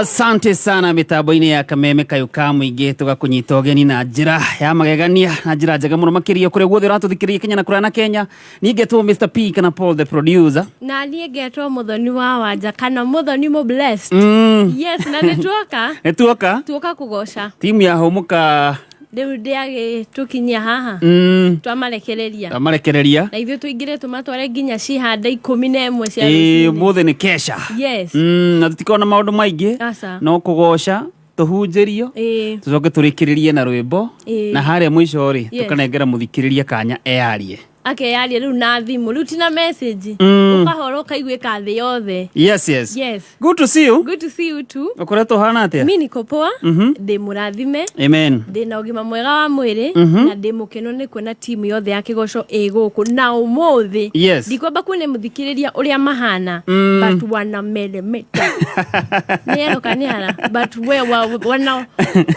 Asante sana mitambo-inĩ ya Kameme kayũ ka mũingĩ, tũgakũnyita ũgeni na njĩra ya magegania na njĩra njega mũno makĩria kũrĩa guothe ũratũthikĩrĩria Kenya na kũraya na Kenya. Niĩ ngetwo Mr P kana Paul the producer. Na niĩ ngetwo Mũthoni wa Wanja kana Mũthoni mũ blessed. Yes, na nĩ tuoka. Nĩ tuoka. Tuoka kũgoca. Timu ya Hũmũka. Rĩu ndĩagĩtũkinyia haha. Twamarekereria. Twamarekereria. Na ithuĩ tũingĩre tũmatware nginya cihanda 11 cia Ĩĩ, rũcinĩ. ũmũthĩ nĩ kesha. Yes. Na tũtikorwo na maũndũ maingĩ. Aca. No kũgoca, tũhunjĩrio, tũcoke tũrĩkĩrĩrie na rwĩmbo. Na harĩa mũico rĩ, tũkanengera mũthikĩrĩria kanya eyarie. Akeyaria rĩu na thimũ, rĩu ti na message. Ũkahora ũkaiguĩka thĩ yothe. Yes. Yes. Good to see you. Good to see you too. Ũkoretwo ũhana atĩa? Mi niko poa. Ndĩ mũrathime. Amen. Ndĩ na ũgima mwega wa mwĩrĩ. Na ndĩ mũkenu nĩ kuona timu yothe ya Kĩgoco ĩ gũkũ na ũmũthĩ. Ndikwamba kuona mũthikĩrĩria ũrĩa mahana. But wanameremeta. Nĩ ero kana nĩ ara? But we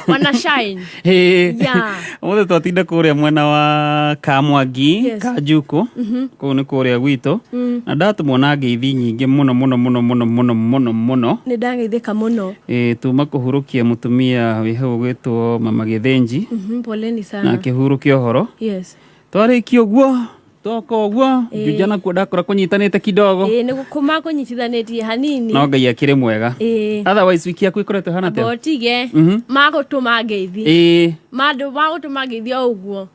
wana shine. Ĩĩ. Yeah. Ũmũthĩ twatinda kũrĩa mwena wa Kamwangi, Kanjukũ, kũu nĩ kũrĩa gwitũ, na ndatũmwo na ngeithi nyingĩ mũno mũno mũno mũno mũno mũno mũno. Nĩ ndageithĩka mũno. Ĩĩ, tuma kũhurũkia mũtumia wĩ hau ũgwĩtwo Mama Gĩthĩnji. Poleni sana. Na akĩhurũkia ũhoro. Twarĩkia ũguo, twoka ũguo, Juja nakuo ndakora kũnyitanĩte kidogo. Ĩĩ, nĩ gũkũma kũnyitithanĩtie hanini. No Ngai akĩrĩ mwega. Otherwise wiki yaku ĩkoretwo ĩhana atĩa? Botige. Magũtũma ngeithi. Mandũ magũtũma ngeithi o ũguo.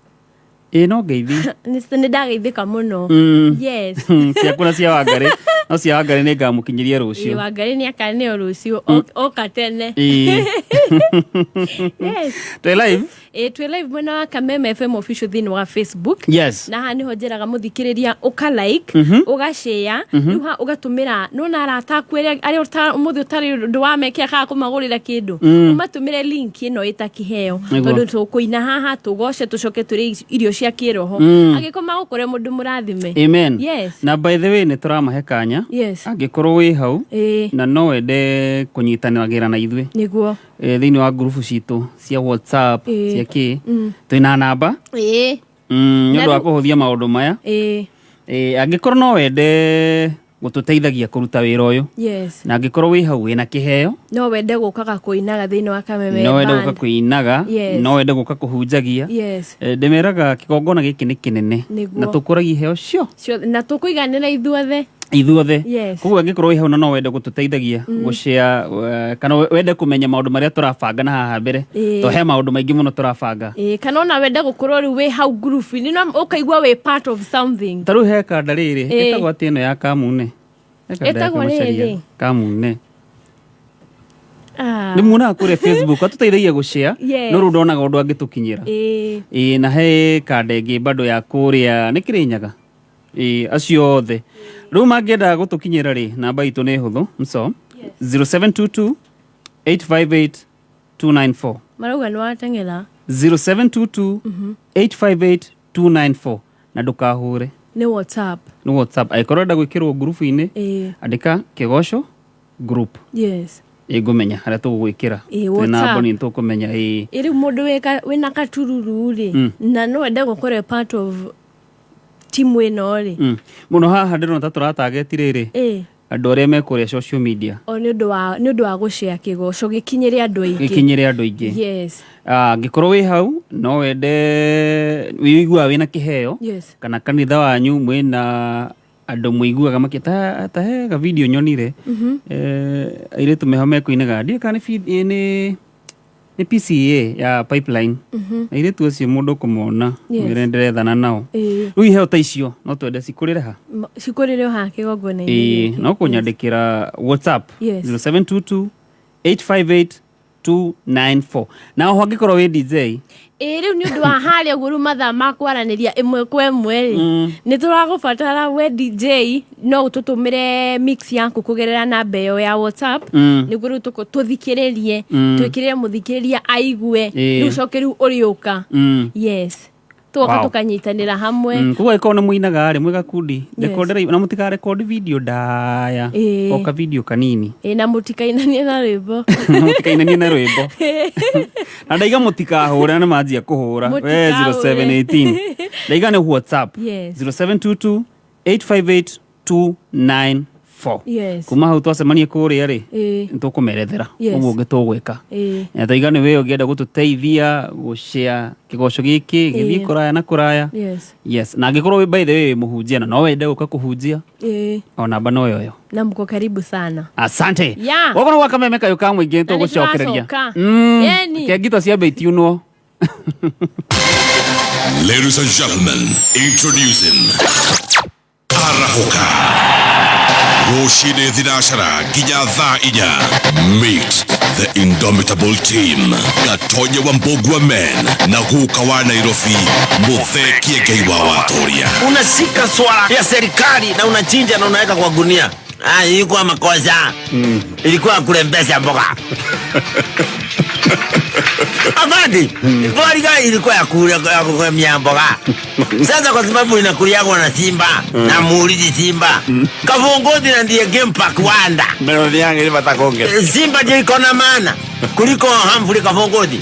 Ĩĩ, no ngeithi. Nĩ ndageithĩka mũno. Yes. Ciaku na cia Wangarĩ. No cia Wangarĩ nĩ ngamũkinyĩria rũciũ. Ĩĩ, Wangarĩ nĩ akaneo rũciũ. Oka tene. Yes. Twĩ live? Ĩĩ, twĩ live mwena wa Kameme FM official thĩinĩ wa Facebook. Na haha nĩho njĩraga mũthikĩrĩria ũka like, ũga share, rĩu haha ũgatũmĩra nona arata aku arĩa ũmũthĩ ũtarĩ ũndũ wa mekĩra kana kũmagũrĩra kĩndũ. Ũmatũmĩre link ĩno ĩta kĩheo. Tondũ tũkũina haha, tũgoce, tũcoke tũrĩe irio cia kĩroho. Angĩkorwo magũkore mũndũ mũrathime. Amen. Yes. Na by the way nĩ tũramahe kanya. Yes. Angĩkorwo wĩ hau na no wende kũnyitanagĩra na ithuĩ. Nĩguo. Thĩinĩ wa ngurubu citũ cia WhatsApp, cia kĩ, twĩna namba. Nĩ ũndũ wa kũhũthia maũndũ maya. Angĩkorwo no wende gũtũteithagia kũruta wĩra ũyũ. Na angĩkorwo wĩ hau wĩna kĩheo. No wende gũkaga kũinaga thĩinĩ wa Kameme No wende Band. gũka kũinaga. No wende gũka kũhunjagia. Ndĩmeraga kĩgongona gĩkĩ nĩ kĩnene. Na tũkũragia iheo cio. Ciothe. Na tũkũiganĩra ithuothe. Ithuothe. Yes. Koguo angĩkorwo wĩ hau na no wende gũtũteithagia gũshare, kana wende kũmenya maũndũ marĩa tũrabanga na haha mbere. To he maũndũ maingĩ mũno tũrabanga. Kana ona wende gũkorwo rĩu wĩ hau group-inĩ, no ũkaigua wĩ part of something. Ta rĩu he kanda rĩrĩ, ĩtagwo atĩ ĩno ya Kamune? He kanda ya Ĩtagwo Kamacharia. rĩrĩ? Kamune. Nĩ muonaga kũrĩa Facebook, atũteithagia gũshare, no rĩu ndonaga ũndũ angĩtũkinyĩra. Ĩĩ, na he kanda ĩngĩ bado ya kũrĩa, nĩ Kĩrĩnyaga? Ĩĩ, acio othe. Rĩu mangĩenda gũtũkinyĩra rĩ, namba itũ nĩ hũthũ, mso. 0722 858 294. Marauga nĩ wateng'era. 0722 858 294. Na ndũkahũre. Nĩ WhatsApp. Nĩ WhatsApp. Angĩkorwo ũrenda gwĩkĩrwo ngurubu-inĩ, andĩka Kĩgoco group. Ĩngũmenya harĩa tũgũgwĩkĩra. Ĩĩ, Twĩna WhatsApp. mboni nĩtũkũmenya, ĩĩ. Ĩ rĩu mũndũ wĩna katururu rĩ, na no ende gũkorwo part of timu ĩno rĩ. Mũno haha ndĩrona ta tũratageti rĩrĩ. Andũ arĩa me kũrĩa social media. O nĩ ũndũ wa, nĩ ũndũ wa gũshare kĩgoco gĩkinyĩre andũ aingĩ. Gĩkinyĩre andũ aingĩ. Yes. Angĩkorwo wĩ hau, no wende, wĩiguaga wĩna kĩheo. Kana kanitha wanyu mwĩna andũ mũiguaga makĩ, ta he ga video nyonire. Airĩtu meho mekũinaga. Ndiũĩ kana nĩ PCA ya Pipeline. Airĩtu acio mũndũ ũkũmona, mwĩre ndĩrethana nao. Rĩu iheo ta icio no twende cikũrĩre ha? Cikũrĩre o haha kĩgongona-inĩ Ĩĩ, gĩkĩ. no kũnyandĩkĩra WhatsApp. 0722 858 294. Na oho angĩkorwo wĩ DJ. Ĩĩ, rĩu nĩ ũndũ wa harĩa ũguo rĩu mathaa ma kwaranĩria ĩmwe kwa ĩmwe rĩ, nĩ tũragũbatara we DJ no ũtũtũmĩre mix yaku kũgerera namba ĩyo ya WhatsApp, nĩguo rĩu tũthikĩrĩrie, twĩkĩrĩre mũthikĩrĩria aigue, rĩu ũcoke rĩu ũrĩũka. Yes. Tũgoka tũkanyitanĩra hamwe. Koguo angĩkorwo nĩ mũinaga rĩ, mwĩ gakundi, rekonderai, na mũtikarekondi video ndaya, o ka video kanini. Ĩĩ, na mũtikainanie na rwĩmbo. Mũtikainanie na rwĩmbo. Na ndaiga mũtikahũre, na nĩ manjia kũhũra. We, Mũtikahũre. 0718. Ndaiga nĩ WhatsApp. 0722 858 294. 4. Yes. Kuma hau twacemania kũrĩa rĩ, nĩtũkũmerethera ũguo ũngĩ tũgwĩka. Na twaiga nĩ we ũngĩenda gũtũteithia gũshare kĩgoco gĩkĩ gĩthiĩ kũraya na kũraya. Yes, na angĩkorwo wĩ, by the way, mũhunjia na no wende gũka kũhunjia, o namba no yoyo. Na mko karibu sana. Asante. Yeah. Gũkũ nĩ gwa Kameme Kayũ ka mũingĩ. Na nĩ tũgũcokereria. tũracoka. Yeni. Kengito ciambe itiunwo. Ladies and gentlemen, introducing Arahoka. Rũcinĩ thinacara nginya thaa 4. Meet the indomitable team. Gatonye wa Mbogwa Men na guka wa Nairobi Muthee Kiengei wa Watoria. Unashika swala ya serikali na unachinja na unaweka kwa gunia. Ah, ilikuwa makosa. Ilikuwa kurembesha mboga. Abadi, mm. Ilikuwa ya kule ya kugemia mboga. Sasa kwa sababu inakuliagwa na simba na muulizi simba. Kavongozi na ndiye game park wanda. Melody yangu ile batakonge. Simba ndio iko na maana kuliko Humphrey Kavongozi.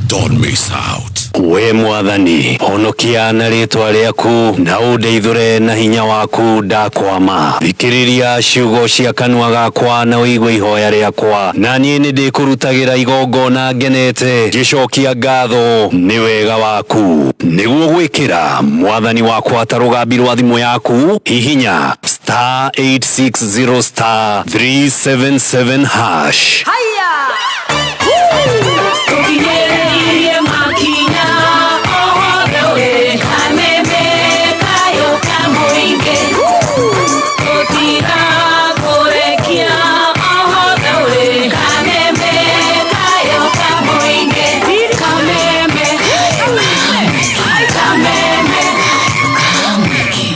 Don't miss out. We Mwathani, honokia na rĩtwa rĩaku na ũndeithũre na hinya waku. Ndakwama, thikĩrĩria ciugo cia kanua gakwa na ũigue ihoya rĩakwa, na niĩ nĩ ndĩkũrutagĩra igongona ngenete, ngĩcokia ngatho nĩ wega waku. Nĩguo gwĩkĩra Mwathani wakwa ta rũgambi rwa thimũ yaku, hihinya *860*377#. Tũkinyĩrĩirie makinya o wothe wĩ Kameme Kayũ ka mũingĩ, tũtigakũrekia o hothe ũrĩ. Kameme Kayũ ka mũingĩ, Kameme, Kameme ka mũingĩ.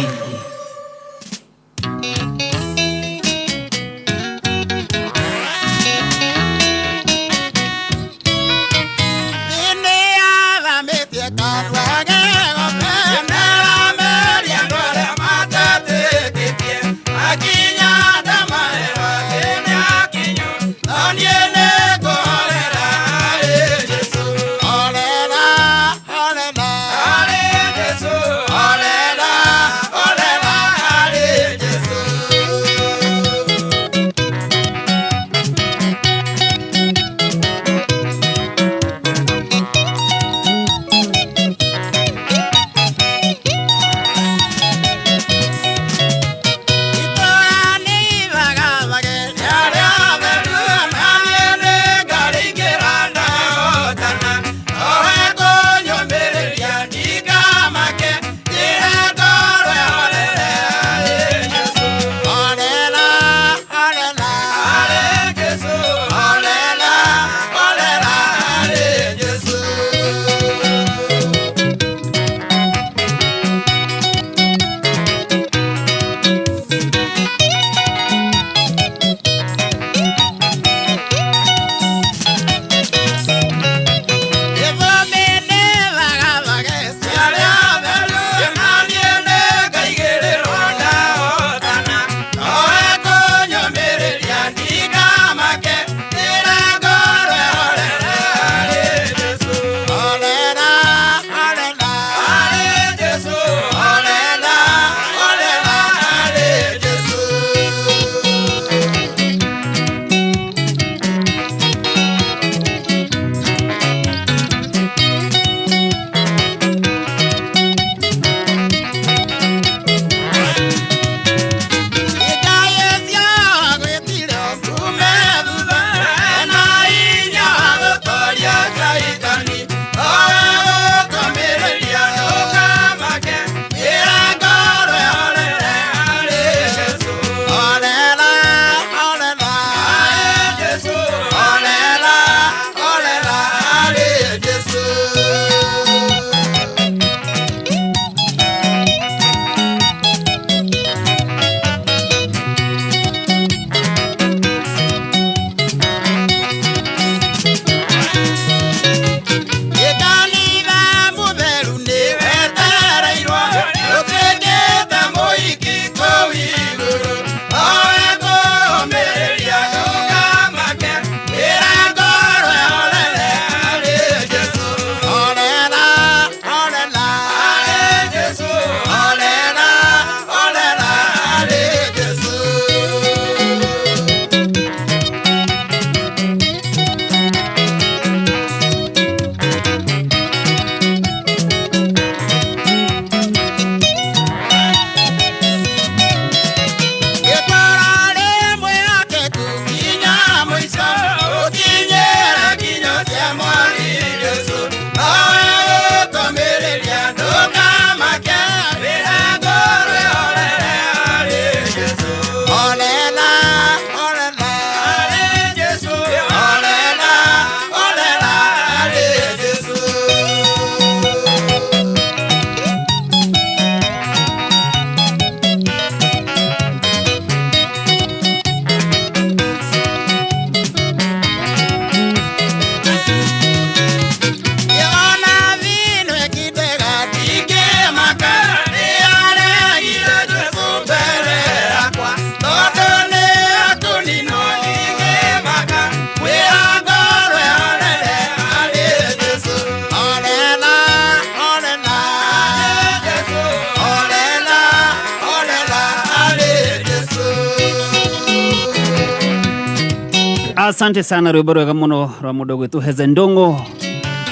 Asante sana, rwĩmbo rwega mũno rwa mũndũ ũgwĩtwo Heze Ndũng'ũ.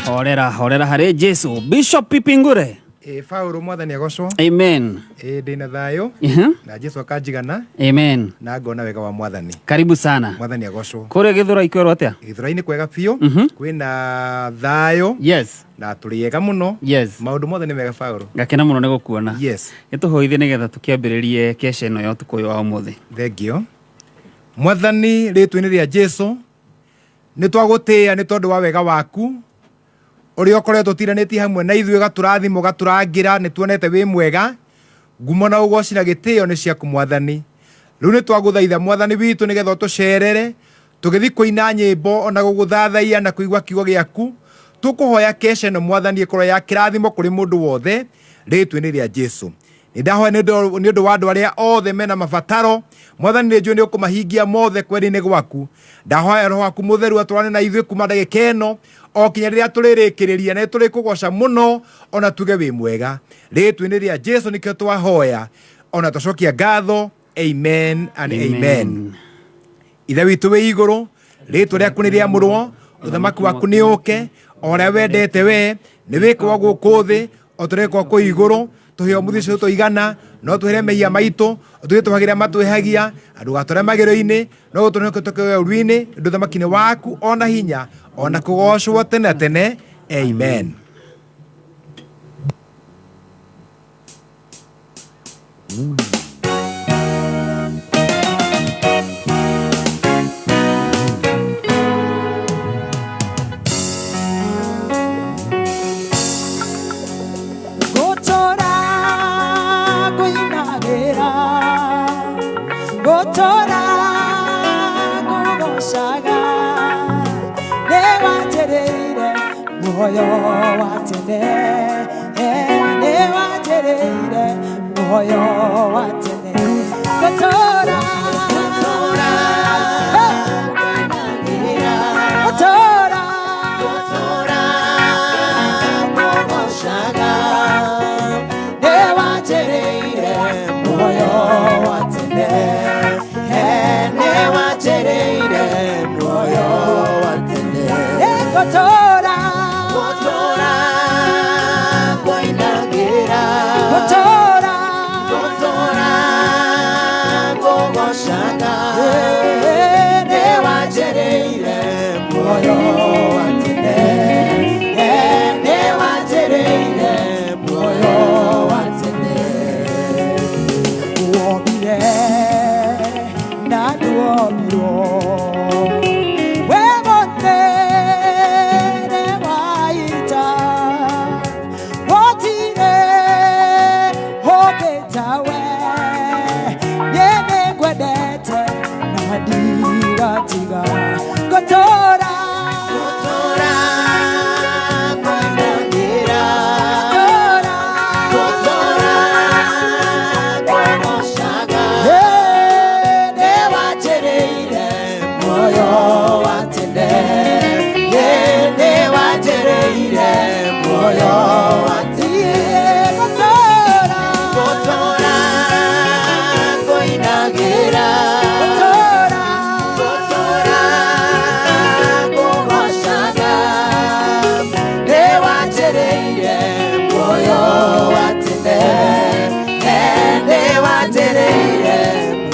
Horera, horera harĩ Jesu. Bishop Pipingure. Ĩ Paũlũ, mwathani agocwo. Amen. Ĩ ndĩna thayũ na Jesu akanjigana Amen. na ngona wega wa mwathani. Karibu sana. Mwathani agocwo. Kũrĩa Gĩthũrai kwerwo atĩa? Gĩthũrai-inĩ kwega biũ, kwĩna thayũ na tũrĩ ega mũno. Maũndũ mothe nĩ mega, Paũlũ. Ngakena mũno nĩ gũkuona. Gĩtũhoithie nĩgetha tũkĩambĩrĩrie kesha ĩno ya ũtukũ ũyũ wa ũmũthĩ. Thengio mwathani, rĩtwa-inĩ rĩa Jesu nĩ twagũtĩĩa nĩ tondũ wa wega waku ũrĩa ũkoretwo ũtiranĩtie hamwe na ithuĩ, gatũrathimo gatũrangĩra. Nĩ tuonete wĩ mwega. Ngumo na ũgoci na gĩtĩo nĩ ciaku, mwathani. Rĩu nĩ twagũthaitha, mwathani witũ, nĩgetha ũtũcerere tũgĩthiĩ kũina nyĩmbo ona gũgũthathaiya na kũigua kiugo gĩaku. Tũkũhoya kesha ĩno, mwathani, ĩkorwo ya kĩrathimo kũrĩ mũndũ wothe, rĩtwa-inĩ rĩa Jesu. Nĩ ndahoya nĩ ũndũ wa andũ arĩa othe mena mabataro. Mwathani, nĩ njũĩ nĩ ũkũmahingia mothe kwenda-inĩ gwaku. Ndahoya roho waku mũtheru atwarane na ithuĩ kuma ndagĩka ĩno o kinya rĩrĩa tũrĩrĩkĩrĩria, na tũrĩkũgoca mũno ona tuge wĩ mwega. Rĩtwa-inĩ rĩa Jesu nĩkĩo twahoya ona twacokia ngatho. Amen and amen, amen. Ithe witũ wĩ igũrũ, rĩtwa rĩaku nĩ rĩamũrwo, ũthamaki waku nĩ ũke, o ũrĩa wendete we nĩ wĩkwo gũkũ thĩ o tũrekwo kũu igũrũ. Tũhe ũmũthĩ ũcio tũigana, no tũhere mehia maitũ tũthiĩ tũhagĩra matwĩhagia, ndũgatware magĩro-inĩ, no ũtũhonokie tũkĩoya ũru-inĩ. Ũndũ ũthamaki nĩ waku, ona hinya, ona kũgocwo tene na tene. Amen. Ngũtũra ngũinagĩra, ngũtũra ngũgocaga, nĩ wanjĩrĩire muoyo wa tene, nĩ wanjĩrĩire muoyo wa tene. Ngũtũra, ngũtũra, nĩ wanjĩrĩire muoyo wa tene, nĩ wanjĩrĩire muoyo wa tene. Ngũtũra, ngũtũra, ngũtũra, nĩ wanjĩrĩire muoyo wa tene, nĩ wanjĩrĩire muoyo wa tene. Wombire na nduombirwo, we mũnene wa ita, gũtirĩ ũngĩ tawe. Niĩ nĩngwendete na ndigatiga. Ngũtũra, ngũtũra, nĩ wanjĩrĩire muoyo wa tene, nĩ wanjĩrĩire muoyo wa tene. Ngũtũra, ngũtũra,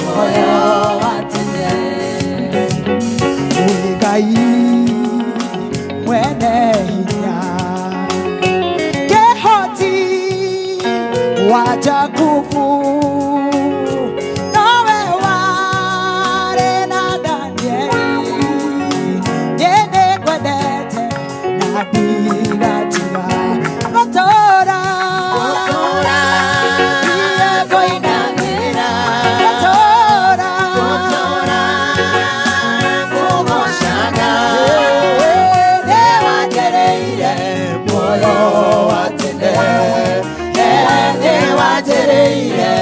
muoyo wa tene. Wĩ Ngai mwene hinya, kĩhoti wa Jakubu, nowe warĩ na Danieli. Niĩ nĩngwendete na ndigatiga. Ngũtũra, ngũtũra, nĩ wanjĩrĩire muoyo wa tene, nĩ wanjĩrĩire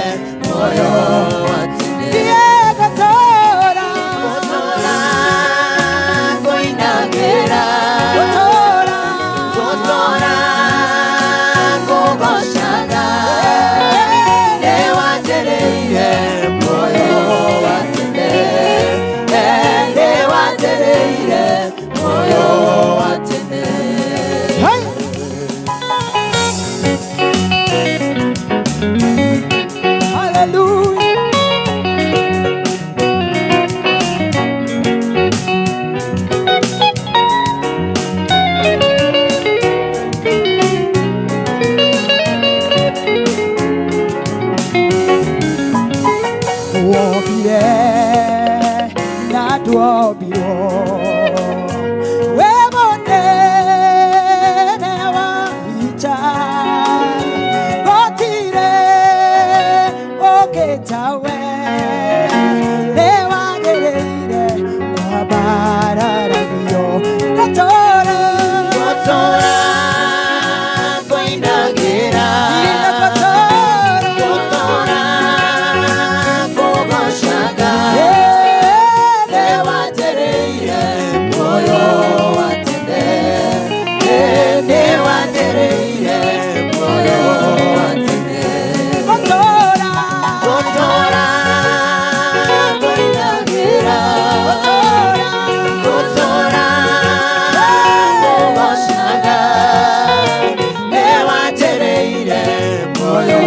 Muoyo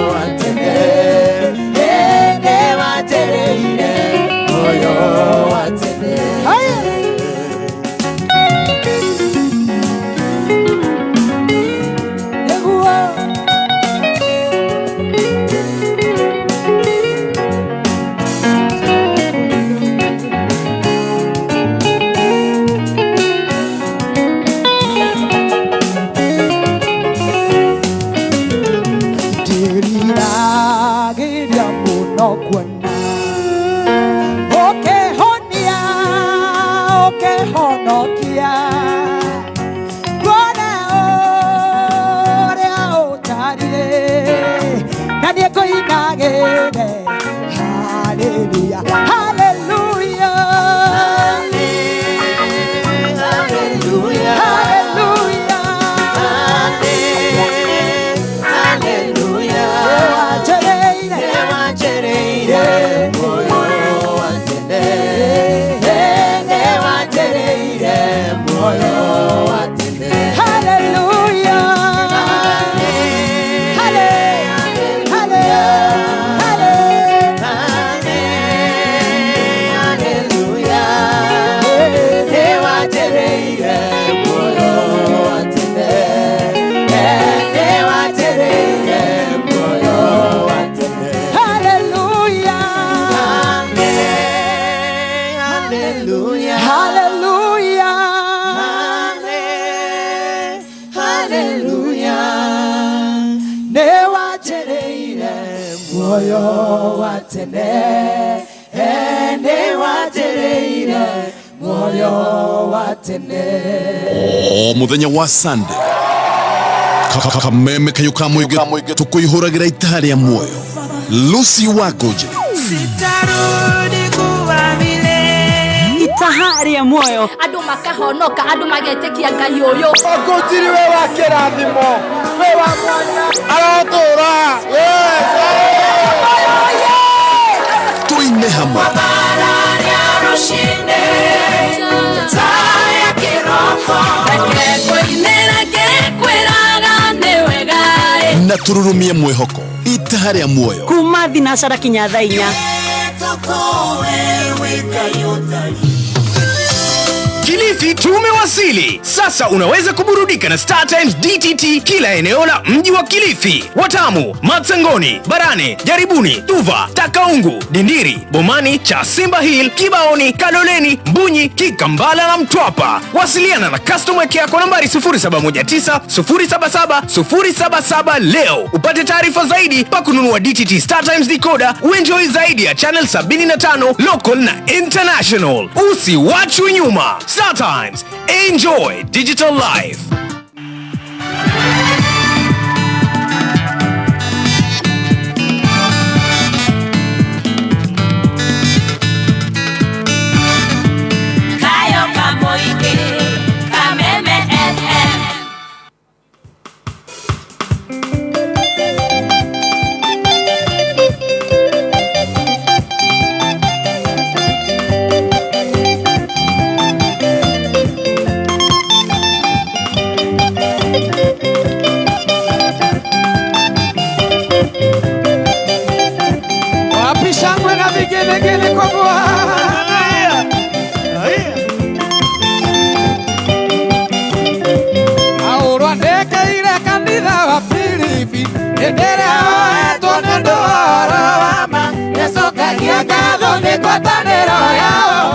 wa tene, nĩwanjereire muoyo wa tene. Hallelujah, hallelujah, hallelujah, hallelujah, hallelujah. O muthenya wa Sunday Kameme kayo ka mũingĩ tũkũihũragĩra itaha rĩa muoyo Lucy Wakonje sitarudi kuwa milele itaha rĩa muoyo andu makahonoka andu magetekia Ngai ũyũ Ũkũnjiri we wa kĩrathimo we wa mwanya arotũra tuine hamwe na tururumie mwihoko itaha rĩa muoyo kuma thinacara kinya thaa inya. Kilifi tumewasili. Sasa unaweza kuburudika na Star Times DTT kila eneo la mji wa Kilifi. Watamu, Matsangoni, Barane, Jaribuni, Tuva, Takaungu, Dindiri, Bomani, Chasimba Hill, Kibaoni, Kaloleni, Mbunyi, Kikambala na Mtwapa. Wasiliana na customer care kwa nambari 0719 077 077 leo. Upate taarifa zaidi pa kununua DTT Star Times decoder, uenjoy zaidi ya channel 75 local na international. Usiwachwe nyuma. Star Times. Enjoy digital life. Kayo Kamoike, Kameme FM. Wapi shangwe na vigelegele kwa Bwana. Aurwa ndekeire kanitha wa Filipi nĩndĩrahoetwo nĩ ũndũ wa ũhoro wa ma nĩcokagia ngatho nĩ ngwatanĩro yao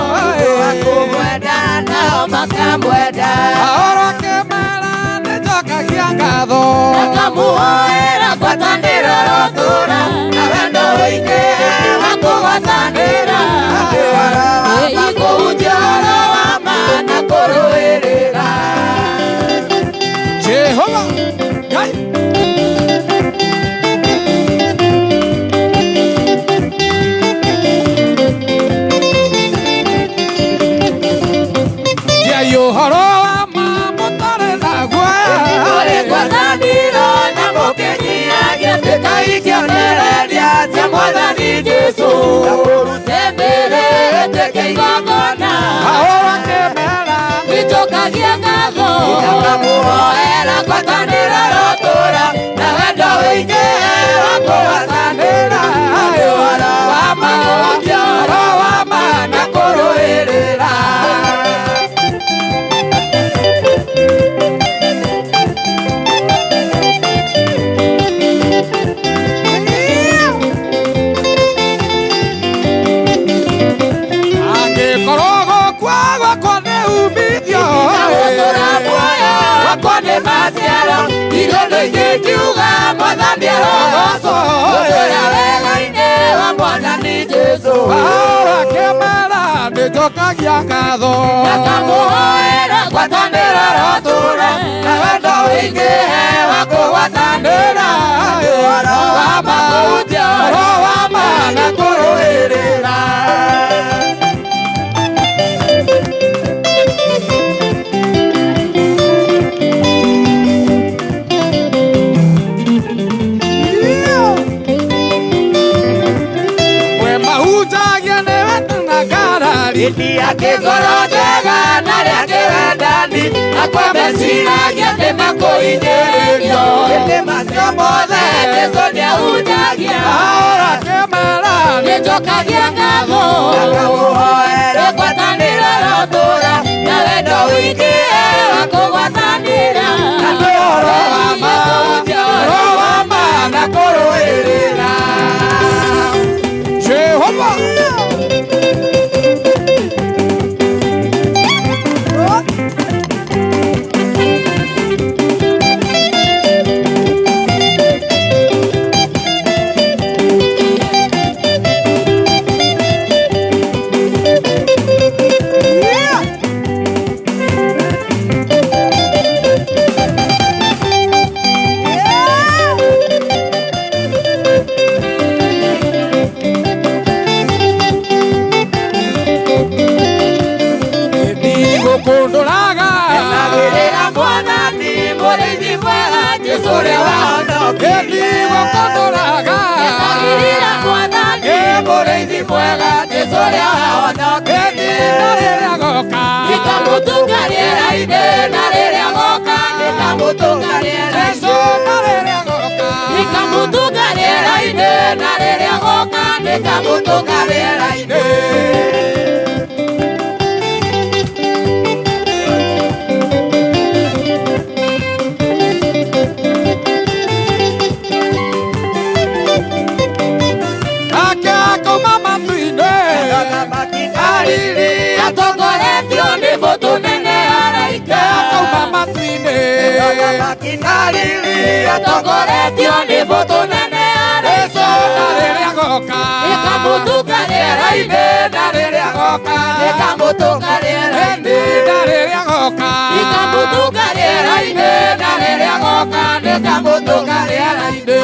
Wakumwenda nao makamwenda Aurwa kĩmera nĩnjokagia ngatho Nakamuhoera ngwatanĩro rotũra na wendo ũingĩ wa kũgwatanĩra kũhunjia ũhoro wa ma na kũrũĩrĩra Jehova Ngai. Ngai ũhoro wa ma mũtarĩ na guoya Kũrĩ ngwatanĩro na mũkĩnyihagia tuĩkai kĩonereria cia Mwathani Jesũ na mũrute mĩĩrĩ ĩtuĩke igongona Aũrwa kĩmera nĩnjokagia ngatho nakamuhoera ngwatanĩro rotũra na wendo ũingĩ Ingĩkiuga Mwathani arogocwo Ũtũũra wega-inĩ wa Mwathani Jesũ Ahora kĩmera nĩnjokagia ngatho Nakamũhoera ngwatanĩro rotũũra Na wendo ũingĩhe wa kũgwatanĩra Ũhoro wa ma kũhunjia ũhoro wa ma na kũrũĩrĩra Akĩngoro njega na rĩa kĩwendani Akwa meciragia nĩmakũhinyĩrĩrio Ĩndĩ macio mothe Jesũ nĩahunjagia Ahora kĩmera nĩnjokagia ngatho Nakamũhoera ngwatanĩro rotũũra Na wendo ũingĩhe wa kũgwatanĩra Na ũhoro wa ma ũhoro wa ma na kũrũĩrĩra Jehova Atongoretio nĩ mbũtũ nene Jesũ na rĩrĩa agoka Nĩkamũtũnga rĩera-inĩ na rĩrĩa agoka Nĩkamũtũnga rĩera-inĩ na rĩrĩa agoka Nĩkamũtũnga rĩera-inĩ na rĩrĩa agoka Nĩkamũtũnga rĩera-inĩ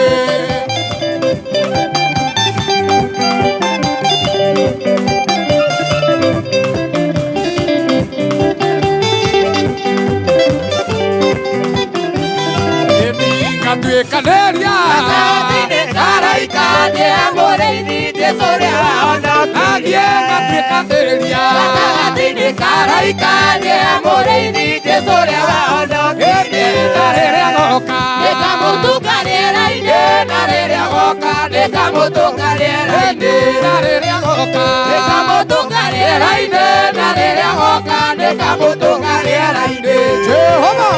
Ngatuĩkanĩria gatagatĩ-inĩ ka araika Athiĩ mũrĩithi Jesũ ũrĩa wahonokirie Athiĩ ngatuĩkanĩria gatagatĩ-inĩ ka araika Athiĩ mũrĩithi Jesũ ũrĩa wahonokirie na rĩrĩa agoka Nĩkamũtũnga rĩera-inĩ na rĩrĩa agoka Nĩkamũtũnga rĩera-inĩ na rĩrĩa agoka Nĩkamũtũnga rĩera-inĩ na rĩrĩa agoka Nĩkamũtũnga rĩera-inĩ Jehova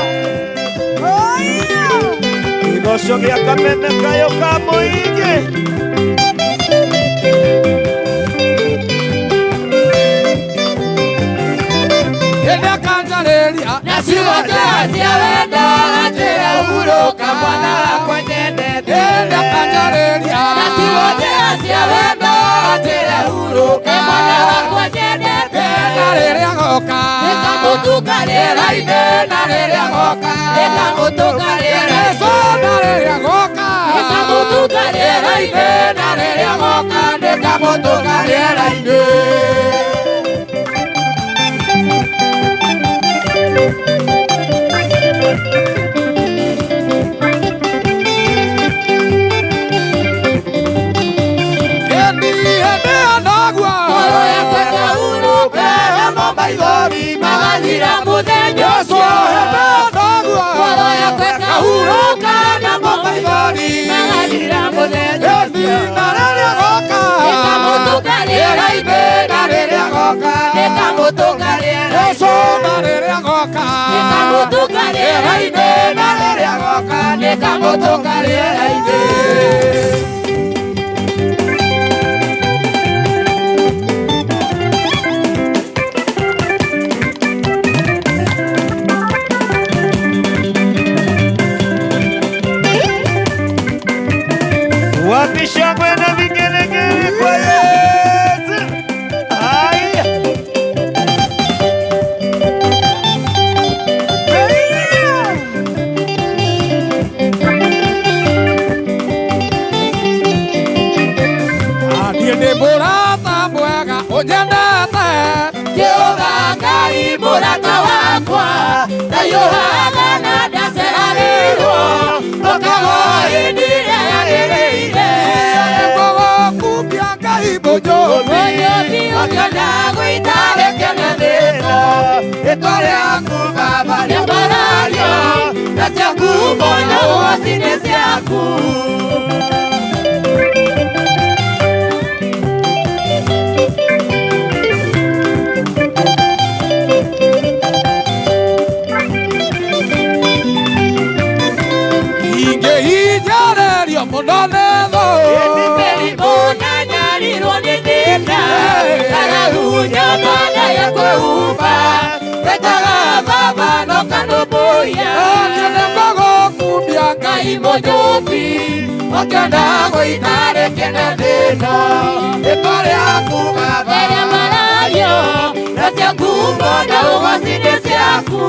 Kĩgoco gĩa Kameme kayũ ka mũingĩ Hĩndĩ akanjarĩria na ciugo njega cia wendo anjĩre hurũka mwana wakwa nyendete Hĩndĩ akanjarĩria na ciugo njega cia wendo anjĩre hurũka mwana wakwa nyendete na rĩrĩa agoka Nĩkamũtũnga rĩera-inĩ na rĩrĩa agoka Nĩkamũtũnga rĩera-inĩ Jesũ na rĩrĩa agoka Nĩkamũtũnga rĩera-inĩ na rĩrĩa agoka Nĩkamũtũnga rĩera-inĩ Hĩndĩ ĩyo ndagua Ngoro yakwa ĩkahurũka namo maithori magathira mũthenya Jesũ ũcio hĩndĩ ĩyo ndagua Ngoro yakwa ĩkahurũka namo maithori magathira mũthenya Hĩndĩ ũcio na rĩrĩa agoka Nĩkamũtũnga rĩera-inĩ na rĩrĩa agoka Nĩkamũtũnga rĩera-inĩ Jesũ na rĩrĩa agoka Nĩkamũtũnga rĩera-inĩ na rĩrĩa agoka Nĩkamũtũnga rĩera-inĩ Wapi shangwe na vigelegele kwa Yesu? Haya. Niĩ ndĩ mũrata mwega ũnyendete Jehova Ngai mũrata wakwa ndahiũhaga na ndaceragĩrwo ũkago hĩndĩ ĩrĩa yagĩrĩire Ngũgũkumbia Ngai mũnjũmbi ũkĩona gwĩtarĩkia na thĩna rĩtwa rĩaku Baba rĩambarario na ciaku mbona ũgoci nĩ ciaku. Ingĩhinyĩrĩrio mũno nĩ thũ mĩrimũ na nyarirwo nĩ thĩna karahunyana ya kwĩhumba wetaga Baba no kanũmbũiya Niĩ ngũgũkumbia Ngai mũnjũmbi ũkĩenda gũitarĩkia na thĩna rĩtwa rĩaku Baba rĩambarario na ciaku mbona ũgoci nĩ ciaku.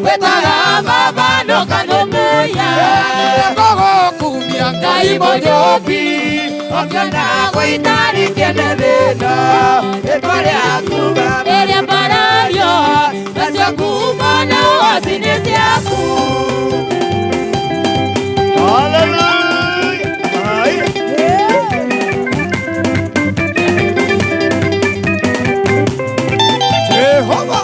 Wetaga Baba no kanũmbũiya Ngũgũkumbia Ngai mũnjũmbi ũkĩenda gũitarĩkia na thĩna rĩtwa rĩaku Baba rĩambarario na ciaku mbona ũgoci nĩ ciaku. Hallelujah. Haya. Jehova.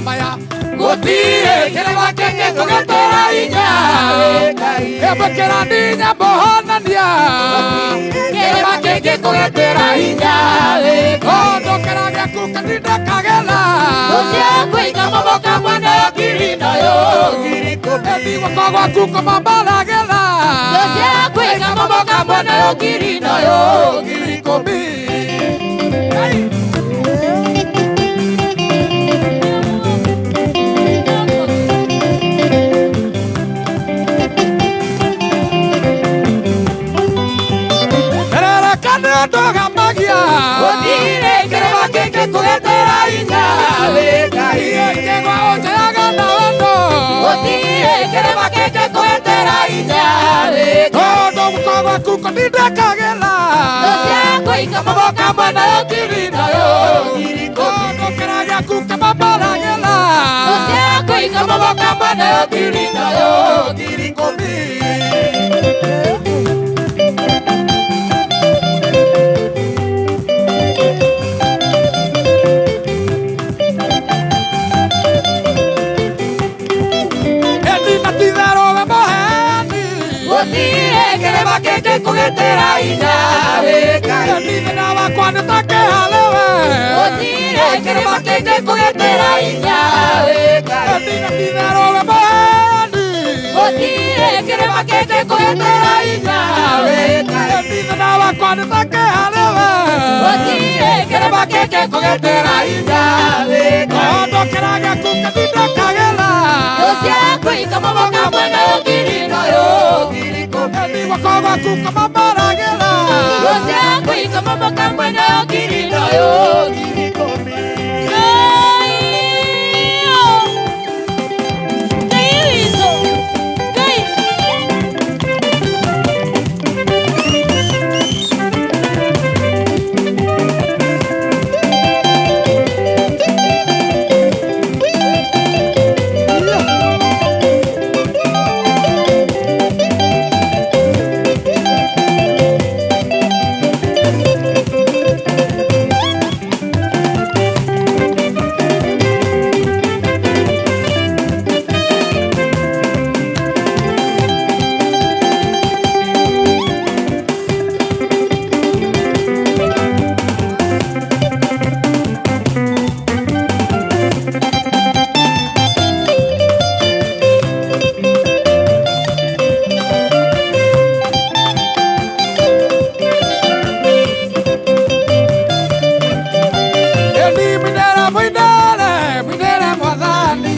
Maya gũtirĩ kĩrĩma kĩngĩ tũgĩtũra hinya ĩmbũkĩra ndinya mũhonania kĩrĩma kĩngĩ tũgĩtĩra hinya kondũkĩra gĩaku kĩtindĩkagĩra ũciakwĩiga moboka mwena ngiri nayo ngiri guoko gwaku kũmambaragĩra ũciakwĩiga moboka mwena ngiri nayo ngiri ikũmi. Ndũgamagia gũtirĩ kĩrĩma kĩngĩ tũgĩtĩra hinya kĩgwa ũnjeaga na wendo gũtirĩ kĩrĩma kĩngĩ tũgĩtĩra hinya tondũ guoko gwaku kũtindĩkagĩra ũciakwĩiga moboka mwena ngiri nayo tondũ kĩra gĩaku kĩmambaragĩra ũciakwĩiga moboka mwena ngiri nayo ngiri ikũmi. Gũtirĩ kĩrĩma kĩngĩ tũgĩtĩra hinya thĩna wakwa nĩ ta kĩharĩwe gũtirĩ kĩrĩma kĩngĩ tũgĩtĩra hinya itherũ we mũheani gũtirĩ kĩrĩma kĩngĩ tũgĩtĩra hinya thĩna wakwa nĩ ta kĩharĩwe gũtirĩ kĩrĩma kĩngĩ tũgĩtĩra hinya kondũkĩra gĩaku kĩtindĩkagĩra ũciakwĩiga moboka mwena ngiri nayo guoko gwaku kũmambaragĩra ũciakwĩiga moboka mwena ngiri nayo ngiri ikũmi. Ngai. Mwinere, mwinere mwathani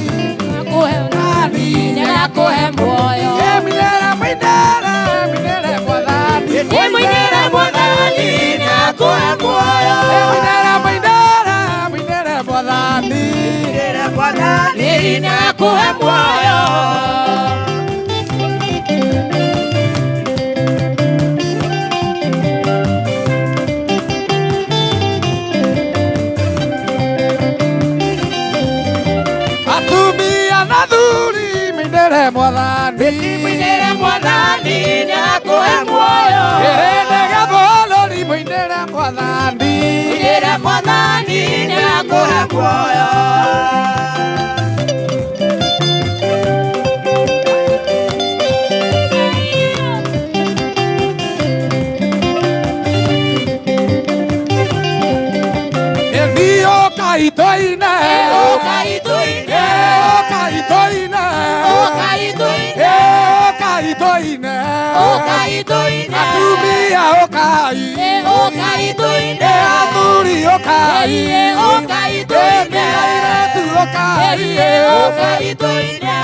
Akuhe unani, nĩakuhe muoyo. Mwinere, mwinere, mwinere mwathani Mwinere mwathani, nĩakuhe muoyo. Mwinere, mwinere, mwinere mwathani Mwinere mwathani, nĩakuhe muoyo. Mwinere mwathani, mwinere mwathani, nĩakuhe muoyo. Kĩrĩndĩ bũrũri, mwinere mwathani, mwinere mwathani, nĩakuhe muoyo. Ũkai tũine, ũkai tũine, ũkai tũine, ũkai tũine, ũkai tũine, ũkai tũine, atumia ũkai, ũkai tũine, athuri ũkai, ũkai tũine, airĩtu ũkai, ũkai tũine.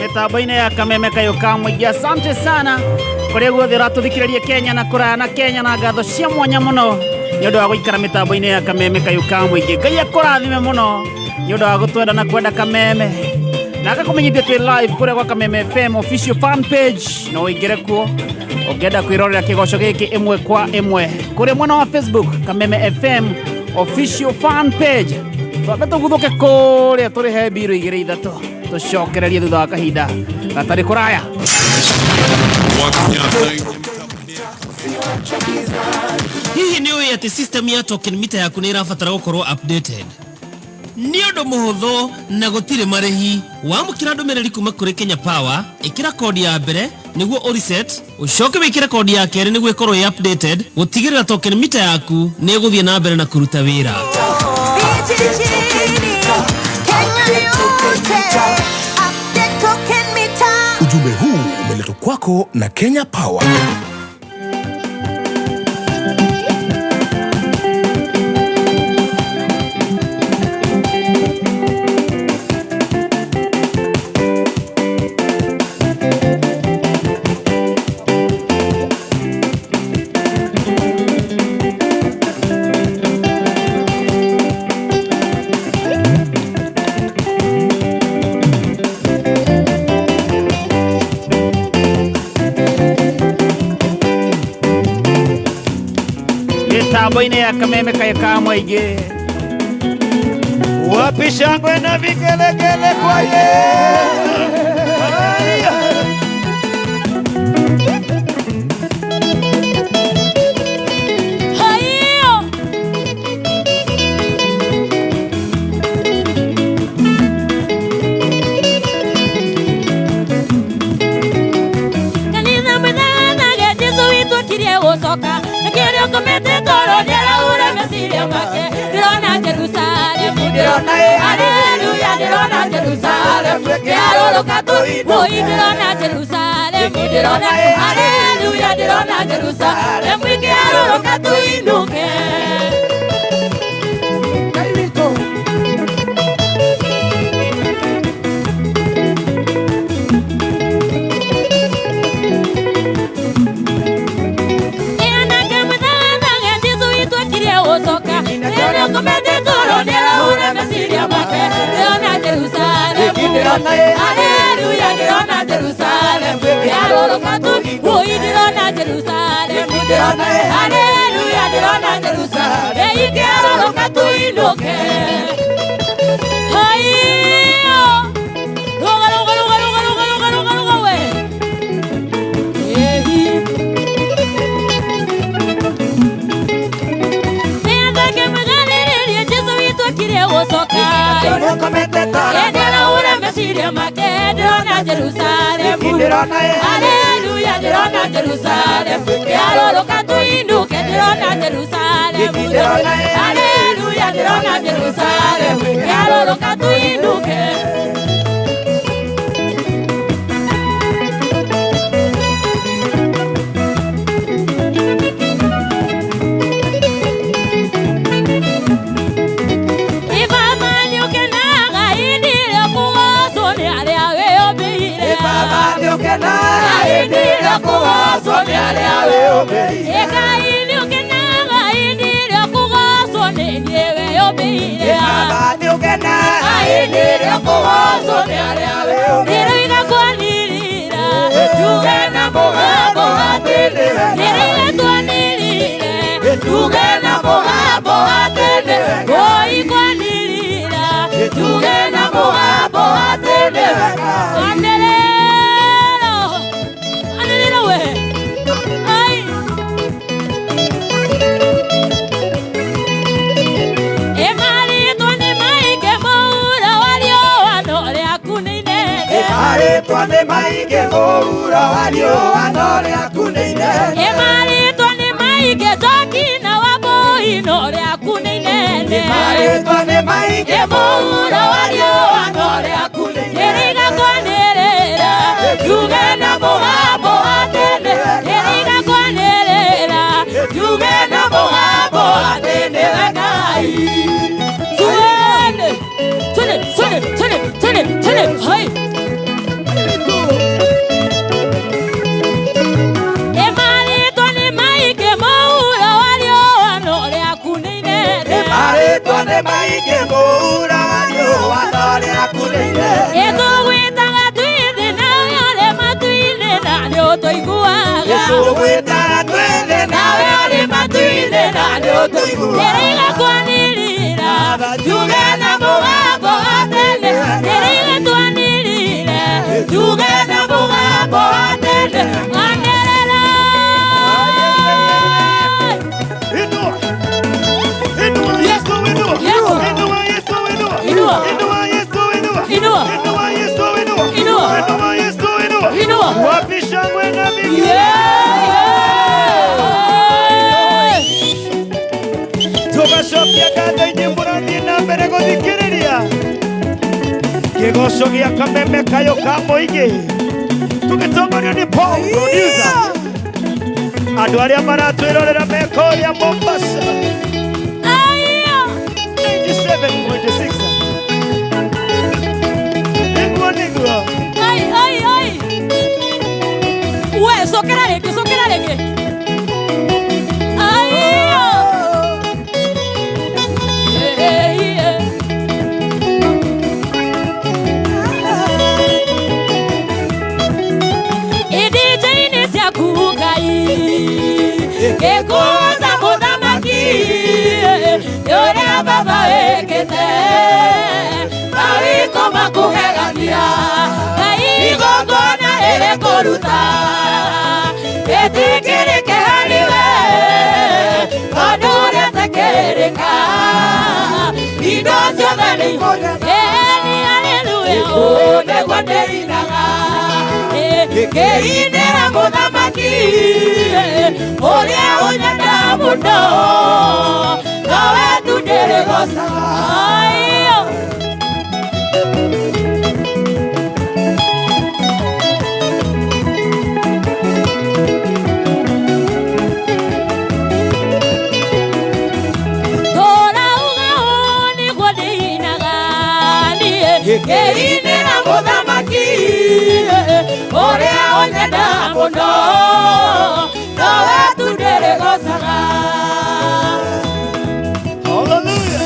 Mitambo-inĩ ya Kameme Kayũ ka Mũingĩ. Asante sana kũrĩa guothe ũratũthikĩrĩria Kenya na kũraya na Kenya, na ngatho cia mwanya mũno nĩ ũndũ wa gũikara mĩtambo-inĩ ya Kameme Kayũ ka Mũingĩ. Ngai akũrathime mũno nĩ ũndũ wa gũtwenda na kwenda Kameme, na agakũmenyithia twĩ live kũrĩa gwa Kameme FM official fan page. No ũingĩre kuo ũngĩenda kwĩrorera kĩgoco gĩkĩ ĩmwe kwa ĩmwe kũrĩa mwena wa Facebook, Kameme FM official fan page. Twambe tũguthũke kũrĩa tũrĩhe mbirũ igĩrĩ ithatũ, tũcokererie thutha wa kahinda gatarĩ kũraya. Hihi nĩ ũĩ atĩ system ya token meter yaku nĩ ĩrabatara gũkorwo updated? Nĩ ũndũ mũhũthũ na gũtirĩ marĩhi. Wamũkĩra ndũmĩrĩri kuma kũrĩ Kenya Power, ĩkĩra kodi ya mbere nĩguo ũreset, ũcoke wĩkĩre kodi ya kerĩ nĩguo ĩkorwo ĩ updated, gũtigĩrĩra token meter yaku nĩ ĩgũthiĩ na mbere na kũruta wĩra. Ujumbe huu umeletwa kwako na Kenya Power. Mitambo-inĩ ya Kameme Kayũ ka Mũingĩ. Wapi shangwe na vigelegele kwa Yesu. Ndĩrona ĩ haleluya ndĩrona Jerusalemu ĩkĩharũrũka tũinũke. Oi ndĩrona Jerusalemu Ndĩrona ĩ haleluya ndĩrona Jerusalemu ĩkĩharũrũka tũinũke. Ngai witũ. Anake mwĩthagathaga Jesũ witũ akirie gũcoka. Nĩkomete toro nĩarahure meciria make. Ndĩrona Jerusalemu Ndĩrona ĩ haleluya ndĩrona Jerusalemu ĩkĩharũrũka Oi ndĩrona Jerusalemu Ndĩrona ĩ haleluya ndĩrona Jerusalemu ĩkĩharũrũka tũinũke. Haiyo ruga ruga ruga ruga ruga ruga ruga ruga we. Ehi. Nĩathake mwĩgarĩrĩrie Jesũ witũ akirie gũcoka. Nĩkomete toro Ndĩrahure meciria make ndĩrona Jerusalemu Ndĩrona ĩ haleluya ndĩrona Jerusalemu ĩkĩharũrũka tũinũke ndĩrona Jerusalemu Ndĩrona ĩ haleluya ndĩrona Jerusalemu ĩkĩharũrũka tũinũke. Ibaba nĩũkenaga hĩndĩ ĩrĩa kũgocwo nĩ arĩa wĩyũmbĩire. Baba nĩũkenaga hĩndĩ ĩrĩa kũgocwo nĩ arĩa wĩyũmbĩire. Ngai nĩũkenaga hĩndĩ ĩrĩa kũgocwo nĩ niĩ wĩyũmbĩire. Baba nĩũkenaga hĩndĩ ĩrĩa kũgocwo nĩ arĩa wĩyũmbĩire. Ndĩroiga kwanĩrĩra Tuge na mũgambo atĩ nĩwe Ndĩroiga twanĩrĩre Tuge na mũgambo atĩ nĩwe Oi kwanĩrĩra Tuge na mũgambo atĩ nĩwe Anĩrĩra anĩrĩra we ai Ĩmarĩtwo nĩ maingĩ mũhuro wa riũa no rĩaku nĩ inene. Ĩmarĩtwo nĩ maingĩ mũhuro wa riũa no rĩaku nĩ inene. Ĩmarĩtwo nĩ maingĩ njoki na wambũi no rĩaku nĩ inene. Ĩmarĩtwo nĩ maingĩ mũhuro wa riũa no rĩaku nĩ inene. Ndĩrĩiga kwanĩrĩra Tuge na mũgambo atĩ nĩwe Ndĩrĩiga kwanĩrĩra Tuge na mũgambo atĩ nĩwe Ngai. Twende twende twende twende twende twende hai. Ĩmarĩtwo nĩ maingĩ mũhuro wa riũa no rĩaku nĩ inene. Ĩmarĩtwo nĩ maingĩ mũhuro wa riũa no rĩaku nĩ inene. Ĩtũgwĩtaga twĩ thĩ nawe ũrĩ matu-inĩ na nĩũtũiguaga. Ĩtũgwĩtaga twĩ thĩ nawe ũrĩ matu-inĩ na nĩũtũiguaga. Ndĩrĩiga kwanĩrĩra Tuge na mũgambo atĩ nĩwe Ndĩrĩiga twanĩrĩre Tuge na mũgambo atĩ nĩwe Anĩrĩra Inua. Inua Yesu inua. Yesu. Inua Yesu inua. Inua. Inua Yesu inua. Inua. Inua Yesu inua. Inua. Inua Yesu inua. Inua. Wapi shangwe na vigelegele? Yeah. Tugacokia ngatho inyuĩ mũrathiĩ na mbere gũthikĩrĩria kĩgoco gĩa kameme kayũ ka mũingĩ tũgĩtongorio nĩ Paul producer andũ arĩa maratwĩrorera me kũrĩa Mombasa Aiyo. 97.6 nĩguo nĩguo Ai ai ai. We cokera rĩngĩ cokera rĩngĩ. Aiyo. Yeah, yeah. Ĩndĩ-inĩ ciaku Ngai ngĩkũgoca mũthamaki nĩ ũrĩa baba wĩkĩte mawĩko makũgegania Ngai igongona rĩrĩ kũruta rĩtĩkĩrĩke harĩ we tondũ rĩetĩkĩrĩka indo ciothe nĩ Ĩni haleluya ũũ nĩguo ndĩinaga ngĩinĩra mũthamaki ũrĩa ũnyenda mũno nowe tu ndĩrĩgocaga. Aiyo. Mũno nowe tu ndĩrĩgocaga. Hallelujah.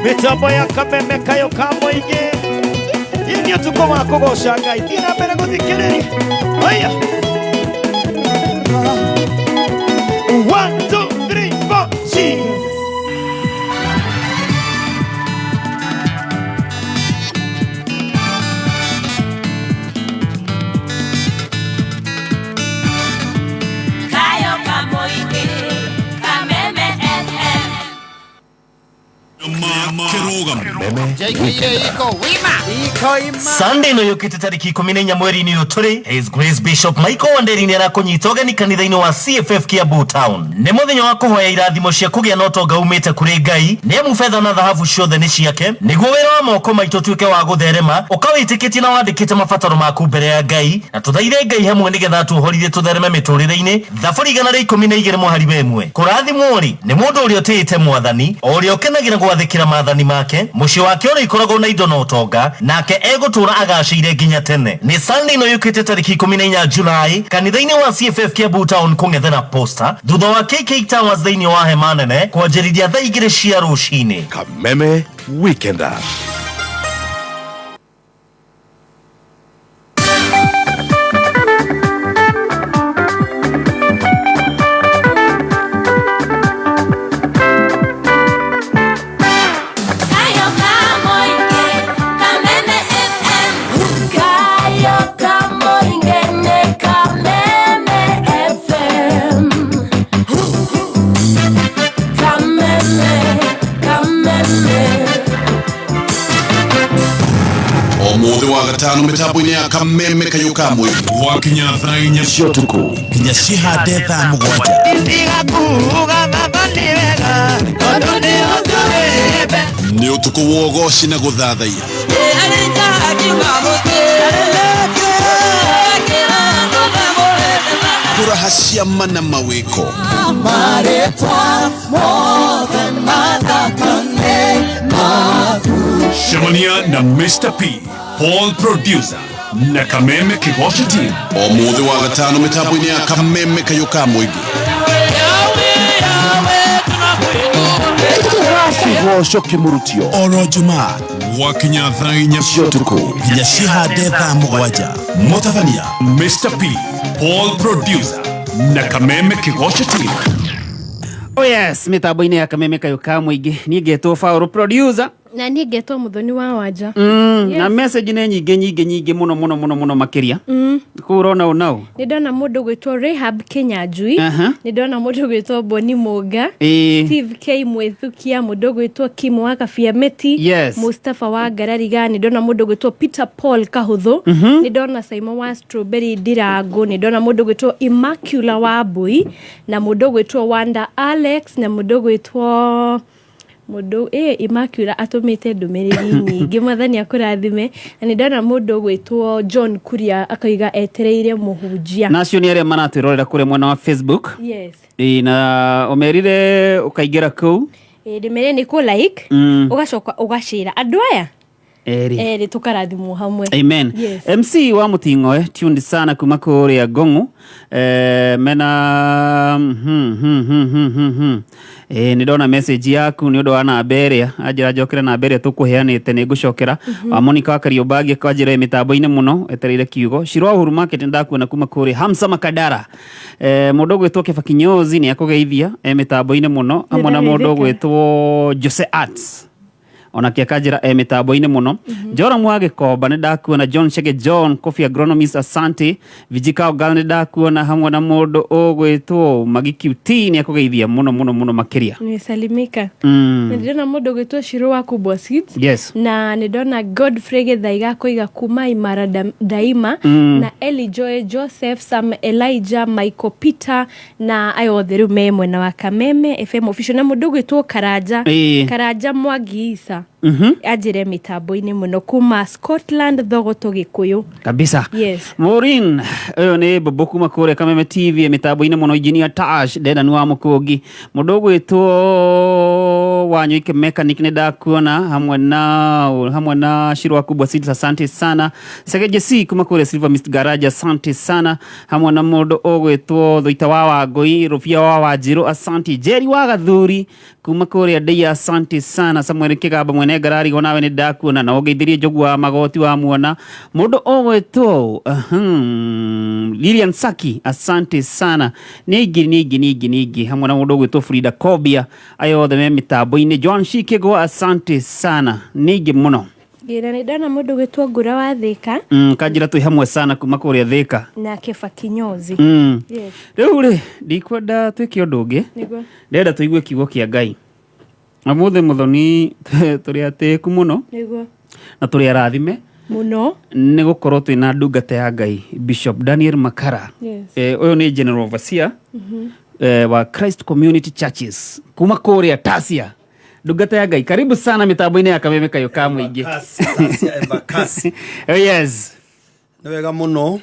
Mitambo ya Kameme kayo ka mũingĩ. Ĩ nĩ ũtukũ wa kũgoca Ngai. Thiĩ na mbere gũthikĩrĩria. Haya. 1 2 3 4 cheese. Kayo kamoige, Kameme FM. Sunday no yukite tariki 14 mweri-inĩ ũyũ tũrĩ His Grace Bishop Michael Wanderi nĩ arakũnyita ũgeni kanitha-inĩ wa CFF Kiambu Town. Nĩ mũthenya wa kũhoya irathimo cia kũgĩa na ũtonga umĩte kũrĩ Ngai, nĩ amu betha na thahabu ciothe nĩ ciake, nĩguo wĩra wa moko maitũ ũtuĩke wa gũtherema, ũkawĩtĩkĩtie na wandĩkĩte mabataro maku mbere ya Ngai, na tũthaithe Ngai hamwe nĩgetha tuohorithie tũthereme mĩtũrĩre-inĩ. Thaburi 112 mũhari wa 1. Kũrathimwo rĩ nĩ mũndũ ũrĩa ũtĩĩte Mwathani, o ũrĩa ũkenagĩra gwathĩkĩra maathani make, mũciĩ wake ũrĩkoragwo na indo na ũtonga, nake egũtũũra agacĩire nginya tene. Nĩ Sunday ĩno yũkĩte tarĩki 14 Julai kanitha-inĩ wa CFF Kiambu Town kũng'ethera Posta, thutha wa KK Towers thĩinĩ wa hema nene, kwanjĩrĩria thaa 2 cia rũcinĩ. Kameme Weekender. Kayo kamoige, Kameme FM. Kayo kamoige ne Kameme FM. Kameme, Kameme. Ũmũthĩ wa gatano mĩtambo-inĩ ya Kameme kayũ ka mũingĩ gwakinya thaa 4 cia ũtukũ nginya cihande thaa 7. Nĩ ũtukũ wa ũgoci na gũthathaiya. Kũraha ciama na mawĩko. Shamania na Mr. P, Paul Producer na Kameme Kigosha Team. Ũmũthĩ wa gatano mĩtambo-inĩ ya Kameme kayũ ka mũingĩ. Kĩgoco kĩmũrutio oro Jumaa gwakinya thaa 4 cia ũtukũ nginya cihande thaa 7. Mũtabania Mr. P, Paul Producer na Kameme Kigosha Team. Oh yes, mĩtambo-inĩ ya Kameme kayũ ka mũingĩ. Niĩ ngetwo Paul Producer. Na niĩ ngetwo Muthoni wa Wanja. Yes. Na message nĩ nyingĩ nyingĩ nyingĩ mũno mũno mũno mũno makĩria. Kũu ũrona ũ nau? Nĩ ndona mũndũ gwĩtwo Rahab Kinyanjui. Nĩ ndona mũndũ gwĩtwo Boni Mũnga. Steve K Mwĩthukia, mũndũ gwĩtwo Kim wa Kabiameti. Yes. Mustafa wa Ngarariga, nĩ ndona mũndũ gwĩtwo Peter Paul Kahũthũ. Nĩ ndona Simon wa Strawberry Ndirango, nĩ ndona mũndũ gwĩtwo Immacular wa Mbui, na mũndũ gwĩtwo Wanda Alex, na mũndũ gwĩtwo mũndũ Immacular atũmĩte ndũmĩrĩri nyingĩ, Mwathani akũrathime. Na nĩ ndona mũndũ gwĩtwo John Kuria akauga etereire mũhunjia. Na acio nĩ arĩa maratwĩrorera kũrĩa mwena wa Facebook. Yes. Na ũmerire ũkaingĩra kũu. Ndĩmere nĩ kũ like, ũgacoka ũgacĩra andũ aya erĩ tũkarathimwo hamwe. Amen. Yes. MC wa Muting'oe tuned sana kuma kũrĩa Ngong'u. Mena nĩ ndona message yaku nĩ ũndũ wa namba ĩrĩa anjĩra njokere namba ĩrĩa tũkũheanĩte nĩ ngũcokera. Wa Monica wa Kariobangi kwanjĩra mĩtambo-inĩ mũno etereire kiugo. Shiro wa Uhuru Market ndakuona kuma kũrĩa Hamsa Makadara. Mũndũ ũgwĩtwo Kĩbaki Nyozi nĩ akũgeithia mĩtambo-inĩ mũno hamwe na mũndũ ũgwĩtwo Jose Arts. Onake akanjĩra mĩtambo-inĩ mũno. Joram wa Gĩkomba nĩ ndakuona, John Chege John Coffee Agronomist asante. Vijika Ogal nĩ ndakuona hamwe na mũndũ ũgwĩtwo Magi QT nĩ akũgeithia mũno mũno mũno makĩria. Nimesalimika. Nĩ ndĩrona mũndũ ũgwĩtwo Shiro wa Kubwa Seeds. Yes. Na nĩ ndona Godfrey Gĩthaiga koiga kuma Imara Daima. Na Eli Joy Joseph, Sam Elijah, Michael Peter na ayo othe rĩu me mwena wa Kameme FM official, na mũndũ ũgwĩtwo Karanja. Karanja Mwangi Isa. Anjĩre mĩtambo-inĩ mũno kuma Scotland Thogoto Gĩkũyũ. Kabisa. Yes. Maureen, ũyũ nĩ mbũmbũ kuma kũrĩa Kameme TV mĩtambo-inĩ mũno, engineer Tash Dedan wa Mũkũngi, mũndũ ũgwĩtwo Wanyoike mechanic nĩ ndakuona hamwe na Shirwa Kubwa Seeds, asante sana. Segeje C kuma kũrĩa Silver Mist Garage, asante sana, hamwe na mũndũ ũgwĩtwo Thuita wa Wangũi, Rũbia wa Wanjirũ, asante. Jerry wa Gathuri kuma kũrĩa Ndeia, asante sana. Samuel Kĩgamba mwene ngararigo, nawe nĩ ndakuona, na ũngeithĩrie Njogu wa Magoti wa muona. Mũndũ ũgwĩtwo Lilian Saki, asante sana. Nĩ aingĩ, nĩ aingĩ, nĩ aingĩ, nĩ aingĩ, hamwe na mũndũ ũgwĩtwo Frida Kobia, aya othe me mĩtambo-inĩ. John Shikĩgwa, asante sana, nĩ aingĩ mũno. Ngĩra nĩ ndona mũndũ ũgwĩtwo Ngũra wa Thĩka. Kanjĩra twĩ hamwe sana kuma kũrĩa Thĩka. Na Kĩba Kinyozi. Yes. Rĩu rĩ, ndikwenda twĩke ũndũ ũngĩ. Nĩguo. Ndĩrenda tũigue kiugo kĩa Ngai ũmũthĩ. Mũthoni, tũrĩ atĩĩku mũno na tũrĩ arathime mũno nĩ gũkorwo twĩna ndungata ya Ngai, Bishop Daniel Makara. Ũyũ nĩ general overseer wa Christ Community Churches kuma kũrĩa Tasia. Ndungata ya Ngai, karibu sana mĩtambo-inĩ ya Kameme Kayũ ka Mũingĩ. Embakasi, Embakasi. Oh, yes. Nĩ wega mũno.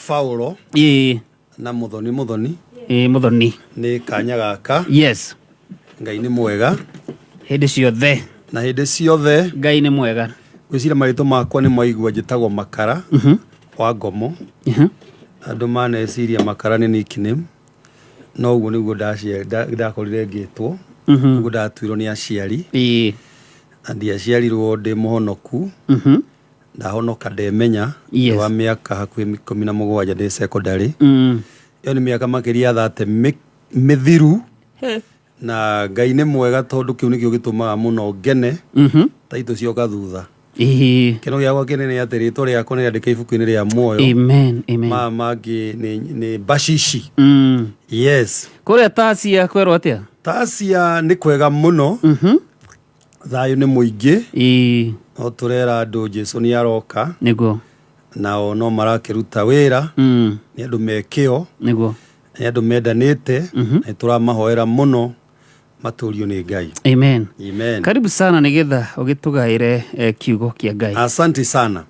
Paulo na Mũthoni, Mũthoni. Ĩĩ, Mũthoni. Nĩ kanya gaka. Ngai nĩ mwega. Hĩndĩ ciothe. Na hĩndĩ ciothe. Ngai nĩ mwega. Gwĩciria marĩtwa makwa nĩ mwaigua, njĩtagwo Makara wa Ngomo. Andũ maneciria Makara nĩ nickname, no ũguo nĩguo ndakorire ngĩtwo. Nĩguo ndatuirwo nĩ aciari. Na ndiaciarirwo ndĩ mũhonoku. Ndahonoka ndemenya wa mĩaka hakuhĩ 17 ndĩ secondary. Ĩyo nĩ mĩaka makĩria ya 30 mĩthiru, na Ngai nĩ mwega tondũ kĩu nĩkĩo gĩtũmaga mũno ngene. Taitũ cioka thutha. Kĩno gĩakwa kĩnene nĩ atĩ rĩtwa rĩakwa nĩ rĩandĩke ibuku-inĩ rĩa muoyo. Amen, amen. Maya mangĩ nĩ bashishi. Yes. Kũrĩa Tasia kwerwo atĩa? Tasia nĩ kwega mũno. Thayũ nĩ mũingĩ. No tũrera andũ Jesu nĩ aroka. Nao no marakĩruta wĩra. Nĩ andũ me kĩo. Nĩ andũ mendanĩte. Nĩ tũramahoera mũno matũrio nĩ Ngai. Amen. Amen. Karibu sana nĩgetha ũgĩtũgaĩre kiugo kĩa Ngai. Asante sana.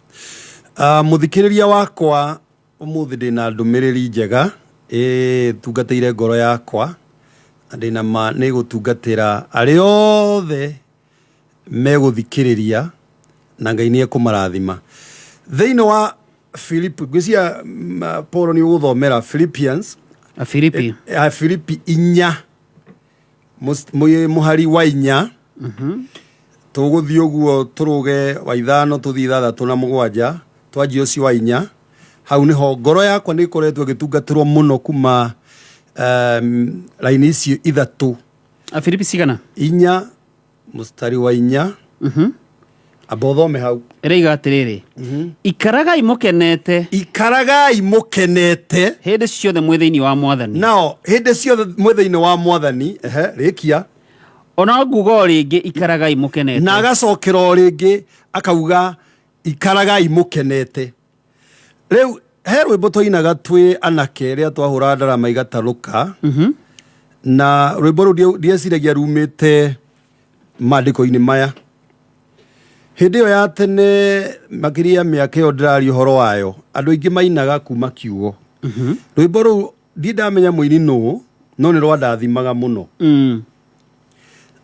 Mũthikĩrĩria wakwa, ũmũthĩ ndĩna ndũmĩrĩri njega ĩtungatĩire ngoro yakwa, na ndĩna ma nĩ gũtungatĩra arĩa othe megũthikĩrĩria, na Ngai nĩ ekũmarathima. Thĩinĩ wa Philip, ngwĩciria Paul nĩ ũgũthomera Philippians. Afilipi. Afilipi 4 mũhari wa 4, tũgũthiĩ ũguo tũrũge wa 5, tũthiĩ 6 na 7. Twanjia ũcio wa 4, hau nĩho ngoro yakwa nĩ ĩkoretwo ĩgĩtungatĩrwo mũno kuma raini icio ithatũ. Afilipi cigana? 4 mũstari wa 4. Amba ũthome hau. Ĩraiga atĩrĩrĩ, ikaragai mũkenete. Ikaragai mũkenete. Hĩndĩ ciothe mwĩ thĩinĩ wa Mwathani. Nao hĩndĩ ciothe mwĩ thĩinĩ wa Mwathani. Ehe, rĩkia. Ona nguga o rĩngĩ, ikaragai mũkenete. Na agacokera o rĩngĩ akauga ikaragai mũkenete. Rĩu he rwĩmbo twainaga twĩ anake rĩrĩa twahũra ndarama igatarũka, na rwĩmbo rũu ndieciragia rumĩte maandĩko-inĩ maya. Hĩndĩ ĩyo ya tene, makĩria mĩaka ĩyo ndĩraria ũhoro wayo, andũ aingĩ mainaga kuma kiugo. Rwĩmbo rũu ndirĩ ndamenya mũini nũ, no nĩ rwandathimaga mũno.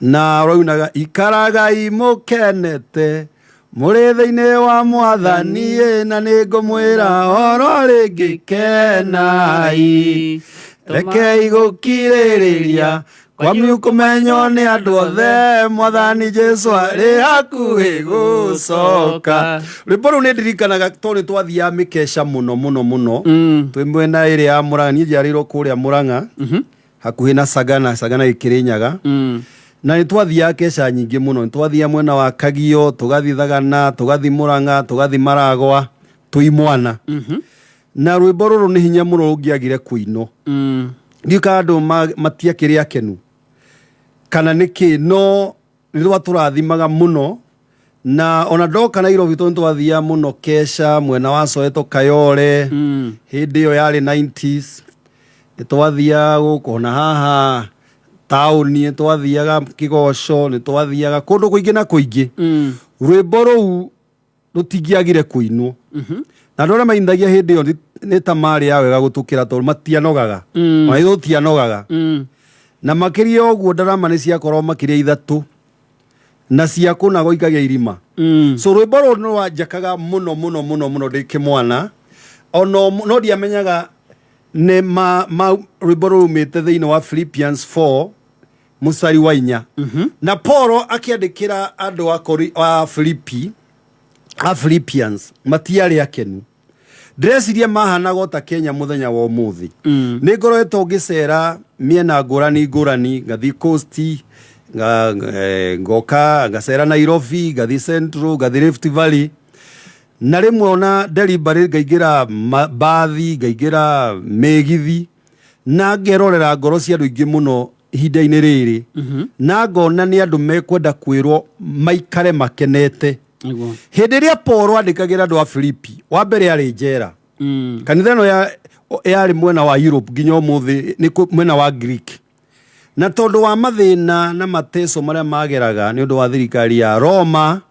Na rwaunaga, ikaragai mũkenete mũrĩ thĩinĩ wa Mwathani ĩ, na nĩ ngũmwĩra oro rĩngĩ, kenai, rekei gũkirĩrĩria kwanyu kũmenywo nĩ andũ othe, Mwathani Jesu arĩ hakuhĩ gũcoka. Rwĩmbo rũu nĩ ndirikanaga tondũ nĩ twathiaga mĩkeca mũno mũno mũno twĩ mwena ĩrĩa ya Mũrang'a. Niĩ njiarĩirwo kũrĩa Mũrang'a, hakuhĩ na Sagana, Sagana ĩkĩrĩnyaga, na nĩ twathiaga keca nyingĩ mũno. Nĩ twathiaga mwena wa Kagio, tũgathiĩ Thagana, tũgathiĩ Mũrang'a, tũgathiĩ Maragwa twĩ mwana. Na rwĩmbo rũrũ nĩ hinya mũno rũngĩagire kũinwo. Ndiũĩ kana andũ matiakĩrĩ akenu kana nĩkĩ, no nĩ rwatũrathimaga mũno. Na ona ndoka Nairobi, tondũ nĩ twathiaga mũno keca mwena wa Soweto, Kayole, hĩndĩ ĩyo yarĩ 90s, nĩ twathiaga gũkũ ona haha. Taũni nĩ twathiaga Kĩgoco, nĩ twathiaga kũndũ kũingĩ na kũingĩ. Rwĩmbo rũu rũtingĩagire kũinwo. Na andũ arĩa mainithagia hĩndĩ ĩyo nĩ ta marĩ a wega gũtũkĩra tondũ matianogaga. Ona ithuĩ tũtianogaga. Na makĩria ũguo ndarama nĩ ciakorwo makĩria ithatũ na cia kũnagwo ikagĩa irima. So rwĩmbo rũrũ nĩ rwanjakaga mũno mũno mũno mũno ndĩ kĩmwana. Ona no ndiamenyaga nĩ ma, ma rwĩmbo rũrumĩte thĩinĩ wa Philippians 4 mũstari wa 4. Na Paulo akĩandĩkĩra andũ a Filipi, a Philippians matiarĩ akenu. Ndĩreciria mahanaga o ta Kenya mũthenya wa ũmũthĩ. Nĩ ngoretwo ngĩcera mĩena ngũrani ngũrani, ngathiĩ Coast, ngoka ngacera Nairobi, ngathiĩ Central, ngathiĩ Rift Valley. Na rĩmwe ona delivery ngaingĩra mbathi, ngaingĩra mĩgithi, na ngerorera ngoro cia andũ aingĩ mũno ihinda-inĩ rĩrĩ. Na ngona nĩ andũ mekwenda kwĩrwo maikare makenete. Hĩndĩ ĩrĩa Paul andĩkagĩra andũ a Filipi, wa mbere arĩ njera. Kanitha ĩno yarĩ mwena wa Europe nginya ũmũthĩ nĩ mwena wa Greek. Na tondũ wa mathĩna na mateso marĩa mageraga nĩ ũndũ wa thirikari ya Roma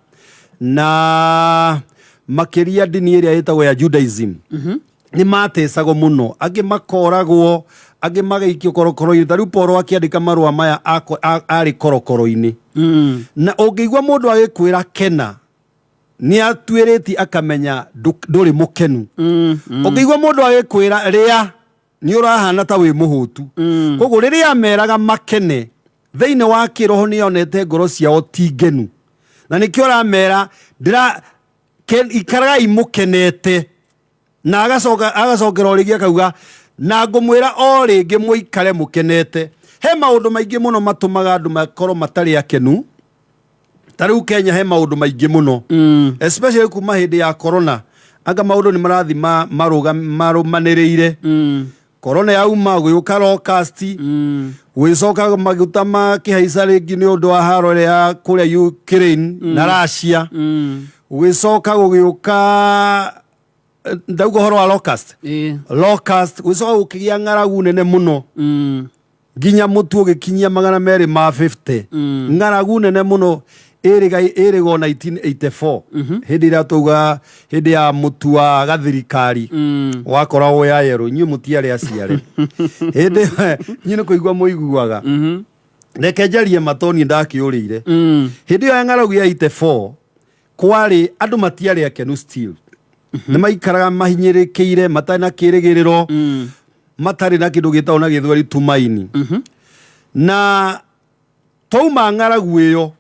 na makĩria ndini ĩrĩa ĩtagwo ya Judaism, nĩ matecagwo mũno, angĩ makoragwo, angĩ magaikio korokoro-inĩ. Ta rĩu Paul akĩandĩka marũa maya arĩ korokoro-inĩ. Na ũngĩigua mũndũ agĩkwĩra kena, nĩ atuĩrĩtie akamenya ndũrĩ mũkenu. Ũngĩigua mũndũ agĩkwĩra rĩa, nĩ ũrahana ta wĩ mũhũtu. Koguo rĩrĩa ameraga makene, thĩinĩ wa kĩroho nĩ onete ngoro ciao ti ngenu. Na nĩkĩo aramera, ikaragai mũkenete. Na agacokera o rĩngĩ akauga, na ngũmwĩra o rĩngĩ mũikare mũkenete. He maũndũ maingĩ mũno matũmaga andũ makorwo matarĩ akenu. Ta rĩu Kenya he maũndũ maingĩ mũno. Especially kuma hĩndĩ ya corona. Anga maũndũ nĩ marathiĩ marũmanĩrĩire. Corona yauma, gũgĩũka locust. Gũgĩcoka maguta makĩhaica rĩngĩ nĩ ũndũ wa haro ĩrĩa ya kũrĩa Ukraine na Russia. Gũgĩcoka gũgĩũka, ndauga ũhoro wa locust. Locust, gũgĩcoka gũkĩgĩa ng'aragu nene mũno. Nginya mũtu ũgĩkinyia magana merĩ ma 50. Ng'aragu nene mũno ĩrĩgwo 1984. Hĩndĩ ĩrĩa twauga hĩndĩ ya mũtu wa gathirikari. Wakoragwo ya yerũ, inyuĩ mũtiarĩ aciare. Hĩndĩ inyuĩ nĩ kũigua mũiguaga. Reke njarie matoni ndakĩũrĩire. Hĩndĩ ĩyo ya ng'aragu ya 84, kwarĩ andũ matiarĩ akenu still. Nĩ maikaraga mahinyĩrĩkĩire, matarĩ na kĩrĩgĩrĩro, matarĩ na kĩndũ gĩtagwo na gĩthweri tumaini. Na twauma ng'aragu ĩyo,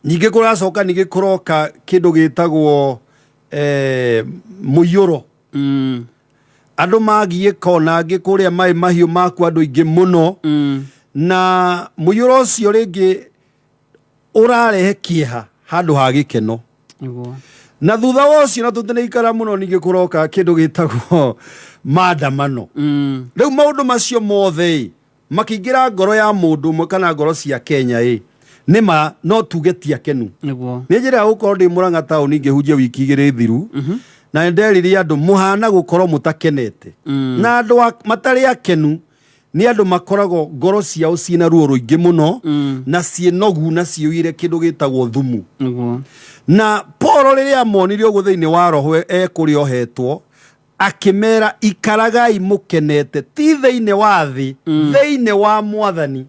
ningĩ kũracoka ningĩ kũroka kĩndũ gĩtagwo mũiyũro. Andũ magiĩka ona angĩ kũrĩa maĩ mahiũ makua andũ aingĩ mũno. Na mũiyũro ũcio rĩngĩ ũrarehe kĩeha handũ ha gĩkeno. Na thutha wa ũcio na tũtinaikara mũno ningĩ kũroka kĩndũ gĩtagwo maandamano. Rĩu maũndũ macio mothe ĩ, makĩingĩra ngoro ya mũndũ ũmwe kana ngoro cia Kenya ĩ, nĩ ma no tuge ti akenu. Nĩ njĩra ya gũkorwo ndĩ Mũrang'a taũni ngĩhunjia wiki igĩrĩ thiru, na nĩ nderire andũ mũhana gũkorwo mũtakenete. Na andũ matarĩ akenu nĩ andũ makoragwo ngoro ciao ciĩna ruo rũingĩ mũno, na ciĩnogu na ciũire kĩndũ gĩtagwo thumu. Na Paul rĩrĩa amonire ũguo thĩinĩ wa roho ekũrĩa ohetwo, akĩmera ikaragai mũkenete, ti thĩinĩ wa thĩ, thĩinĩ wa Mwathani.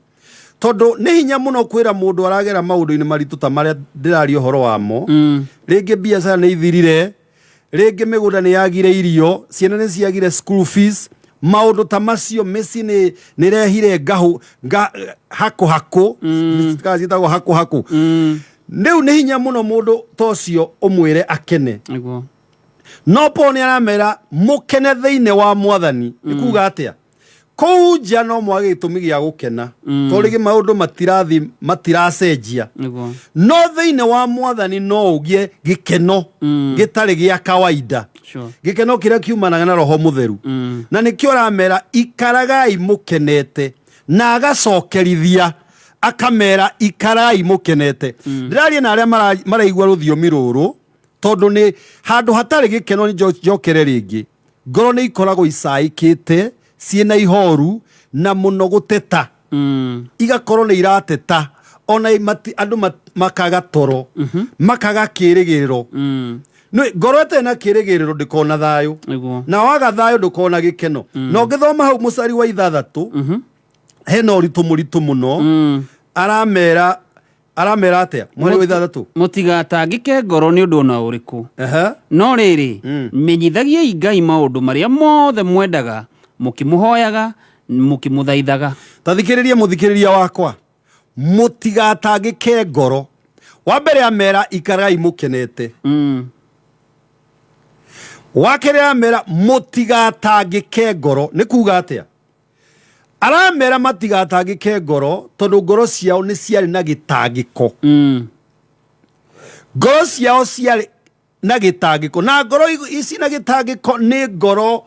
Tondũ nĩ hinya mũno kwĩra mũndũ aragera maũndũ-inĩ maritũ ta marĩa ndĩraria ũhoro wamo. Rĩngĩ biacara nĩ ithirire, rĩngĩ mĩgũnda nĩ yagire irio, ciana nĩ ciagire school fees, maũndũ ta macio, mĩciĩ nĩ ĩrehire ngahũ, hakũ hakũ, kana ciĩtagwo hakũ hakũ. Rĩu nĩ hinya mũno mũndũ ta ũcio ũmwĩre akene. No Paul nĩ aramera mũkene thĩinĩ wa Mwathani. Nĩ kuga atĩa? Kũu nja no mwage gĩtũmi gĩa gũkena. Tondũ rĩngĩ maũndũ matirathi, matiracenjia. No thĩinĩ wa Mwathani no ũgĩe gĩkeno gĩtarĩ gĩa kawaida. Gĩkeno kĩrĩa kiumanaga na Roho Mũtheru. Na nĩkĩo aramera ikaragai mũkenete, na agacokerithia akamera ikarai mũkenete. Ndĩraria na arĩa maraigua rũthiomi rũrũ, tondũ nĩ handũ hatarĩ gĩkeno nĩ njokere rĩngĩ. Ngoro nĩ ikoragwo icaĩkĩte, ciĩna ihoru na mũno gũteta. Igakorwo nĩ irateta ona andũ makaga toro, makaga kĩrĩgĩrĩro. Nĩ ngoro ĩtarĩ na kĩrĩgĩrĩro ndĩkona thayũ, na waga thayũ ndũkona gĩkeno. Na ũngĩthoma hau mũcari wa 6 hena ũritũ mũritũ mũno. Aramera, aramera atĩa mweri wa 6? Mũtigatangĩke ngoro nĩ ũndũ ona ũrĩkũ, no rĩrĩ, menyithagiai Ngai maũndũ marĩa mothe mwendaga, mũkĩmũhoyaga, mũkĩmũthaithaga. Ta thikĩrĩria, mũthikĩrĩria wakwa, mũtigatangĩke ngoro. Wa mbere amera ikarai mũkenete. Wa kerĩ amera mũtigatangĩke ngoro. Nĩ kuga atĩa? Aramera matigatangĩke ngoro tondũ ngoro ciao nĩ ciarĩ na gĩtangĩko. Ngoro ciao ciarĩ na gĩtangĩko, na ngoro ici na gĩtangĩko nĩ ngoro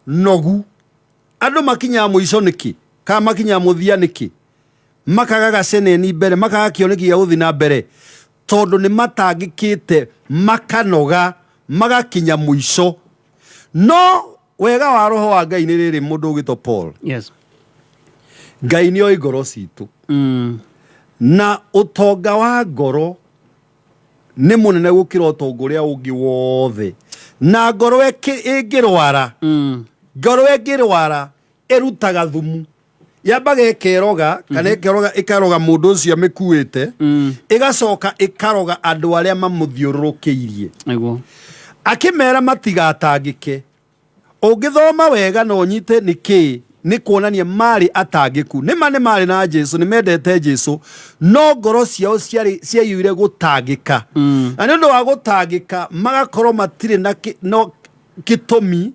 nogu. Andũ makinyaga mũico nĩkĩ, kana makinyaga mũthia nĩkĩ? Makaga gaceneni mbere, makaga kĩoneki gĩa gũthiĩ na mbere, tondũ nĩ matangĩkĩte, makanoga, magakinya mũico. No wega wa roho wa Ngai nĩ rĩrĩ, mũndũ ũgĩtwo Paul, Ngai nĩ oĩ ngoro citũ, na ũtonga wa ngoro nĩ mũnene gũkĩra ũtonga ũrĩa ũngĩ wothe. Na ngoro ĩngĩrwara, ngoro ĩngĩrwara ĩrutaga thumu, yambaga ĩkeroga kana ĩkeroga, ĩkaroga mũndũ ũcio amĩkuĩte, ĩgacoka ĩkaroga andũ arĩa mamũthiũrũrũkĩirie. Akĩmera matigatangĩke. Ũngĩthoma wega na ũnyite nĩ kĩĩ, nĩ kuonania marĩ atangĩku. Nĩma nĩ marĩ na Jesu, nĩ mendete Jesu, no ngoro ciao ciarĩ ciaiyũire gũtangĩka. Na nĩ ũndũ wa gũtangĩka magakorwo matirĩ na no gĩtũmi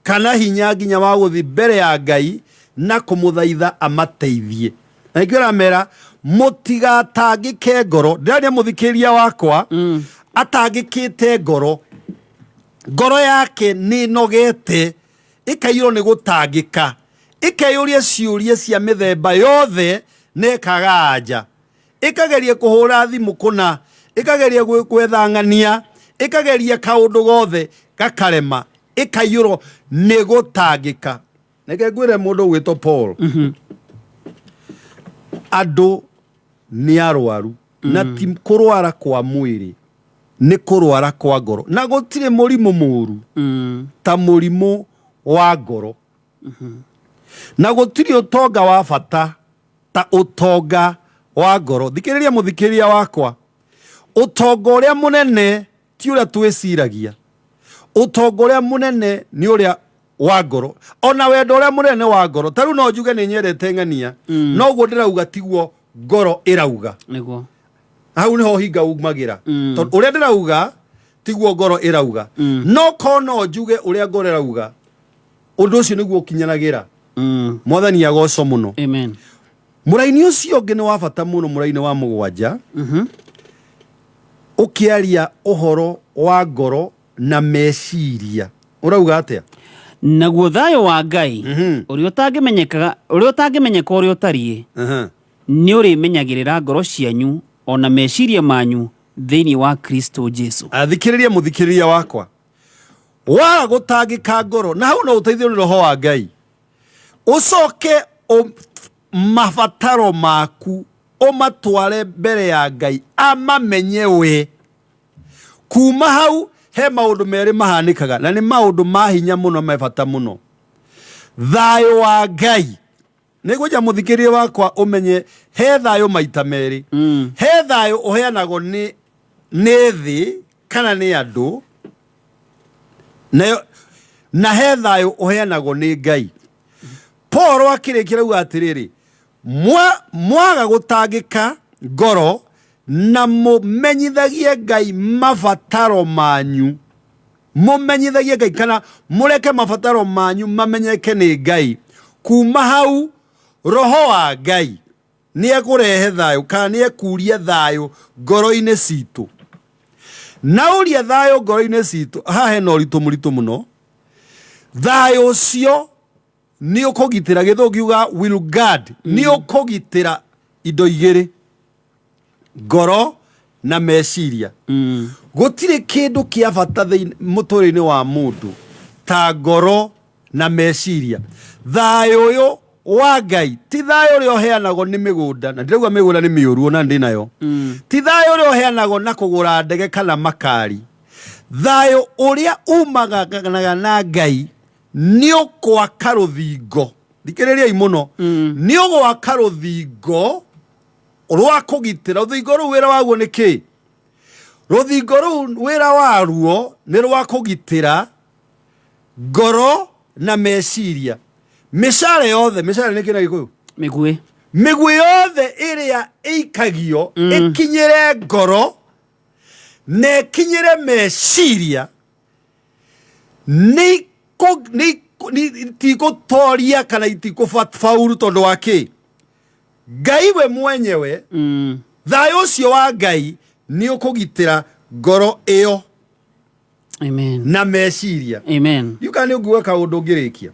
kana hinya nginya wa gũthiĩ mbere ya Ngai na kũmũthaitha amateithie. Na nĩkĩo aramera mũtigatangĩke ngoro. Ndĩraria mũthikĩrĩria wakwa atangĩkĩte ngoro, ngoro yake nĩ nogete, ĩkaiyũrwo nĩ gũtangĩka, ĩkeyũria ciũria cia mĩthemba yothe na ĩkaga anja, ĩkageria kũhũra thimũ kũna, ĩkageria gwetha ng'ania, ĩkageria kaũndũ gothe gakarema, ĩkaiyũrwo nĩ gũtangĩka. Reke ngwĩre mũndũ ũgwĩtwo Paul, andũ nĩ arwaru, na ti kũrwara kwa mwĩrĩ, nĩ kũrwara kwa ngoro, na gũtirĩ mũrimũ mũru ta mũrimũ wa ngoro, na gũtirĩ ũtonga wa bata ta ũtonga wa ngoro. Thikĩrĩria mũthikĩrĩria wakwa, ũtonga ũrĩa mũnene ti ũrĩa twĩciragia, ũtonga ũrĩa mũnene nĩ ũrĩa wa ngoro, ona wendo ũrĩa mũnene wa ngoro. Ta rĩu no njuge nĩ nyendete ng'ania, noguo ndĩrauga tiguo ngoro ĩrauga. Hau niho hinga umagĩra, tondũ ũrĩa ndĩrauga tiguo ngoro ĩrauga. No ko no njuge ũrĩa ngoro ĩrauga, ũndũ ũcio nĩguo ũkinyanagĩra. Mwathani agocwo mũno. Amen. Mũraini ũcio ũngĩ nĩ wa bata mũno, mũraini wa 7, ũkĩaria ũhoro wa ngoro na meciria, ũrauga atĩa? Naguo thayũ wa Ngai, ũrĩa ũtangĩmenyekaga, ũrĩa ũtangĩmenyeka ũrĩa ũtariĩ, nĩ ũrĩmenyagĩrĩra ngoro cianyu ona meciria manyu thĩinĩ wa Kristo Jesu. Athikĩrĩria mũthikĩrĩria wakwa, waga gũtangĩka ngoro, na hau no ũteithio nĩ roho wa Ngai, ũcoke mabataro maku ũmatware mbere ya Ngai amamenye we. Kuma hau he maũndũ merĩ mahanĩkaga, na nĩ maũndũ ma hinya mũno, me bata mũno. Thayũ wa Ngai, nĩ ngwenda mũthikĩrĩria wakwa ũmenye he thayũ maita merĩ. He thayũ ũheanagwo nĩ thĩ kana nĩ andũ, na he thayũ ũheanagwo nĩ Ngai. Paul akĩrĩkia auga atĩrĩrĩ, mwaga gũtangĩka ngoro na mũmenyithagie Ngai mabataro manyu, mũmenyithagie Ngai kana mũreke mabataro manyu mamenyeke nĩ Ngai. Kuma hau roho wa Ngai nĩ ekũrehe thayũ, kana nĩ ekuria thayũ ngoro-inĩ citũ. Na ũria thayũ ngoro-inĩ citũ, haha hena ũritũ mũritũ mũno. Thayũ ũcio nĩ ũkũgitĩra, gĩthũngũ kiuga will guard, nĩ ũkũgitĩra indo igĩrĩ, ngoro na meciria. Gũtirĩ kĩndũ kĩa bata thĩinĩ mũtũrĩre-inĩ wa mũndũ ta ngoro na meciria. Thayũ ũyũ Wa Ngai ti thayũ ũrĩa ũheanagwo nĩ mĩgũnda, na ndirauga mĩgũnda nĩ mĩũru, ona ndĩ nayo. Ti thayũ ũrĩa ũheanagwo na kũgũra ndege kana makari. Thayũ ũrĩa umaganaga na Ngai nĩ ũkwaka rũthingo. Thikĩrĩriai mũno. Nĩ ũgwaka rũthingo rwa kũgitĩra. Rũthingo rũu wĩra waguo nĩ kĩ? Rũthingo rũu wĩra waruo nĩ rwa kũgitĩra ngoro na meciria. Mĩcare yothe, mĩcare nĩ kĩ na Gĩkũyũ? Mĩguĩ. Mĩguĩ yothe ĩrĩa ĩikagio ĩkinyĩre ngoro na ĩkinyĩre meciria nĩ itigũtoria kana itigũfaulu tondũ wa kĩ? Ngai we mwenyewe, thayũ ũcio wa Ngai nĩ ũkũgitĩra ngoro ĩyo. Amen. Na meciria. Amen. Ndiũĩ kana nĩ ũnguga kaũndũ ngĩrĩkia.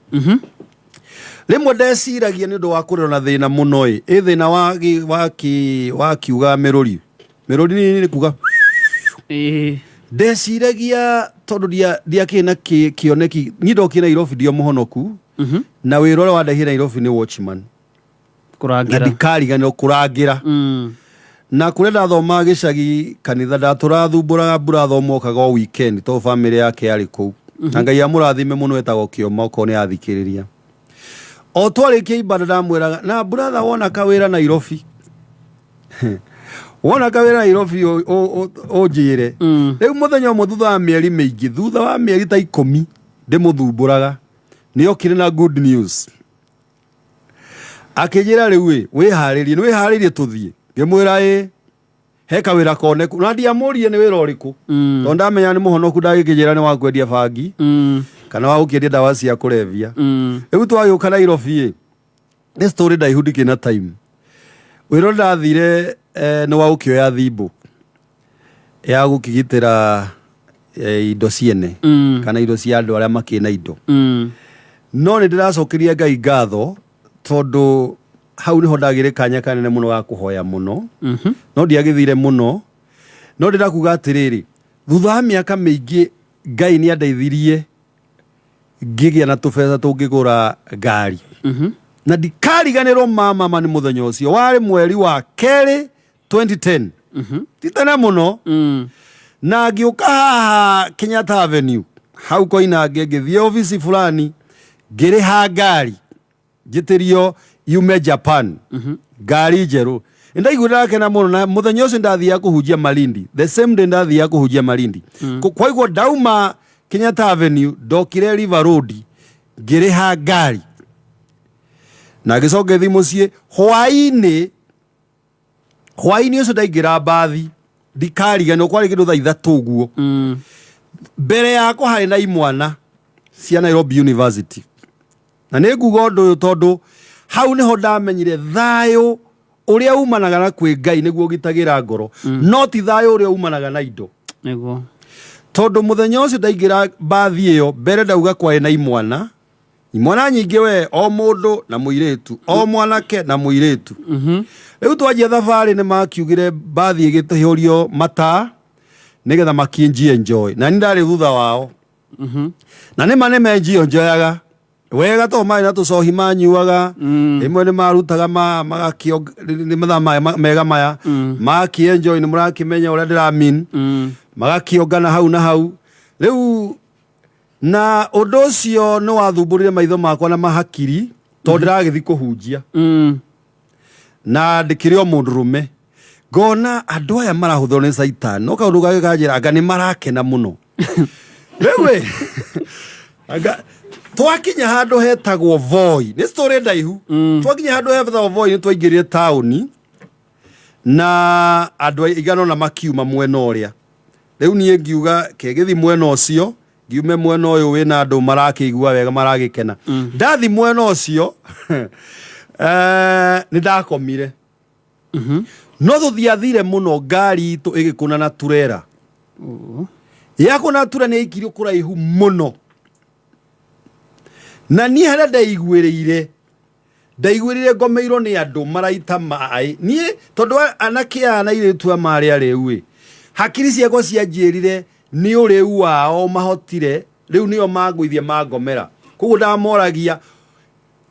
Rĩmwe ndeciragia nĩ ũndũ wa kũrerwo na thĩna mũno ĩ, ĩ thĩna wa gĩ- wa kĩ- wa kiuga mĩrũri. Mĩrũri nĩ kuga ndeciragia tondũ ndiakĩrĩ na kĩoneki. Niĩ ndokire Nairobi ndĩ o mũhonoku, na wĩra ũrĩa wandehire Nairobi nĩ watchman. Kũrangĩra. Na ndikariganĩrwo kũrangĩra. Na kũrĩa ndathomaga gĩcagi kanitha ndatũrathumbũraga mbura mokaga o weekend tondũ bamĩrĩ yake yarĩ kũu. Na Ngai amũrathime mũno, etagwo Kĩoma, okorwo nĩ athikĩrĩria. O twarĩkia ibada ndamwĩraga, na brother, wona kawĩra Nairobi, wona kawĩra Nairobi ũnjĩre. Rĩu mũthenya ũmwe thutha wa mĩeri mĩingĩ, thutha wa mĩeri ta 10 ndĩmũthumbũraga, nĩ okire na good news. Akĩnjĩra, rĩu ĩ wĩharĩrie, nĩ wĩharĩrie tũthiĩ? Ngĩmwĩra ĩ, he kawĩra koneku, na ndiamũrie nĩ wĩra ũrĩkũ, tondũ ndamenya nĩ mũhonoku, ndagĩkĩnjĩra nĩ wa kwendia bangi kana wa gũkĩendia ndawa cia kũrebia. Rĩu twagĩũka Nairobi ĩ, nĩ story ndaihu, ndikĩrĩ na time. Wĩra ũrĩa ndathire nĩ wa gũkĩoya thimbũ ya gũkĩgitĩra indo ciene kana indo cia andũ arĩa makĩrĩ na indo. No nĩ ndĩracokeria Ngai ngatho tondũ hau nĩho ndagĩrĩ kanya kanene mũno ga kũhoya mũno. No ndiagĩthire mũno, no ndĩrakuga atĩrĩrĩ, thutha wa mĩaka mĩingĩ Ngai nĩ andeithirie ngĩgĩa na tũbeca tũngĩgũra ngari. Na ndikariganĩrwo mama nĩ mũthenya ũcio warĩ mweri wa kerĩ 2010, ti tene mũno. Na ngĩũka haha Kenyatta Avenue hau Koinange, ngĩthiĩ obici fulani, ngĩrĩha ngari njĩtĩrio yume Japan, ngari njerũ. Nĩndaiguire ndakena mũno. Na mũthenya ũcio ndathiaga kũhunjia Malindi, the same day ndathiaga kũhunjia Malindi. Kwaiguo ndauma Kenyatta Avenue ndokire River Road, ngĩrĩha ngari na ngĩcoka ngĩthiĩ mũciĩ hwaĩ-inĩ. Hwaĩ-inĩ ũcio ndaingĩra mbathi, ndikariganĩrwo, kwarĩ kĩndũ thaa 3 ũguo. Mbere yakwa harĩ na imwana cia Nairobi University. Na nĩ nguga ũndũ ũyũ tondũ hau nĩho ndamenyire thayũ ũrĩa umanaga na kwĩ Ngai nĩguo ũgitagĩra ngoro, no ti thayũ ũrĩa umanaga na indo. Tondũ mũthenya ũcio ndaingĩra mbathi ĩyo, mbere ndauga kwarĩ na imwana, imwana nyingĩ we, o mũndũ na mũirĩtu, o mwanake na mũirĩtu. Rĩu twanjia thabarĩ, nĩ makiugire mbathi ĩgĩhũrio mataa nĩgetha makinji enjoy, na niĩ ndarĩ thutha wao. Na nĩma nĩ menji enjoyaga wega tondũ marĩ na tũcohi manyuaga. Rĩmwe nĩ marutaga magakĩo nĩ mathaa maya mega maya makĩenjoy, nĩ mũrakĩmenya ũrĩa ndĩramin, magakĩongana hau na hau. Rĩu na ũndũ ũcio nĩ wathumbũrire maitho makwa na mahakiri tondũ ndĩragĩthiĩ kũhunjia na ndĩkĩrĩ o mũndũrũme, ngona andũ aya marahũthĩrwo nĩ caitani, no kaũndũ gake kanjĩra anga nĩ marakena mũno. Rĩu ĩ, anga twakinya handũ hetagwo Voi, nĩ story ndaihu, twakinya handũ hetagwo Voi nĩ twaingĩrire taũni na andũ aigana ũna makiuma mwena ũrĩa. Rĩu niĩ ngiuga kegĩthi mwena ũcio, ngiume mwena ũyũ wĩna andũ marakĩigua wega, maragĩkena. Ndathi mwena ũcio nĩ ndakomire, no tũtiathire mũno, ngari itũ ĩgĩkũna na turera. Yakũna tura nĩ yaikirio kũraihu mũno, na niĩ harĩa ndeiguĩrĩire, ndaiguĩrĩire ngomeirwo nĩ andũ maraita maĩ. Niĩ tondũ anake aya na airĩtu aya marĩ arĩu ĩ, hakiri ciakwa cianjĩrire nĩ ũrĩu wao mahotire, rĩu nĩo mangũithia mangomera. Koguo ndamoragia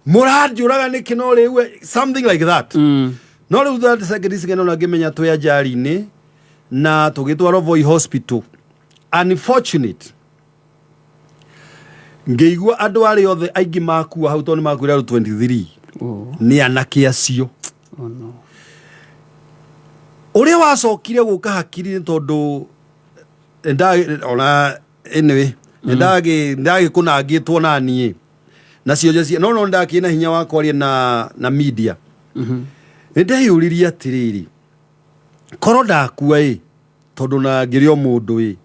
Mũranjũraga nĩkĩ no rĩu something like that. No rĩu 30 seconds ngĩona ngĩmenya twĩ ajali-inĩ na tũgĩtwarwo Voi Hospital. Unfortunate ngĩigua andũ arĩa othe aingĩ makua hau tondũ nĩ makuire andũ 23 nĩ anake acio. Oh, no. Ũrĩa wacokire gũka hakiri nĩ tondũ ona anyway ndagĩkũnangĩtwo na niĩ na cionje cia no ndakĩrĩ na hinya wa kwaria na media. Nĩ ndeyũririe atĩrĩrĩ, korwo ndakua ĩ, tondũ na ngĩrĩ o mũndũ ĩ,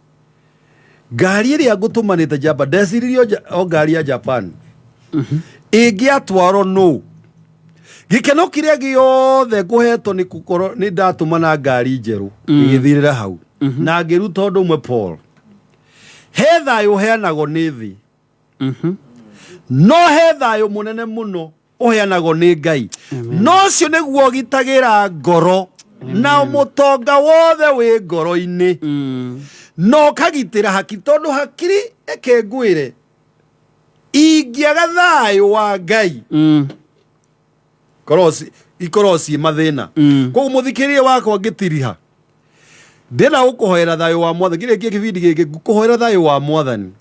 ngari ĩrĩa ngũtũmanĩte Japan, ndeciririe o ngari ya Japan ĩngĩatwarwo nũ, gĩkeno kĩrĩa gĩothe ngũhetwo nĩ gũkorwo nĩ ndatũmana ngari njerũ ĩgĩthirĩra hau. Na ngĩruta ũndũ ũmwe, Paul, he thayũ ũheanagwo nĩ thĩ, no he thayũ mũnene mũno ũheanagwo nĩ Ngai, no ũcio nĩguo ũgitagĩra ngoro na mũtonga wothe wĩ ngoro-inĩ na ũkagitĩra hakiri, tondũ hakiri eke ngwĩre ingĩaga thayũ wa Ngai ikorwo ciĩ mathĩna. Koguo mũthikĩrĩria wakwa ngĩtiriha ndĩna gũkũhoera thayũ wa Mwathani, ngĩrĩkia kĩbindi gĩkĩ ngũkũhoera thayũ wa Mwathani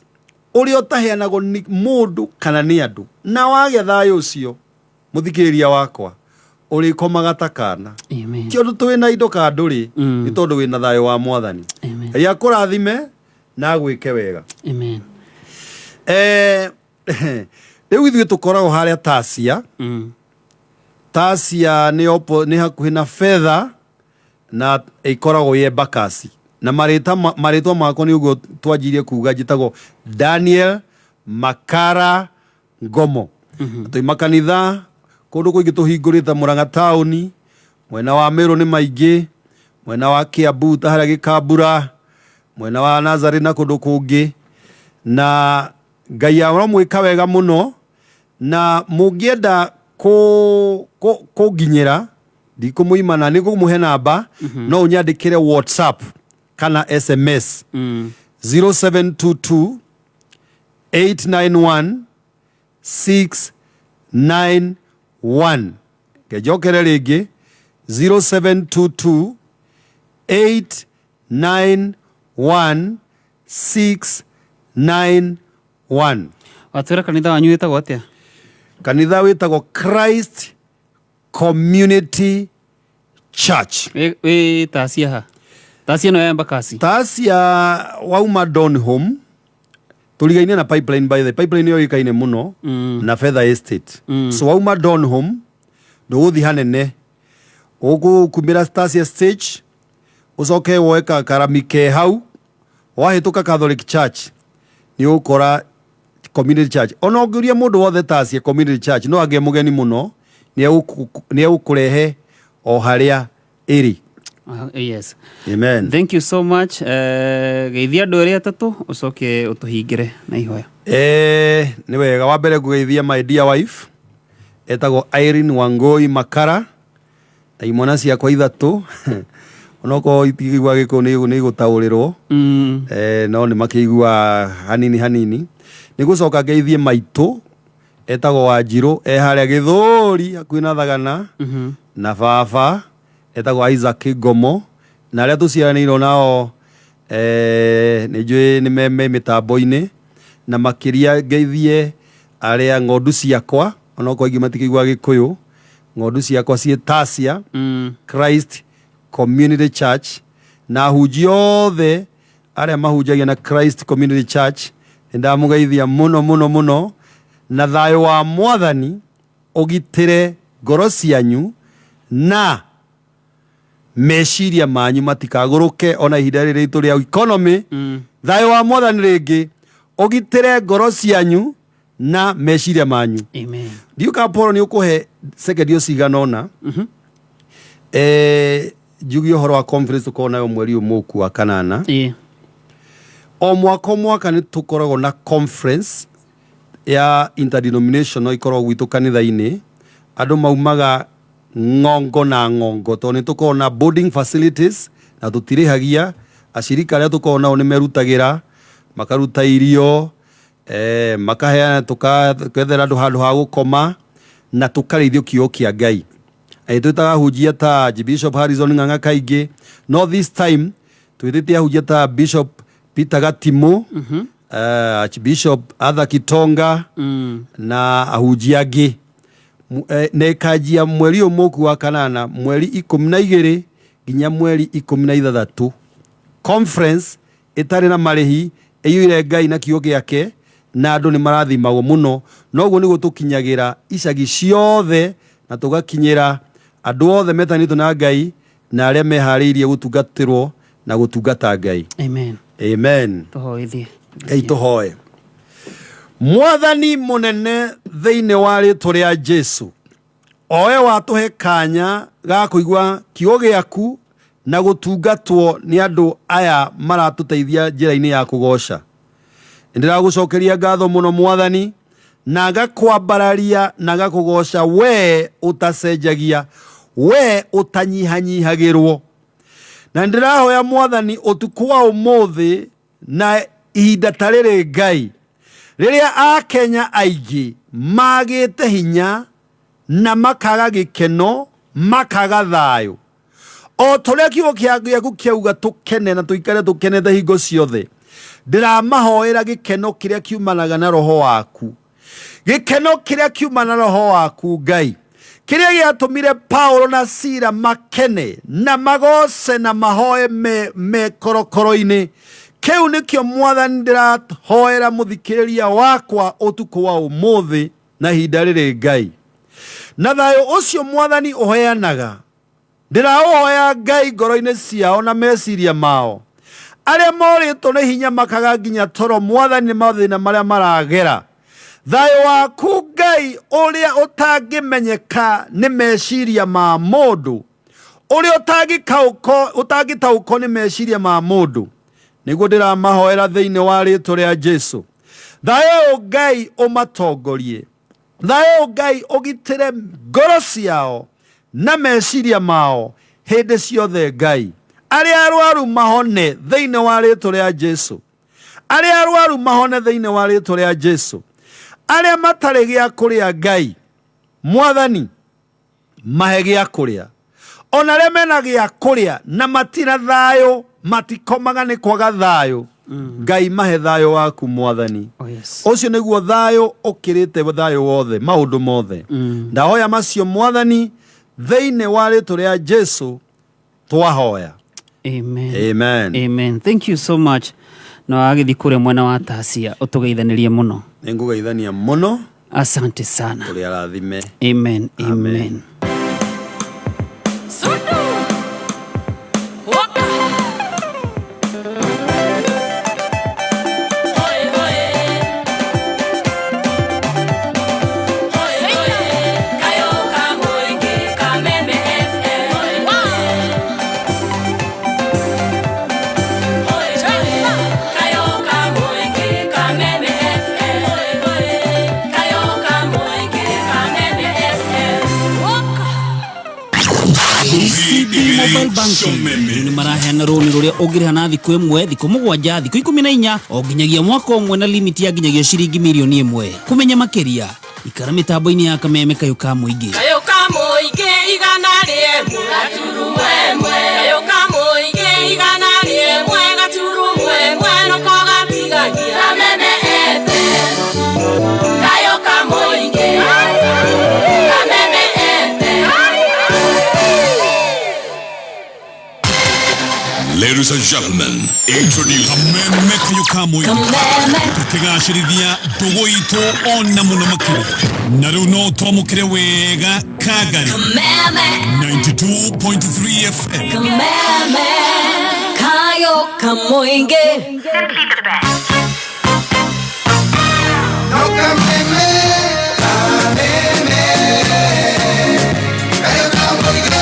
ũrĩa ũtaheanagwo nĩ mũndũ kana nĩ andũ, na wagĩa thayũ ũcio mũthikĩrĩria wakwa ũrĩkomaga ta kana. Amen. Ti ũndũ twĩna indo ka ndũrĩ, nĩ tondũ wĩna thayũ wa Mwathani. Ngai akũrathime na agwĩke wega. Amen. Rĩu ithuĩ tũkoragwo harĩa Tasia. Tasia nĩ hakuhĩ na Fedha na ĩkoragwo ĩ Embakasi, na marĩtwa makwa nĩ ũguo twanjirie kuga, njĩtagwo Daniel Makara Ngomo. Twĩ makanitha kũndũ kũingĩ tũhingũrĩte Murang'a taũni, mwena wa Meru nĩ maingĩ, mwena wa Kiambu ta harĩa Gĩkambura, mwena wa Nazareth na kũndũ kũngĩ, na Ngai aromwĩka wega mũno. Na mũngĩenda kũnginyĩra, ndikũmũimana, nĩ ngũmũhe namba, no ũnyandĩkĩre WhatsApp kana SMS 0722 891 691. Ngenjokere rĩngĩ, 0722 891 691. Watwĩra kanitha wanyu wĩtagwo atĩa? Kanitha wĩtagwo Christ Community Church. Wĩ Tasia ha? Tasia no ya Embakasi? Tasia wauma Donholm, tũrigaine na Pipeline, by the Pipeline nĩyo ĩkaine mũno na Fedha Estate. So wauma Donholm ndũgũthiĩ hanene, ũgũkumĩra Tasia stage, ũcoke woe karami ke hau, wahĩtũka Catholic Church nĩ ũgũkora Community Church. Ona ũngĩũria mũndũ wothe Tasia Community Church, no angĩ mũgeni mũno nĩ egũkũrehe o harĩa ĩrĩ. Yes. Amen. Thank you so much. Geithia andũ erĩ atatũ ũcoke ũtũhingĩre na ihoya. Nĩ wega. Wa mbere ngũgeithia my dear wife etagwo Irene Wangui Makara na imwana ciakwa ithatũ, onokorwo itikĩigua gĩkũyũ nĩ igũtaũrĩrwo, no nĩ makĩigua hanini hanini. Nĩ gũcoka ngeithie maitũ etagwo Wanjirũ, e harĩa Gĩthũri hakuhĩ na Thagana, na baba etagwo Isaac Ngomo, na arĩa tũciaranĩirwo nao nĩ njũĩ nĩ me mĩtambo-inĩ, na makĩria ngeithie arĩa ng'ondu ciakwa, onokorwo aingĩ matikĩigua gĩkũyũ, ng'ondu ciakwa ciĩ Tasia Christ Community Church, na ahunjia othe arĩa mahunjagia na Christ Community Church, nĩ ndamũgeithia mũno mũno mũno, na thayũ wa Mwathani ũgitĩre ngoro cianyu na meciria manyu matikagũrũke ona ihinda rĩrĩ ritũ rĩa economy. Thayũ wa Mwathani rĩngĩ ũgitĩre ngoro cianyu na meciria manyu. Amen. Ndiũka Paul nĩ ũkũhe sekendi o cigana ũna, njuge ũhoro wa conference tũkoragwo nayo mweri ũyũ mũku wa kanana. O mwaka o mwaka nĩ tũkoragwo na conference ya interdenominational ikoragwo gwitũ kanitha-inĩ. Andũ maumaga ng'ongo na ng'ongo tondũ nĩ tũkoragwo na boarding facilities na tũtirĩhagia. Acirika arĩa tũkoragwo nao nĩ merutagĩra, makaruta irio, makaheana, tũkethera andũ handũ ha gũkoma. Na tũkarĩithio kiugo kĩa Ngai. Twĩtaga ahunjia ta Bishop Harrison Ng'ang'a kaingĩ, no this time twĩtĩte ahunjia ta Bishop Peter Gatimu, Archbishop Arthur Kitonga na ahunjia angĩ. Na ĩkanjia mweri ũyũ mũku wa kanana, mweri 12 nginya mweri 16, conference ĩtarĩ na marĩhi, ĩiyũire Ngai na kiugo gĩake, na andũ nĩ marathimagwo mũno. Noguo nĩguo tũkinyagĩra icagi ciothe na tũgakinyĩra andũ othe metanĩtwo na Ngai na arĩa meharĩirie gũtungatĩrwo na gũtungata Ngai. Amen. Amen. Tũhoithie. Ngai tũhoe. Mwathani mũnene, thĩinĩ wa rĩtwa rĩa Jesu, owe watũhe kanya ga kũigua kiugo gĩaku na gũtungatwo nĩ andũ aya maratũteithia njĩra-inĩ ya kũgoca, nĩndĩragũcokeria ngatho mũno Mwathani, na ngakwambararia na ngakũgoca, we ũtacenjagia, we ũtanyihanyihagĩrwo. Na ndĩrahoya Mwathani ũtukũ wa ũmũthĩ na ihinda ta rĩrĩ, Ngai, rĩrĩa Akenya aingĩ magĩte hinya na makaga gĩkeno, makaga thayũ, o tũrĩa kiugo gĩaku kĩauga tũkene na tũikare tũkenete hingo ciothe, ndĩramahoera gĩkeno kĩrĩa kiumanaga na roho waku, gĩkeno kĩrĩa kiumana na roho waku Ngai, kĩrĩa gĩatũmire Paulo na Sila makene na magoce na mahoe me korokoro-inĩ. Kĩu nĩkĩo Mwathani ndĩrahoera mũthikĩrĩria wakwa ũtukũ wa ũmũthĩ na ihinda rĩrĩ, Ngai, na thayũ ũcio Mwathani ũheanaga, ndĩraũhoya Ngai ngoro-inĩ ciao na meciria mao, arĩa morĩtwo nĩ hinya makaga nginya toro, Mwathani, nĩ mathĩna marĩa maragera. Thayũ waku Ngai ũrĩa ũtangĩmenyeka nĩ meciria ma mũndũ, ũrĩa ũtangĩtaũkwo nĩ meciria ma mũndũ, nĩguo ndĩramahoera thĩinĩ wa rĩtwa rĩa Jesu. Thayũ ũyũ Ngai ũmatongorie, thayũ Ngai ũgitĩre ngoro ciao na meciria mao hĩndĩ ciothe. Ngai, arĩa arwaru mahone thĩinĩ wa rĩtwa rĩa Jesu, arĩa arwaru mahone thĩinĩ wa rĩtwa rĩa Jesu, arĩa matarĩ gĩa kũrĩa, Ngai Mwathani, mahe gĩa kũrĩa, ona arĩa mena gĩa kũrĩa na matina thayũ, matikomaga nĩ kwaga thayũ, Ngai, mahe thayũ waku Mwathani. Oh, yes. Ũcio nĩguo thayũ ũkĩrĩte thayũ wothe, maũndũ mothe. Ndahoya macio Mwathani, thĩinĩ wa rĩtwa rĩa Jesu twahoya. Amen. Amen. Amen. Thank you so much. Na wagĩthiĩ kũrĩa mwena wa Tasia ũtũgeithanĩrie mũno. Nĩngũgeithania mũno. Asante sana. Tũrĩ arathime. Amen. Amen. Sudu. Waka. Hoi hoi. Hoi hoi. Kayo Kamuingi Kameme FM. Hoi hoi. Kayo Kamuingi Kameme FM. Hoi hoi. Kayo Kamuingi Kameme FM. Waka. KCB Mobile Banking nĩ maraheana rũni rũrĩa ũngĩrĩha na thikũ 1, thikũ 7, thikũ 14, o nginyagia mwaka ũmwe, na limit ya nginyagia ciringi mirioni 1. Kũmenya makĩria, ikara mĩtambo-inĩ ya Kameme Kayũ ka Mũingĩ. Kayo Kamuingi 101.1. Kayo Kamuingi 101.1 noko gatigagia Kameme FM. Kayo Kamuingi Kameme FM. Ladies and gentlemen, introduce Kameme Kayũ ka Mũingĩ, tũkĩgacĩrithia ndũgũ itũ ona mũno makĩria, na rĩu no twamũkĩre wega Kagari Kameme. 92.3 FM. Kameme. Kayo Kamuingi. No Kameme, Kameme, Kayo Kamuingi.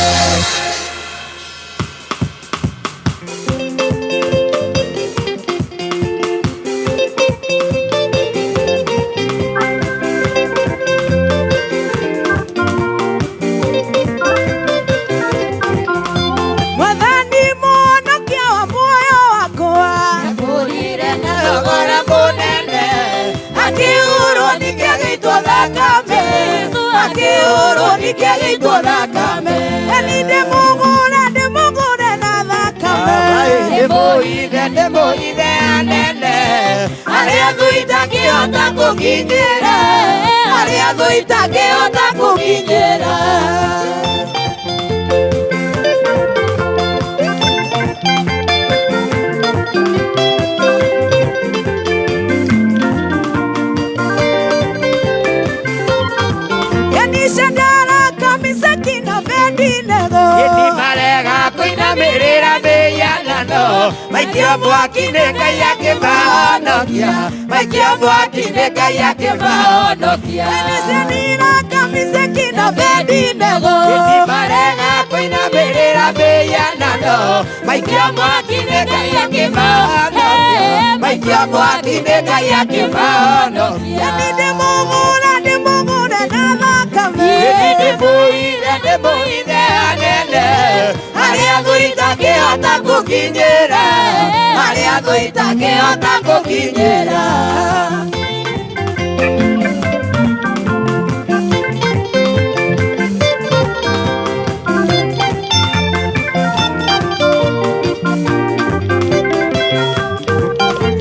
Mwathani mũhonokia wa muoyo wakwa, Ngũrire na thogora mũnene, akĩurwo ningĩ agĩitwo thakame, akĩurwo. Gĩkĩgĩitwo thakame. Eni ndĩmũgũre ndĩmũgũre na thakame. Ndĩmũithe ndĩmũithe anene arĩa thũ itangĩhota gũkinyĩra arĩa thũ itangĩhota gũkinyĩra. Maikio mwaki nĩ Ngai akĩmahonokia maikio mwaki nĩ Ngai akĩmahonokia. Marega kũinamĩrĩra mĩhianano maikio mwaki nĩ Ngai akĩmahonokia maikio mwaki nĩ Ngai akĩmahonokia. Ndĩmũgũre ndĩmũgũre na thakame. Ndĩmũithe ndĩmũithe anene arĩa thũ itangĩhota gũkinyĩra arĩa thũ itangĩhota gũkinyĩra.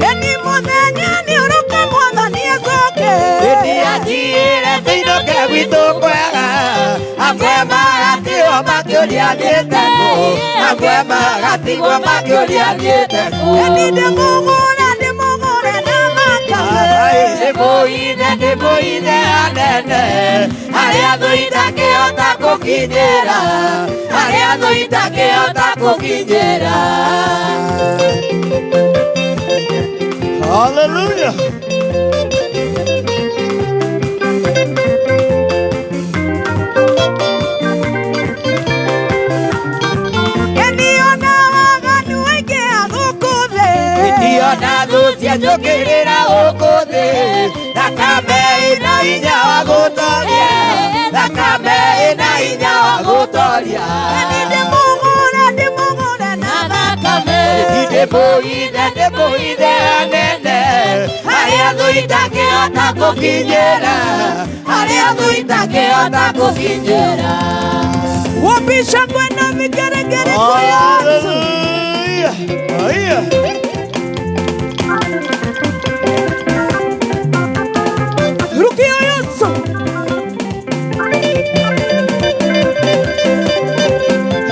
Eni mũthenya nĩ ũrũka mwathani acoke. Ĩndĩ anjiyĩre tũinũke gwitũ kwega amwe magatigwo makĩũria thiĩte kũ amwe magatigwo makĩũria thiĩte kũ. Eni ndĩmũgũre ndĩmũgũre na thakame. Ndĩmũithe ndĩmũithe anene arĩa thũ itangĩhota gũkinyĩra arĩa thũ itangĩhota gũkinyĩra. Hallelujah. Ndiona thũ cianjũkĩrĩra gũkũ thĩ thakame ĩna hinya wa gũtoria thakame ĩna hinya wa gũtoria. Eni ndĩmũgũre ndĩmũgũre na thakame. Ndĩmũithe ndĩmũithe anene arĩa thũ itangĩhota gũkinyĩra arĩa thũ itangĩhota gũkinyĩra. Wapisha kwenda vigeregere kwa Yesu. Hallelujah. Rukia Yesu.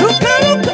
Ruka ruka.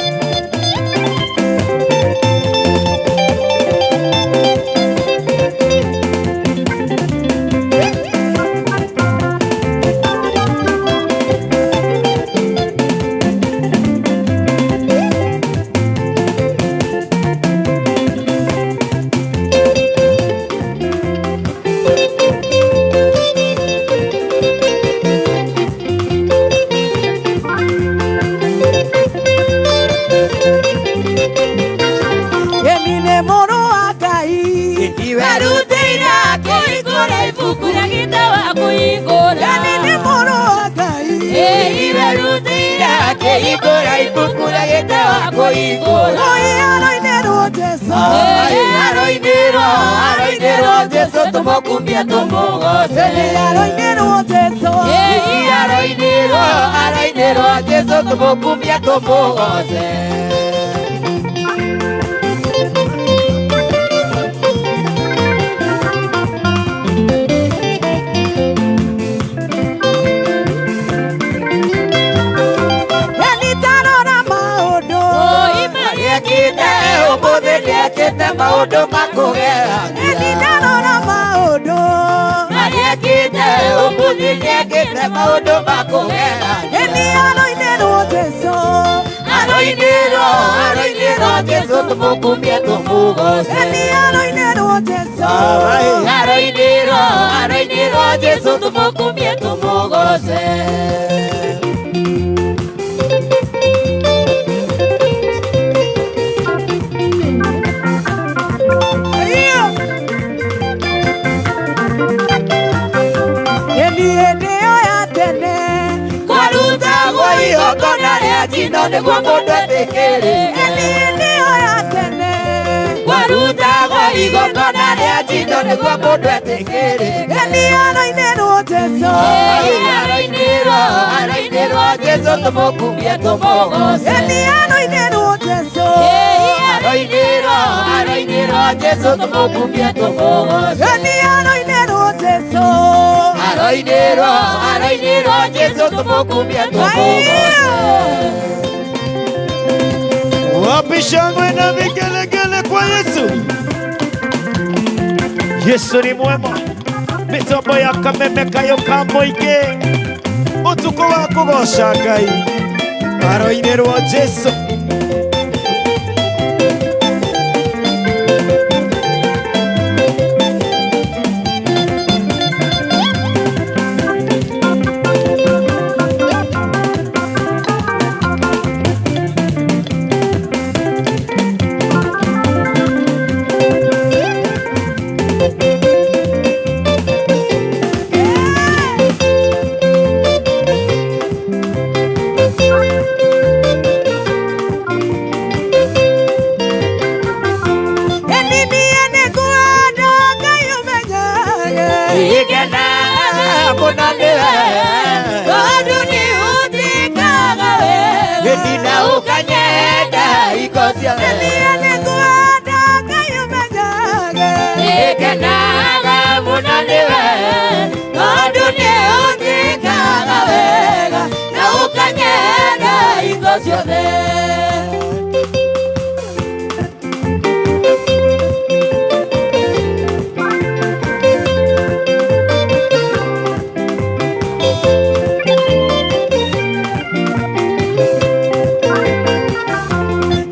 Jesu tũmũkumie tũmũgoce. Eni aroinĩrwo Jesu. Aroinĩrwo, aroinĩrwo Jesu tũmũkumie tũmũgoce. Eni aroinĩrwo Jesu. Aroinĩrwo, aroinĩrwo Jesu tũmũkumie tũmũgoce. Wapi shangwe na vigelegele kwa Yesu? Yesu ni mwema. Mitambo ya Kameme Kayo ka Mũingĩ, ũtukũ wa kũgoca Ngai, aroinĩrwo Jesu. Eni niĩ nĩngwenda Ngai ũmenyage. Nĩngenaga mũno nĩwe, tondũ nĩũnjĩkaga wega na ũkanyenda hingo ciothe. Niĩ nĩngwenda Ngai ũmenyage. Nĩngenaga mũno nĩwe, tondũ nĩũnjĩkaga wega na ũkanyenda hingo ciothe.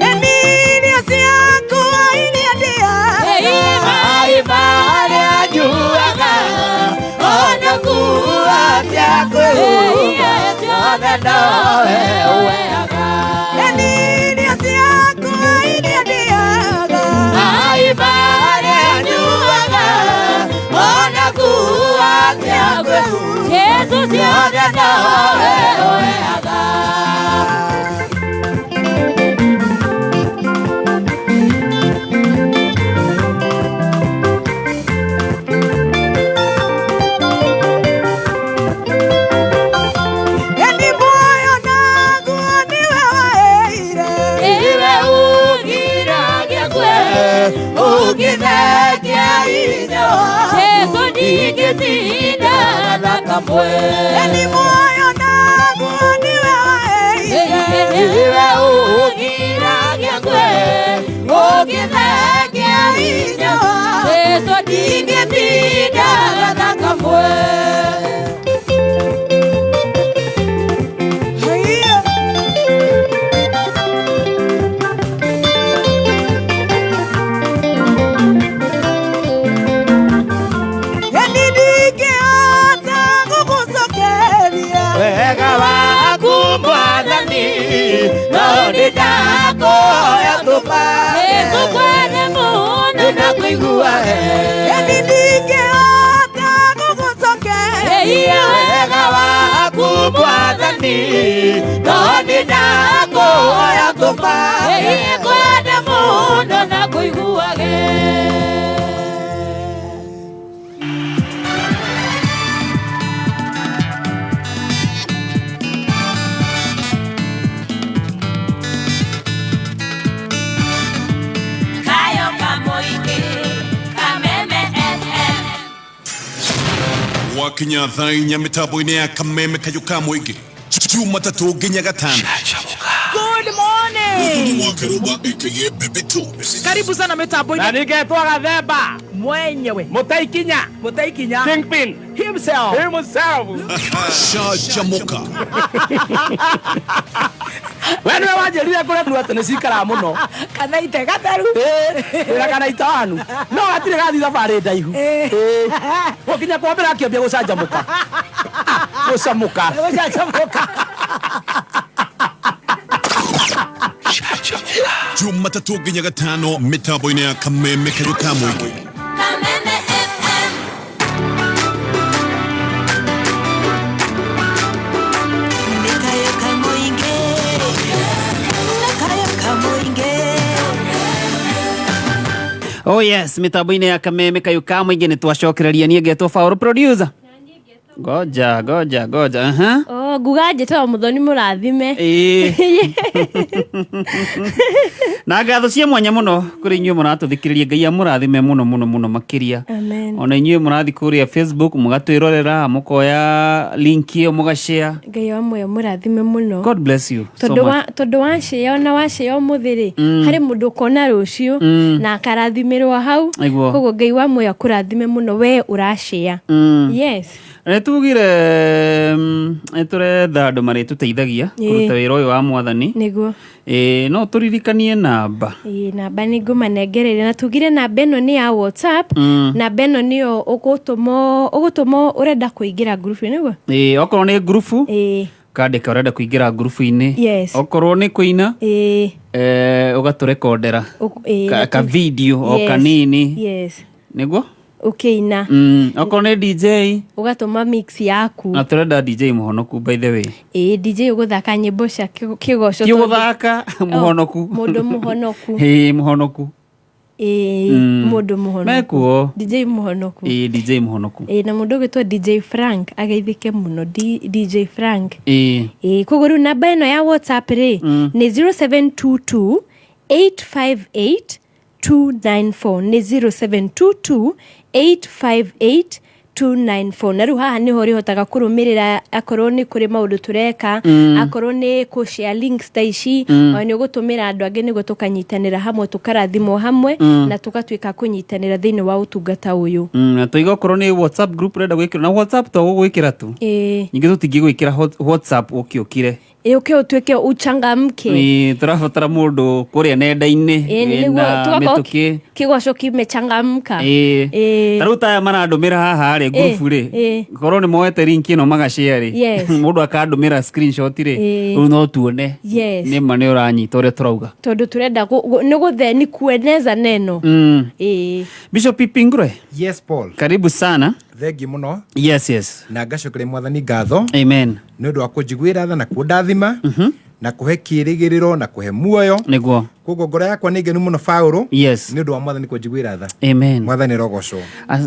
Eni irio ciakwa iria ndĩaga. Maĩ marĩa nyuaga, ona nguo ciakwĩhumba, ciothe nowe ũheaga. Eni irio ciakwa iria ndĩaga. Maĩ marĩa nyuaga, ona nguo ciakwĩhumba, Jesu ciothe nowe ũheaga. Eni muoyo naguo nĩwe waheire. Iwe ũgiragia kwe, ũngĩthengia hinya waku, Jesu ndingĩtinda na kamwe. Eni muoyo naguo nĩwe waheire. Iwe ũgiragia kwe, ũngĩthengia hinya waku, Jesu ndingĩtinda na kamwe. Haiya. Eni ndingĩhota gũgũcokeria. Wega waku Mwathani, no nĩndakũhoya tũpange. Jesu kwende mũno na kũigua Eni ndingĩhota gũgũcokeria. wega waku Mwathani, no nĩndakũhoya tũpange. Kwende mũno na kũiguage. Kayo Kamoige, Kameme FM. Gwakinya thaa inya mĩtambo-inĩ ya Kameme Kayũ ka Mũingĩ, Jumatatũ nginya Gatano. Good morning. Wa Karuba aka Bebe Tubes. Karibu sana mitambo-inĩ. Na ningetwo Gathemba Mwenyewe. Mũtaikinya Mũtaikinya. Kingpin Himself. himself. Canjamũka. We nĩwe wanjĩrire kũrĩa tu atĩ nĩcikaraga mũno Kana ite gatheru. wĩra kana itanu no gatirĩ gathi thabarĩ ndaihu. Gũkinya kwa mbere akĩambia gũcanjamũka, gũcamũka. Gũcanjamũka. Jumatatũ nginya Gatano mĩtambo-inĩ ya Kameme Kayũ ka Mũingĩ. Kameme FM. Nĩkayo Kamoige, Nĩkayo Kamoige. Oh yes, mitambo-inĩ ya Kameme Kayũ ka Mũingĩ nĩ twacokereria. Niĩ ngetwo Paul producer. Ngoja ngoja ngoja, aha. Oh, Nguga njĩtagwo Mũthoni Mũrathime. Ĩĩ. Na ngatho cia mwanya mũno kũrĩ inyuĩ mũratũthikĩrĩria. Ngai amũrathime mũno mũno mũno makĩria. Amen. Ona inyuĩ mũrathiĩ kũrĩa Facebook mũgatwĩrorera, mũkoya link ĩyo mũgashare. Ngai wa muoyo mũrathime mũno. God bless you so Tondũ much. wa tondũ wacĩa ona wacĩa ũmũthĩ rĩ, harĩ mũndũ ũkona rũciũ na akarathimĩrwo hau. Nĩguo. Koguo Ngai wa muoyo akũrathime mũno we ũracĩa. Yes. Nĩ tugire nĩ tũretha andũ marĩtũteithagia kũruta wĩra ũyũ wa mwathani. Nĩguo. Ĩĩ, no tũririkanie namba. Ĩĩ, namba nĩ ngũmanengereria na tugire namba ĩno nĩ ya WhatsApp. Namba ĩno nĩyo ũgũtũmwo ũgũtũmwo ũrenda kũingĩra ngurubu nĩguo. Ĩĩ, okorwo nĩ ngurubu Ĩĩ. ũkandĩka ũrenda kũingĩra ngurubu-inĩ. Yes. Okorwo nĩ kũina Ĩĩ. Ũgatũrekondera Ĩĩ, ka video o Yes. kanini. Yes. Nĩguo? Ũkĩina. Okorwo nĩ DJ ũgatũma mix yaku. Na tũrenda DJ mũhonoku, by the way. Ĩĩ, DJ ũgũthaka nyĩmbo cia kĩgoco. Ti ũgũthaka mũhonoku. Mũndũ mũhonoku. Ĩĩ, mũhonoku. Ĩĩ, mũndũ mũhonoku. Mekuo. DJ mũhonoku. Ĩĩ, DJ mũhonoku. Ĩĩ, na mũndũ ũgwĩtwo DJ Frank ageithĩke mũno. DJ Frank. Ĩĩ. Ĩĩ, koguo rĩu namba ĩno ya WhatsApp rĩ, nĩ 0722 858 294, nĩ 0722 858 294. Na rĩu haha nĩho ũrĩhotaga kũrũmĩrĩra akorwo nĩ kũrĩ maũndũ tũreka, akorwo nĩ kũ share links ta ici, ona nĩ ũgũtũmĩra andũ angĩ nĩguo tũkanyitanĩra hamwe, tũkarathimwo hamwe, na tũgatuĩka kũnyitanĩra thĩinĩ wa ũtungata ũyũ. Na tũiga okorwo nĩ WhatsApp group ũrenda gwĩkĩra, na WhatsApp to gũgwĩkĩra tu. Ningĩ tũtingĩgwĩkĩra WhatsApp ũkĩũkire. Ĩ, ũke ũtuĩke uchangamke. Ĩĩ, tũrabatara mũndũ kũrĩa nenda-inĩ Ĩ, nĩguo wĩna tugakorwo mĩtũkĩ. Kĩgoco kimechangamka. Ĩĩ. Ĩĩ. Ta rĩu taya marandũmĩra haha rĩ, ngurubu rĩ, korwo nĩ moete link ĩno magashare rĩ, mũndũ akandũmĩra screenshot rĩ, rĩu no tuone nĩ ma nĩ ũranyita ũrĩa tũrauga. Tondũ tũrenda nĩ gũthe ni kueneza neno. Ĩĩ. Bishop Ipingure. Yes, Paul. Karibu sana. Thengi mũno. Yes. Na ngacokeria mwathani ngatho. Amen. Nĩ ũndũ wa kũnjiguĩra tha na kũndathima na kũhe kĩĩrĩgĩrĩro na kũhe muoyo. Nĩguo. Koguo ngoro yakwa nĩ ngenu mũno Paũlũ. Yes. Nĩ ũndũ wa mwathani kũnjiguĩra tha. Amen. Mwathani rogocwo.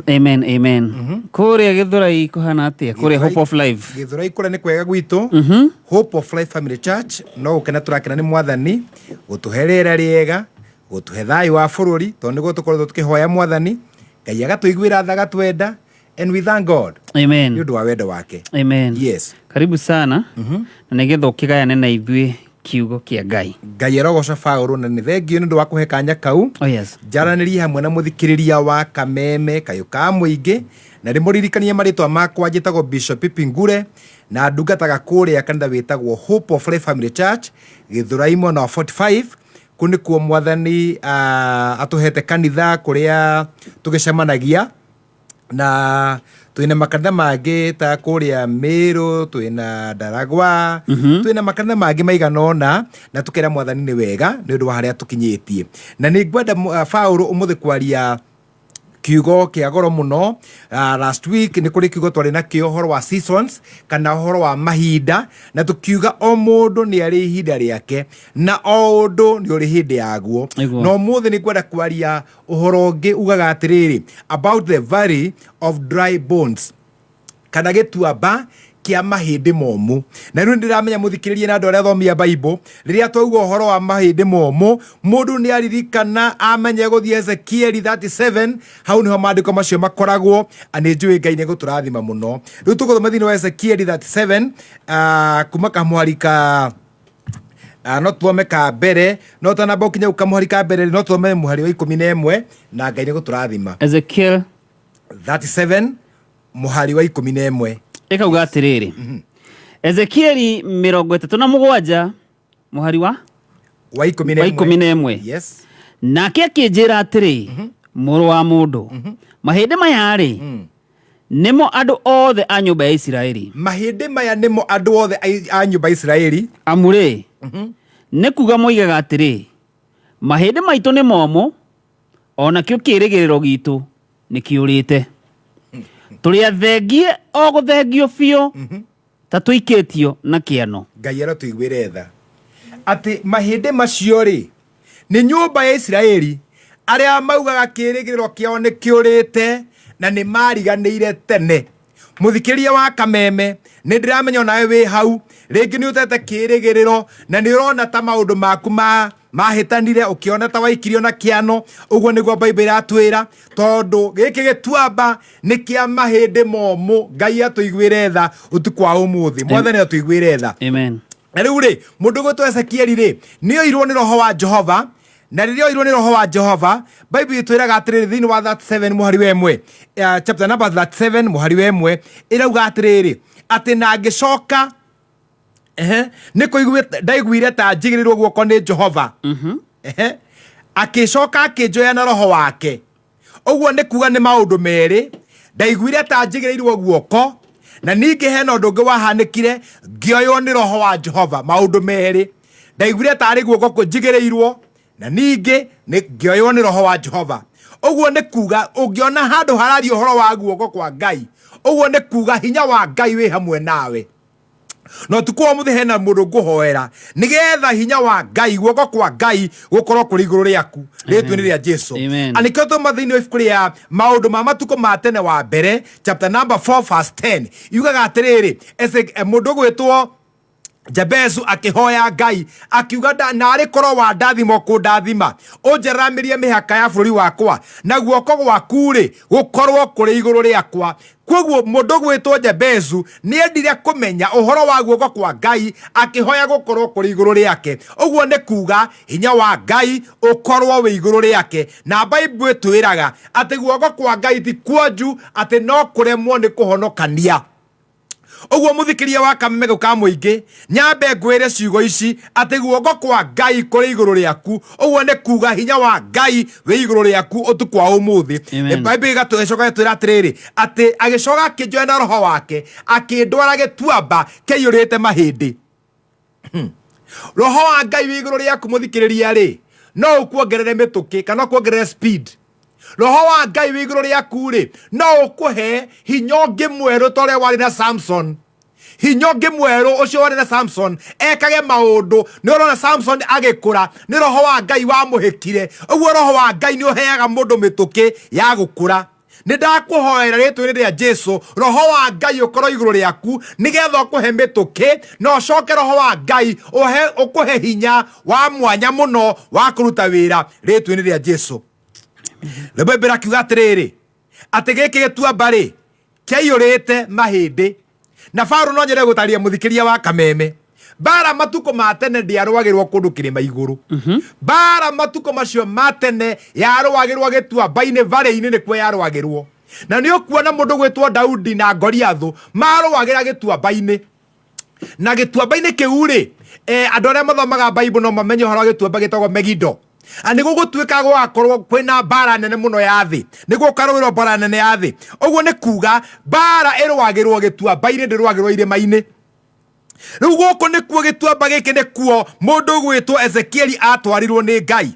Amen, amen. Kũrĩa Gĩthũrai kũhana atĩa? Kũrĩa Hope of Life. Gĩthũrai kũrĩa nĩ kwega gwitũ. Hope of Life Family Church no gũkena tũrakena nĩ mwathani gũtũhe rĩera rĩega, gũtũhe thayũ wa bũrũri, tondũ nĩguo tũkoretwo tũkĩhoya mwathani Ngai agatũiguĩra tha agatwenda, and we thank God. Amen. Nĩ ũndũ wa wendo wake. Amen. Yes. Karibu sana. Na nĩgetha ũkĩgayane na ithuĩ kiugo kĩa Ngai. Ngai arogoca Paũlũ, na nĩ thengio nĩ ũndũ wa kũhe kanya kau. Oh, yes. Njaranĩrie hamwe na mũthikĩrĩria wa Kameme kayũ ka mũingĩ, na ndĩmũririkanie marĩtwa makwa, njĩtagwo Bishop Pipi Ngure na ndungataga kũrĩa kanitha wĩtagwo Hope of Life Family Church Gĩthũrai mwena wa 45. Kũu nĩkuo mwathani atũhete kanitha kũrĩa tũgĩcemanagia, na twĩna makanitha mangĩ ta kũrĩa Meru, twĩna Ndaragwa, twĩna makanitha mangĩ maigana ũna, na tũkera mwathani nĩ wega nĩ ũndũ wa harĩa tũkinyĩtie. Na nĩ ngwenda Paũlũ ũmũthĩ kwaria kiugo kĩa goro mũno. Last week nĩ kũrĩ kiugo twarĩ nakĩo ũhoro wa seasons kana ũhoro wa mahinda, na tũkiuga o mũndũ nĩ arĩ ihinda rĩake na o ũndũ nĩ ũrĩ hĩndĩ yaguo. Nĩguo. Na ũmũthĩ nĩ ngwenda kwaria ũhoro ũngĩ ugaga atĩrĩrĩ, about the valley of dry bones, kana gĩtuamba kĩa mahĩndĩ momũ. Na rĩu nĩndĩramenya mũthikĩrĩria na andũ arĩa athomi a Bible, rĩrĩa twauga ũhoro wa mahĩndĩ momũ, mũndũ nĩ aririkana amenye gũthiĩ Ezekieli 37, hau nĩho maandĩko macio makoragwo. Na nĩ njũĩ Ngai nĩ egũtũrathima mũno. Rĩu tũgũthoma thĩinĩ wa Ezekieli 37, kuma kamũhari ka no tuthome ka mbere, no tanamba ũkinye hau kamũhari ka mbere, no tuthome mũhari wa 11, na Ngai nĩ egũtũrathima. Ezekiel 37 mũhari wa 11. Ĩkauga atĩrĩrĩ, Ezekieli 37 mũhari wa wa 11. Wa 11. Yes. Nake akĩnjĩra atĩrĩ, mũrũ wa mũndũ, mahĩndĩ maya rĩ, nĩmo andũ othe a nyũmba ya Isiraeli. Mahĩndĩ maya nĩmo andũ othe a nyũmba ya Isiraeli. Amu rĩ, nĩ kuga moigaga atĩrĩ, mahĩndĩ maitũ nĩ momũ, onakĩo kĩĩrĩgĩrĩro gitũ nĩ kĩũrĩte. Tũrĩ athengie o gũthengio biũ, ta tũikĩtio na kĩano. Ngai arotũiguĩre tha atĩ mahĩndĩ macio rĩ nĩ nyũmba ya Isiraeli, arĩa maugaga kĩĩrĩgĩrĩro kĩao nĩ kĩũrĩte na nĩ mariganĩire tene. Mũthikĩrĩria wa Kameme Nĩ ndĩramenya onawe wĩ hau rĩngĩ nĩ ũtete kĩrĩgĩrĩro na nĩ ũrona ta maũndũ maku ma mahĩtanire ũkĩona ta waikirio na kĩano. Ũguo nĩguo Bible ĩratwĩra, tondũ gĩkĩ gĩtuamba nĩ kĩa mahĩndĩ momũ. Ngai atũiguĩre tha ũtukũ wa ũmũthĩ, Mwathani atũiguĩre tha. Amen. Na rĩu rĩ, mũndũ gwĩtwo Ezekieli rĩ, nĩ oirwo nĩ roho wa Jehova, na rĩrĩa oirwo nĩ roho wa Jehova, Bible ĩtwĩraga atĩrĩrĩ thĩinĩ wa 37 mũhari wa 1, chapter number 37 mũhari wa 1 ĩrauga atĩrĩrĩ atĩ na ngĩcoka nĩ kũiguĩte ndaiguire ta njigĩrĩirwo guoko nĩ Jehova. Akĩcoka akĩnjoya na roho wake. Ũguo nĩ kuga nĩ maũndũ merĩ, ndaiguire ta njigĩrĩirwo guoko, na ningĩ hena ũndũ ũngĩ wahanĩkire, ngĩoywo nĩ roho wa Jehova. Maũndũ merĩ, ndaiguire tarĩ guoko njigĩrĩirwo, na ningĩ nĩ ngĩoywo nĩ roho wa Jehova. Ũguo nĩ kuga ũngĩona handũ hararia ũhoro wa guoko kwa Ngai, ũguo nĩ kuga hinya wa Ngai wĩ hamwe nawe. Na ũtukũ wa ũmũthĩ hena mũndũ ngũhoera nĩgetha hinya wa Ngai, guoko kwa Ngai gũkorwo kũrĩ igũrũ rĩaku rĩtwa-inĩ rĩa Jesu. Amen. Na nĩkĩo tũma thĩinĩ wa ibuku rĩa maũndũ ma matukũ ma tene wa mbere chapter number 4 verse 10 yugaga atĩrĩrĩ, mũndũ ũgwĩtwo Jabezu akĩhoya Ngai akiuga, narĩ korwo wandathima ũkũndathima, ũnjaramĩrie mĩhaka ya bũrũri wakwa, na guoko gwaku rĩ gũkorwo kũrĩ igũrũ rĩakwa. Koguo mũndũ gwĩtwo Jabezu nĩendire kũmenya ũhoro wa guoko kwa Ngai, akĩhoya gũkorwo kũrĩ igũrũ rĩake. Ũguo nĩ kuga hinya wa Ngai ũkorwo wĩ igũrũ rĩake. Na Bible ĩtwĩraga atĩ guoko kwa Ngai ti kuonju atĩ no kũremwo nĩ kũhonokania. Ũguo mũthikĩria wa Kameme ka mũingĩ, nyambe ngwĩre ciugo ici atĩ guoko kwa Ngai kũrĩ igũrũ rĩaku. Ũguo nĩ kuga hinya wa Ngai wĩ igũrũ rĩaku ũtukũ wa ũmũthĩ. Amen. Bible ĩgatũcoka ĩgatwĩra atĩrĩrĩ atĩ agĩcoka akĩnjoya na roho wake akĩndwara gĩtuamba kĩaiyũrĩte mahĩndĩ. Roho wa Ngai wĩ igũrũ rĩaku mũthikĩrĩria rĩ, no ũkuongerere mĩtũkĩ kana ũkuongerere speed. Roho wa Ngai wĩ igũrũ rĩaku rĩ, no ũkũhe hinya ũngĩ mwerũ ta ũrĩa warĩ na Samson. Hinya ũngĩ mwerũ ũcio warĩ na Samson ekage maũndũ. Nĩ ũrona Samson agĩkũra, nĩ roho wa Ngai wamũhĩkire. Ũguo roho wa Ngai nĩ ũheaga mũndũ mĩtũkĩ ya gũkũra. Nĩ ndakũhoera rĩtwa-inĩ rĩa Jesu, roho wa Ngai ũkorwo igũrũ rĩaku nĩgetha ũkũhe mĩtũkĩ, na ũcoke roho wa Ngai ũkũhe hinya wa mwanya mũno wa kũruta wĩra rĩtwa-inĩ rĩa Jesu. Rĩmwe mbere akiuga atĩrĩrĩ atĩ gĩkĩ gĩtuamba rĩ kĩaiyũrĩte mahĩndĩ. Na Paulo no nyende gũtarĩria mũthikĩria wa Kameme, mbara matukũ ma tene ndĩarũagĩrwo kũndũ kĩrĩma igũrũ. Mbara matukũ macio ma tene yarũagĩrwo gĩtuamba-inĩ, varĩ-inĩ nĩkuo yarũagĩrwo. Na nĩ ũkuona mũndũ gwĩtwo Daudi na Goliathũ marũagĩra gĩtuamba-inĩ. Na gĩtuamba-inĩ kĩu rĩ, andũ arĩa mathomaga Bible no mamenye ũhoro wa gĩtuamba gĩtagwo Megido. Na nĩ gũgũtuĩka gũgakorwo kwĩna mbara nene mũno ya thĩ, nĩ gũkarũĩrwo mbara nene ya thĩ. Ũguo nĩ kuga mbara ĩrũagĩrwo gĩtuamba-inĩ, ndĩrũagĩrwo irĩma-inĩ. Rĩu gũkũ nĩkuo gĩtuamba gĩkĩ nĩkuo mũndũ ũgwĩtwo Ezekieli atwarirwo nĩ Ngai,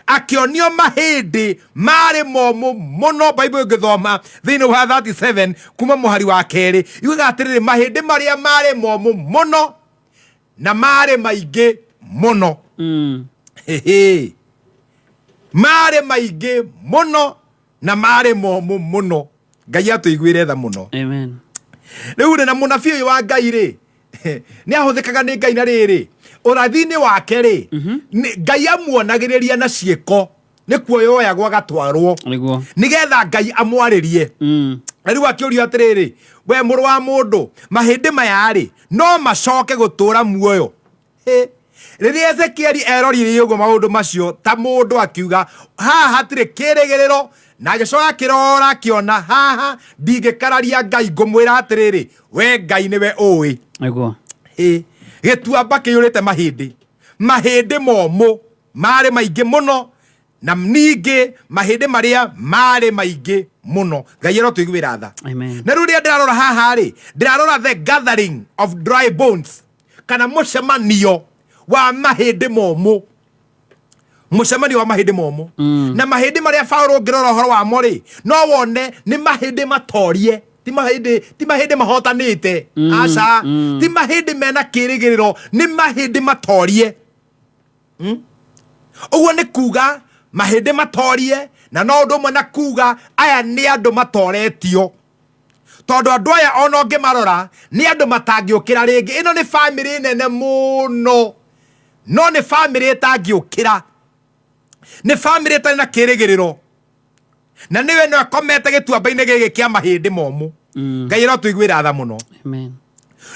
akĩonio mahĩndĩ marĩ momũ mũno. Bible ĩngĩthoma thĩinĩ wa 37 kuma mũhari wa kerĩ yugaga atĩrĩrĩ, mahĩndĩ marĩa marĩ momũ mũno na marĩ maingĩ mũno. Hehe. Marĩ maingĩ mũno na marĩ momũ mũno. Ngai atũiguĩre tha mũno. Amen. Rĩu rĩ, na mũnabii ũyũ wa Ngai rĩ, nĩ ahũthĩkaga nĩ Ngai na rĩrĩ, ũrathi-inĩ wake rĩ, Ngai amuonagĩrĩria na ciĩko, nĩkuo yoyagwo agatwarwo. Nĩguo. Nĩgetha Ngai amwarĩrie. Na rĩu akĩũrio atĩrĩrĩ, we mũrũ wa mũndũ, mahĩndĩ maya rĩ, no macoke gũtũũra muoyo? Hĩ. Rĩrĩa Ezekieli erorire ũguo maũndũ macio ta mũndũ akiuga, haha hatirĩ kĩrĩgĩrĩro, na agĩcoka akĩrora akĩona haha ndingĩkararia Ngai, ngũmwĩra atĩrĩrĩ, we Ngai nĩwe ũĩ. Nĩguo. Hĩ. Gĩtuamba kĩiyũrĩte mahĩndĩ, mahĩndĩ momũ marĩ maingĩ mũno, na ningĩ mahĩndĩ marĩa marĩ maingĩ mũno. Ngai arotũiguĩra tha. Amen. Na rĩu rĩrĩa ndĩrarora haha rĩ, ndĩrarora the gathering of dry bones, kana mũcemanio wa mahĩndĩ momũ. Mũcemanio wa mahĩndĩ momũ. Na mahĩndĩ marĩa Paũlũ ũngĩrora ũhoro wamo rĩ, no wone nĩ mahĩndĩ matorie, ti mahĩndĩ mahotanĩte. Aca, ti mahĩndĩ mena kĩrĩgĩrĩro, nĩ mahĩndĩ matorie. Ũguo nĩ kuga mahĩndĩ matorie, na no ũndũ ũmwe na kuga aya nĩ andũ matoretio. Tondũ andũ aya ona ũngĩmarora nĩ andũ matangĩũkĩra rĩngĩ. Ĩno nĩ bamĩrĩ nene mũno, no nĩ bamĩrĩ ĩtangĩũkĩra, nĩ bamĩrĩ ĩtarĩ na kĩrĩgĩrĩro, na nĩwe no akomete gĩtuamba-inĩ gĩkĩ kĩa mahĩndĩ momũ. Ngai arotũiguĩra tha mũno. Amen.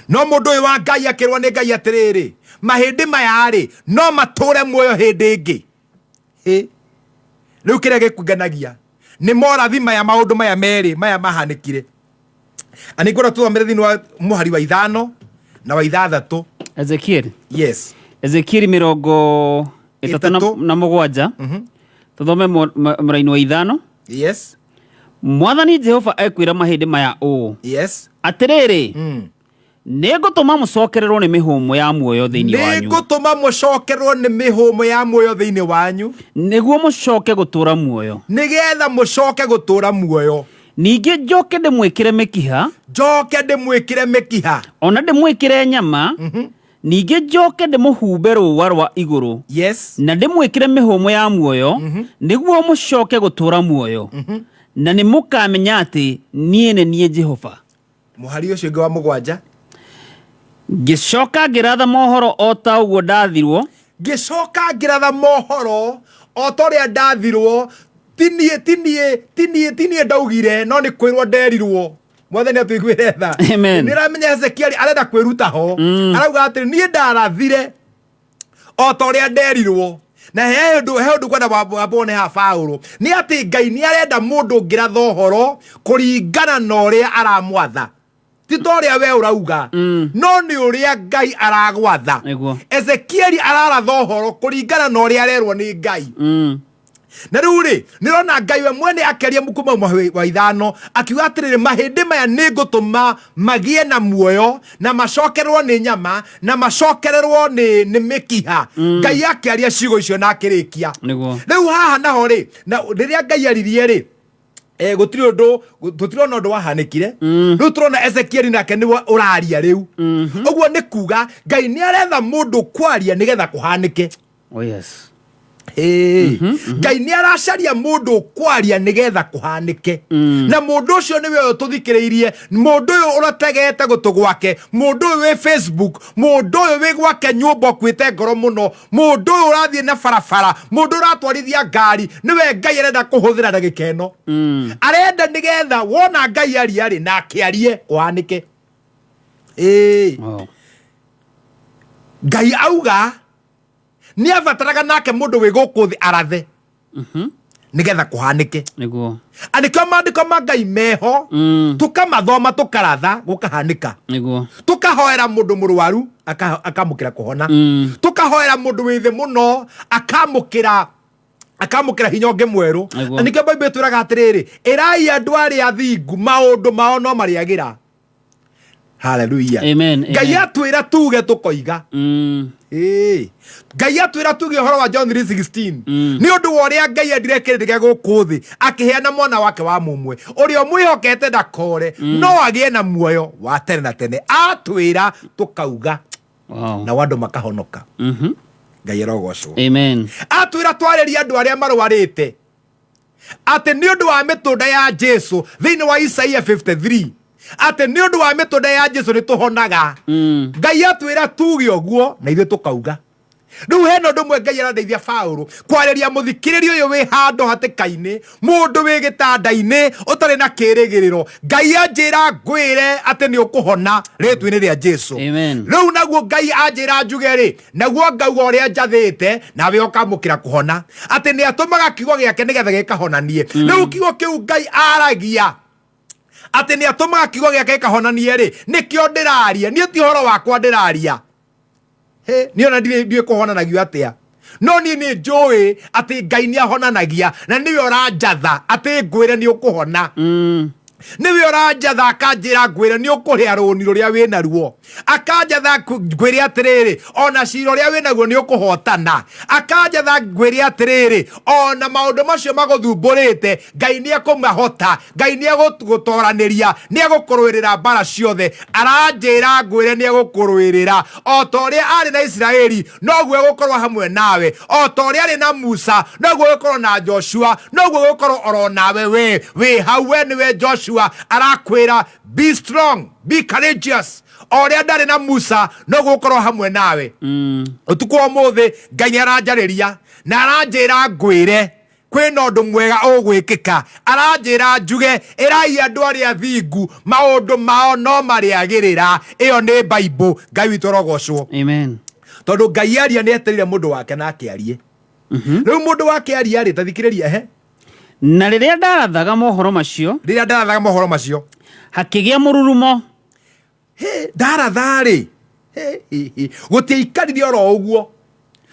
No mũndũ ũyũ wa Ngai akĩrwo nĩ Ngai atĩrĩrĩ, mahĩndĩ maya rĩ no matũre muoyo hĩndĩ ĩngĩ. Hĩ, rĩu kĩrĩa gĩkũngenagia nĩ morathi maya, maũndũ maya merĩ maya mahanĩkire. Na nĩ ngwenda tũthomere thĩinĩ wa mũhari wa 5 na wa 6. Ezekiel. Yes. Ezekiel 37, tũthome mũraini wa 5. Yes. Mwathani Jehova ekwĩra mahĩndĩ maya ũũ. Yes. Atĩrĩrĩ, nĩ ngũtũma mũcokererwo nĩ mĩhũmũ ya muoyo thĩinĩ Nĩ wanyu. ngũtũma mũcokerwo nĩ mĩhũmũ ya muoyo thĩinĩ wanyu. Nĩguo mũcoke gũtũũra muoyo. Nĩgetha mũcoke gũtũũra muoyo. Ningĩ njoke ndĩmwĩkĩre mĩkiha. Njoke ndĩmwĩkĩre mĩkiha. Ona ndĩmwĩkĩre nyama. Ningĩ njoke ndĩmũhumbe rũũa rwa igũrũ. Yes. Na ndĩmwĩkĩre mĩhũmũ ya muoyo, nĩguo mũcoke gũtũũra muoyo. Na nĩ mũkamenya atĩ niĩ nĩ niĩ Jehova. Mũhari ũcio ũngĩ wa 7. Ngĩcoka ngĩratha mohoro o ta ũguo ndathirwo. Ngĩcoka ngĩratha mohoro o ta ũrĩa ndathirwo. Tinie ndaugire, no nĩ kwĩrwo nderirwo. Mwathani atũiguĩre tha. Amen. Nĩ ũramenya Ezekiel arenda kwĩruta ho. Arauga atĩrĩ, niĩ ndarathire o ta ũrĩa nderirwo. Na he ũndũ kwenda wambone haha Paũlũ, nĩ atĩ Ngai nĩ arenda mũndũ ũngĩratha ũhoro kũringana na ũrĩa aramwatha, ti ta ũrĩa we ũrauga, no nĩ ũrĩa Ngai aragwatha. Ezekieli araratha ũhoro kũringana na ũrĩa arerwo nĩ Ngai. Na rĩu rĩ, nĩ ũrona Ngai we mwene akĩaria kuma mũhari wa 5 akiuga atĩrĩrĩ, mahĩndĩ maya nĩ ngũtũma magĩe na muoyo na macokererwo nĩ nyama na macokererwo nĩ mĩkiha. Ngai akĩaria ciugo icio na akĩrĩkia. Rĩu haha naho rĩ, na rĩrĩa Ngai aririe rĩ, gũtirĩ ũndũ, tũtirona ũndũ wahanĩkire. Rĩu tũrona Ezekieli nake nĩwe ũraria rĩu. Ũguo nĩ kuga Ngai nĩ aretha mũndũ kwaria nĩgetha kũhanĩke. Oh yes. Ngai nĩ aracaria mũndũ kwaria nĩgetha kũhanĩke. Na mũndũ ũcio nĩwe ũyũ tũthikĩrĩirie, mũndũ ũyũ ũrategete gũtũ gwake, mũndũ ũyũ wĩ Facebook, mũndũ ũyũ wĩ gwake nyũmba ũkuĩte ngoro mũno, mũndũ ũyũ ũrathiĩ na barabara, mũndũ ũratwarithia ngari, nĩwe Ngai arenda kũhũthĩra ndagĩka ĩno. Arenda nĩgetha wona Ngai aria rĩ, na akĩarie kũhanĩke. Ngai auga nĩ abataraga nake mũndũ wĩ gũkũ thĩ arathe nĩgetha kũhanĩke. Nĩguo. Andĩkĩo maandĩko ma Ngai meho, tũkamathoma tũkaratha gũkahanĩka. Nĩguo. Tũkahoera mũndũ mũrwaru akamũkĩra kũhona. Tũkahoera mũndũ wĩ thĩ mũno akamũkĩra hinya ũngĩ mwerũ. Nĩguo. Na nĩkĩo Bible ĩtwĩraga atĩrĩrĩ, ĩrai andũ arĩa athingu maũndũ mao no marĩagĩra. Hallelujah. Amen, Ngai amen. atwĩra tuge tũkoiga. Ngai atwĩra tuge ũhoro wa John 3:16. Nĩ ũndũ wa ũrĩa Ngai endire kĩrĩndĩ gĩa gũkũ thĩ, akĩheana mwana wake wa mũmwe, ũrĩa ũmwĩhokete ndakore, no agĩe na muoyo wa tene na tene. Atwĩra tũkauga. Wow. Nao andũ makahonoka. Ngai arogocwo. Amen. Atwĩra twarĩrie andũ arĩa marwarĩte atĩ nĩ ũndũ wa mĩtũnda ya Jesu thĩinĩ wa Isaia 53, atĩ nĩ ũndũ wa mĩtũnda ya Jesu nĩ tũhonaga. Ngai atwĩra tuge ũguo na ithuĩ tũkauga. Rĩu hena ũndũ ũmwe Ngai arandeithia Paũlũ kwarĩria mũthikĩrĩria ũyũ wĩ handũ hatĩka-inĩ, mũndũ wĩ gĩtanda-inĩ ũtarĩ na kĩrĩgĩrĩro. Ngai anjĩra ngwĩre atĩ nĩ ũkũhona rĩtwa-inĩ rĩa Jesu. Amen. Rĩu naguo Ngai anjĩra njuge rĩ, naguo ngauga ũrĩa njathĩte, nawe ũkamũkĩra kũhona. Atĩ nĩ atũmaga kiugo gĩake nĩgetha gĩkahonanie. Rĩu kiugo kĩu Ngai aragia atĩ nĩ atũmaga kiugo gĩake gĩkahonanie rĩ, nĩkĩo ndĩraria. Niĩ ti ũhoro wakwa ndĩraria. He, niĩ ona ndiũĩ kũhonanagio atĩa. No niĩ nĩ njũĩ atĩ Ngai nĩ ahonanagia, na nĩwe ũranjatha atĩ ngwĩre nĩ ũkũhona. Nĩwe ũranjatha akanjĩra ngwĩre nĩ ũkũrĩa rũni rũrĩa wĩ naruo. Akanjatha ngwĩre atĩrĩrĩ, ona cira ũrĩa wĩ naguo nĩ ũkũhotana. Akanjatha ngwĩre atĩrĩrĩ, ona maũndũ macio magũthumbũrĩte, Ngai nĩ ekũmahota, Ngai nĩ egũgũtoranĩria, nĩ egũkũrũĩrĩra mbara ciothe. Aranjĩra ngwĩre nĩ egũkũrũĩrĩra. O ta ũrĩa arĩ na Isiraeli, noguo egũkorwo hamwe nawe. O ta ũrĩa arĩ na Musa, noguo egũkorwo na Joshua, noguo egũkorwo oro nawe we. Wĩ hau we nĩwe Joshua. Joshua arakwĩra be strong, be courageous. O ũrĩa ndarĩ na Musa no gũkorwo hamwe nawe. Ũtukũ wa ũmũthĩ Ngai nĩ aranjarĩria na aranjĩra ngwĩre kwĩna ũndũ mwega ũgwĩkĩka. Aranjĩra njuge ĩrai andũ arĩa athingu maũndũ mao no marĩagĩrĩra. Ĩyo nĩ Bible. Ngai witũ arogocwo. Amen. Tondũ Ngai aria nĩ etereire mũndũ wake na akĩarie. Rĩu mũndũ wake aria rĩ, ta thikĩrĩria ehe. Na rĩrĩa ndarathaga mohoro macio, rĩrĩa ndarathaga mohoro macio, hakĩgĩa mũrurumo. Hĩ, ndaratha rĩ, gũtiaikarire oro ũguo.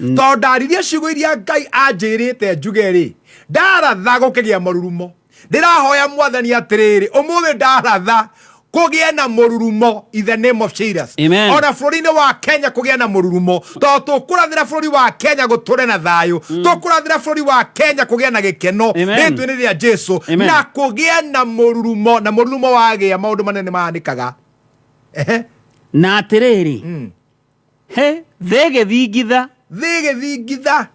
Tondũ ndaririe ciugo iria Ngai anjĩrĩte njuge rĩ, ndaratha gũkĩgĩa mũrurumo. Ndĩrahoya Mwathani atĩrĩrĩ, ũmũthĩ ndaratha kũgĩe na mũrurumo in the name of Jesus. Amen. Ona bũrũri-inĩ wa Kenya kũgĩe na mũrurumo, tondũ tũkũrathĩra bũrũri wa Kenya gũtũre na thayũ, tũkũrathĩra bũrũri wa Kenya kũgĩe na gĩkeno Amen. rĩtwa-inĩ rĩa Jesu, Amen. na kũgĩe na mũrurumo, na mũrurumo wagĩa maũndũ manene mahanĩkaga. Ehe. Na atĩrĩrĩ, he thĩ ĩgĩthingitha, thĩ ĩgĩthingitha,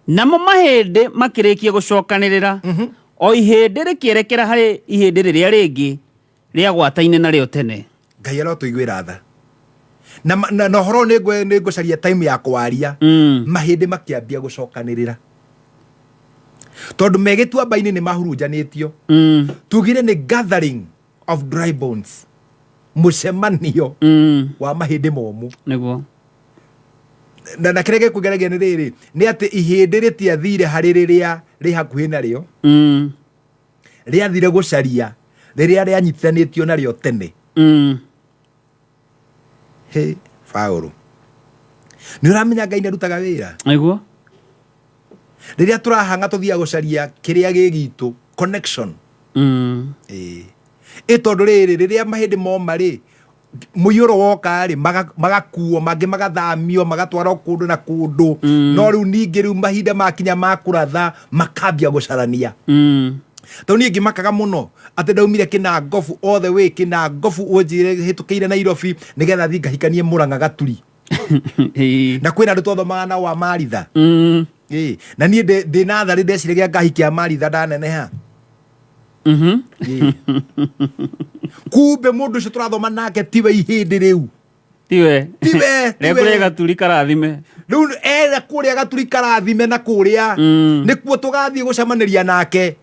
namo mahĩndĩ makĩrĩkia gũcokanĩrĩra, o ihĩndĩ rĩkĩerekera harĩ ihĩndĩ rĩrĩa rĩngĩ rĩagwataine narĩo tene. Ngai arotũiguĩra tha. Na na ũhoro nĩ ngũcaria time ya kwaria. Mahĩndĩ makĩambia gũcokanĩrĩra, tondũ me gĩtuamba-inĩ nĩ mahurunjanĩtio. Tugire nĩ gathering of dry bones, mũcemanio wa mahĩndĩ momũ. Nĩguo. Na kĩrĩa gĩkũgeragia nĩ rĩrĩ, nĩ atĩ ihĩndĩ rĩtiathire harĩ rĩrĩa rĩ hakuhĩ narĩo, rĩathire gũcaria rĩrĩa rĩanyitithanĩtio narĩo tene. He Paũlũ, nĩ ũramenya Ngai nĩ arutaga wĩra. Nĩguo. Rĩrĩa tũrahanga tũthiaga gũcaria kĩrĩa gĩ gitũ, connection. Ĩĩ. Ĩ tondũ rĩrĩ, rĩrĩa mahĩndĩ moma rĩ, mũiyũro woka rĩ, magakuo, mangĩ magathamio, magatwarwo kũndũ na kũndũ. No rĩu ningĩ rĩu mahinda makinya ma kũratha, makambia gũcarania. Tondũ niĩ ngĩmakaga mũno atĩ ndaumire Kĩnangobu all the way Kĩnangobu, ũnjĩre hĩtũkĩire Nairobi nĩgetha thiĩ ngahikanie Mũrang'a Gaturi. Na kwĩna andũ twathomaga nao a Maritha. Ĩĩ. Na niĩ ndĩ natharĩ ndeciragia ngahikia Maritha ndaneneha. Ĩĩ. Kumbe mũndũ ũcio tũrathoma nake tiwe ihĩndĩ rĩu. Tiwe. Tiwe, Rĩa tiwe. kũrĩa Gaturi karathime. Rĩu era kũrĩa Gaturi karathime na kũrĩa nĩkuo tũgathiĩ gũcemanĩria nake,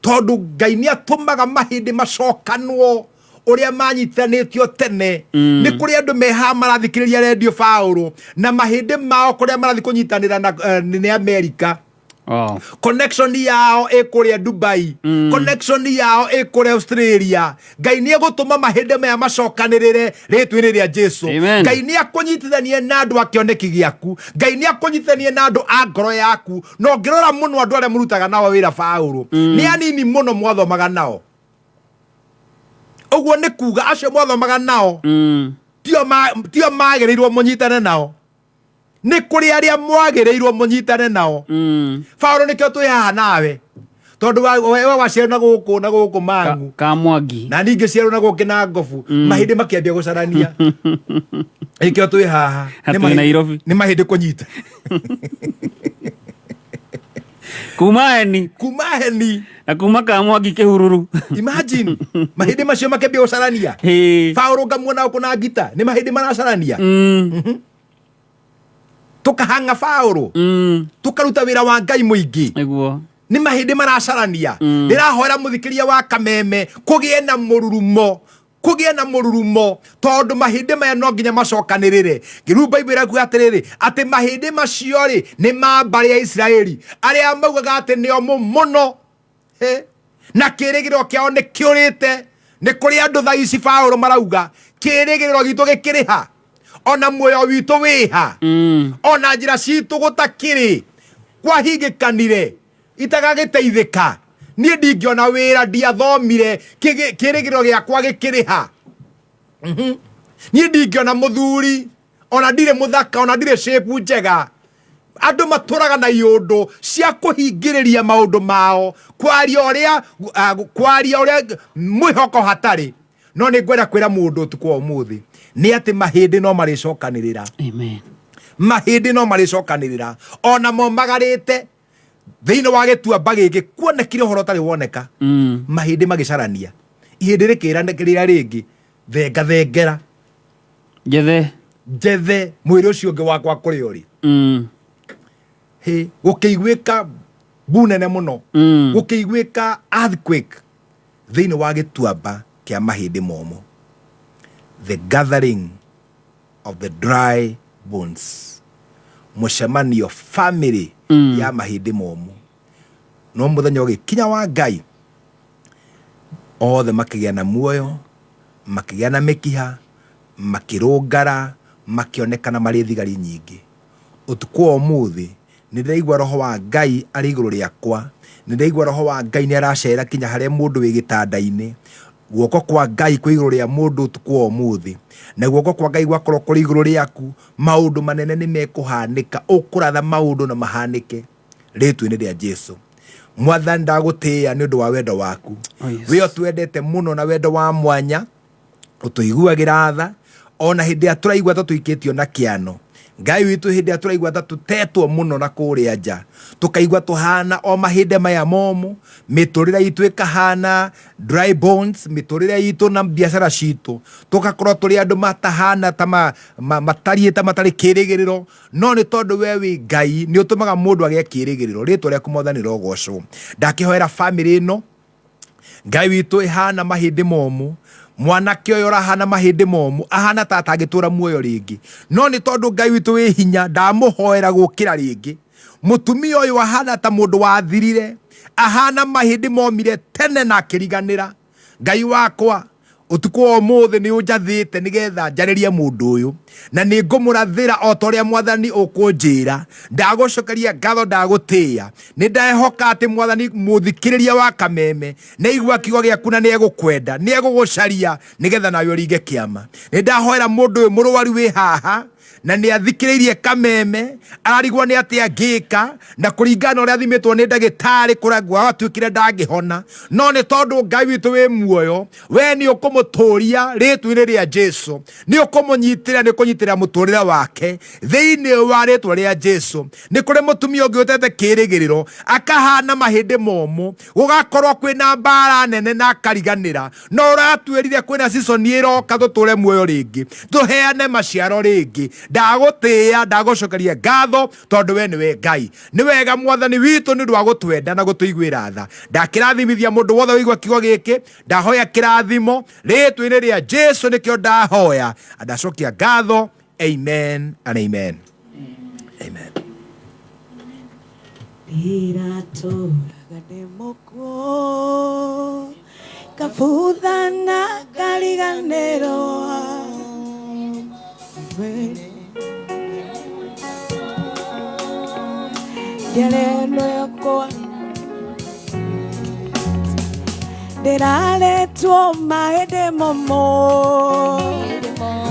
tondũ Ngai nĩ atũmaga mahĩndĩ macokanwo ũrĩa manyitithanĩtio tene. Nĩ kũrĩ andũ me haha marathikĩrĩria redio Paũlũ na mahĩndĩ mao kũrĩa marathiĩ kũnyitanĩra na nĩ Amerika. Connection yao ĩ kũrĩa Dubai, connection yao ĩ kũrĩa Australia. Ngai nĩ egũtũma mahĩndĩ maya macokanĩrĩre rĩtwa-inĩ rĩa Jesu. Amen. Ngai nĩ akũnyitithanie na andũ a kĩoneki gĩaku, Ngai nĩ akũnyitithanie na andũ a ngoro yaku. Na ũngĩrora mũno andũ arĩa mũrutaga nao wĩra Paũlũ, nĩ anini mũno mwathomaga nao. Ũguo nĩ kuga acio mwathomaga nao tio magĩrĩirwo mũnyitane nao. Nĩ kũrĩ arĩa mwagĩrĩirwo mũnyitane nao. Paũlũ nĩkĩo twĩ haha nawe, tondũ we waciarwo na gũkũ na gũkũ Mang'u ka Mwangi, na ningĩ ciarwo na gũkũ na Ngobu, mahĩndĩ makĩambia gũcarania, nĩkĩo twĩ haha. Hatwĩ Nairobi. Nĩ mahĩndĩ kũnyita. Kuma heni, kuma heni na kuma ka Mwangi kĩhururu. Imagine mahĩndĩ macio makĩambia gũcarania. Paũlũ ngamuona gũkũ na ngita, nĩ mahĩndĩ maracarania. Tũkahanga Paũlũ, tũkaruta wĩra wa Ngai mũingĩ. Nĩguo. Nĩ mahĩndĩ maracarania. Ndĩrahoera mũthikĩria wa Kameme kũgĩe na mũrurumo, kũgĩe na mũrurumo, tondũ mahĩndĩ maya no nginya macokanĩrĩre. Rĩu Bible ĩrakuga atĩrĩrĩ, atĩ mahĩndĩ macio rĩ nĩ ma mbarĩ ya Isiraeli, arĩa maugaga atĩ nĩ omũ mũno. He. Na kĩrĩgĩrĩro kĩao nĩ kĩũrĩte. Nĩ kũrĩ andũ thaa ici Paũlũ marauga kĩrĩgĩrĩro gitũ gĩkĩrĩha, ona muoyo witũ wĩha, ona njĩra citũ gũtakĩrĩ kwahingĩkanire itagagĩteithĩka. Niĩ ndingĩona wĩra, ndiathomire, kĩrĩgĩrĩro gĩakwa gĩkĩrĩha. Niĩ ndingĩona mũthuri, ona ndirĩ mũthaka, ona ndirĩ shape njega. Andũ matũraga na iũndũ cia kũhingĩrĩria maũndũ mao, kwaria ũrĩa mwĩhoko hatarĩ. No nĩ ngwenda kwĩra mũndũ ũtukũ wa ũmũthĩ nĩ atĩ mahĩndĩ no marĩcokanĩrĩra. Amen. Mahĩndĩ no marĩcokanĩrĩra, ona momagarĩte thĩinĩ wa gĩtuamba gĩkĩ kuonekire ũhoro ũtarĩ woneka. Mahĩndĩ magĩcarania. Ihĩndĩ rĩkĩranĩkĩrĩra rĩngĩ thenga thengera njethe njethe mwĩrĩ ũcio ũngĩ wakwa kũrĩa ũrĩ. Hĩ gũkĩiguĩka mbu nene mũno, gũkĩiguĩka earthquake thĩinĩ wa gĩtuamba kĩa mahĩndĩ momũ. The gathering of the dry bones, mũcemanio family ya mahĩndĩ momũ. No mũthenya ũgĩkinya wa Ngai, othe makĩgĩa na muoyo, makĩgĩa na mĩkiha, makĩrũngara, makĩonekana marĩ thigari nyingĩ. Ũtukũ wa ũmũthĩ nĩ ndĩraigua roho wa Ngai arĩ igũrũ rĩakwa, nĩ ndĩraigua roho wa Ngai nĩ aracera kinya harĩa mũndũ wĩ gĩtanda-inĩ. Guoko kwa Ngai kwĩ igũrũ rĩa mũndũ ũtukũ wa ũmũthĩ, na guoko kwa Ngai gwakorwo kũrĩ igũrũ rĩaku, maũndũ manene nĩ mekũhanĩka, ũkũratha maũndũ na mahanĩke rĩtwa-inĩ rĩa Jesu. Mwathani ndagũtĩĩa nĩ ũndũ wa wendo waku. Oh, yes. We ũtwendete mũno na wendo wa mwanya, ũtũiguagĩra tha ona hĩndĩ ĩrĩa tũraigua ta tũikĩtio na kĩano. Ngai witũ hĩndĩ ĩrĩa tũraigua ta tũtetwo mũno na kũrĩa nja, tũkaigua tũhana o mahĩndĩ maya momũ, mĩtũrĩre itũ ĩkahana dry bones, mĩtũrĩre itũ na biacara citũ tũgakorwo tũrĩ andũ matahana ta matariĩ ta matarĩ kĩrĩgĩrĩro, no nĩ tondũ we wĩ Ngai nĩ ũtũmaga mũndũ agĩe kĩrĩgĩrĩro. Rĩtwa rĩaku Mwathani rĩrogocwo. Ndakĩhoera famĩlĩ ĩno, Ngai witũ ĩhana mahĩndĩ momũ, mwanake ũyũ ũrahana mahĩndĩ momũ ahana ta atangĩtũra muoyo rĩngĩ, no nĩ tondũ Ngai witũ wĩ hinya ndamũhoera gũkĩra rĩngĩ. Mũtumia ũyũ ahana ta mũndũ wathirire, ahana mahĩndĩ momire tene na akĩriganĩra. Ngai wakwa ũtukũ wa ũmũthĩ nĩ ũnjathĩte nĩgetha njarĩrie mũndũ ũyũ, na nĩ ngũmũrathĩra o ta ũrĩa Mwathani ũkũnjĩra. Ndagũcokeria ngatho, ndagũtĩĩa, nĩ ndehoka atĩ Mwathani mũthikĩrĩria wa Kameme nĩ aigua kiugo gĩaku na nĩ egũkwenda, nĩ egũgũcaria nĩgetha nawe ũringe kĩama. Nĩ ndahoera mũndũ ũyũ mũrwaru wĩ haha na nĩ athikĩrĩirie Kameme, ararigwo nĩ atĩa angĩka, na kũringana na ũrĩa athimĩtwo nĩ ndagĩtarĩ kũrĩa gwatuĩkire ndangĩhona, no nĩ tondũ Ngai witũ wĩ muoyo, we nĩ ũkũmũtũria rĩtwa-inĩ rĩa Jesu, nĩ ũkũmũnyitĩra, nĩ ũkũnyitĩrĩra mũtũrĩre wake thĩinĩ wa rĩtwa rĩa Jesu. Nĩ kũrĩ mũtumia ũngĩ ũtete kĩrĩgĩrĩro akahana mahĩndĩ momũ, gũgakorwo kwĩna mbara nene na akariganĩra, no ũratwĩrire kwĩna season ĩroka tũtũre muoyo rĩngĩ, tũheane maciaro rĩngĩ. Ndagũtĩĩa, ndagũcokeria ngatho tondũ we nĩwe Ngai. Nĩ wega Mwathani witũ nĩ ũndũ wa gũtwenda na gũtũiguĩra tha. Ndakĩrathimithia mũndũ wothe ũigua kiugo gĩkĩ, ndahoya kĩrathimo rĩtwa-inĩ rĩa Jesu, nĩkĩo ndahoya ndacokia ngatho. Amen and amen. Amen. Ndiratũraga ndĩ mũkuũ, ngabuthana ngariganĩrwo. Ndereno yakwa ndĩraretwo mahĩndĩ momũ,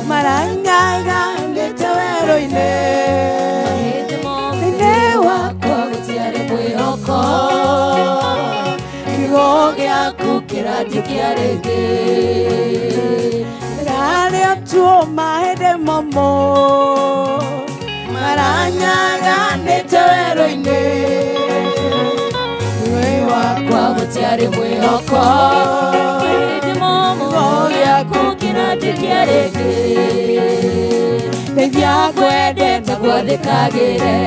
maranyaganĩte werũ-inĩ. Thĩinĩ wakwa gũtiarĩ mwĩhoko, kiugo gĩaku kĩranjũkia rĩngĩ. Ndĩraretwo mahĩndĩ momũ, maranyaganĩte werũ-inĩ. Thĩinĩ wakwa gũtiarĩ mwĩhoko, kiugo gĩaku kĩranjũkia rĩngĩ. Ndeithia kwendete gwathĩkagĩre.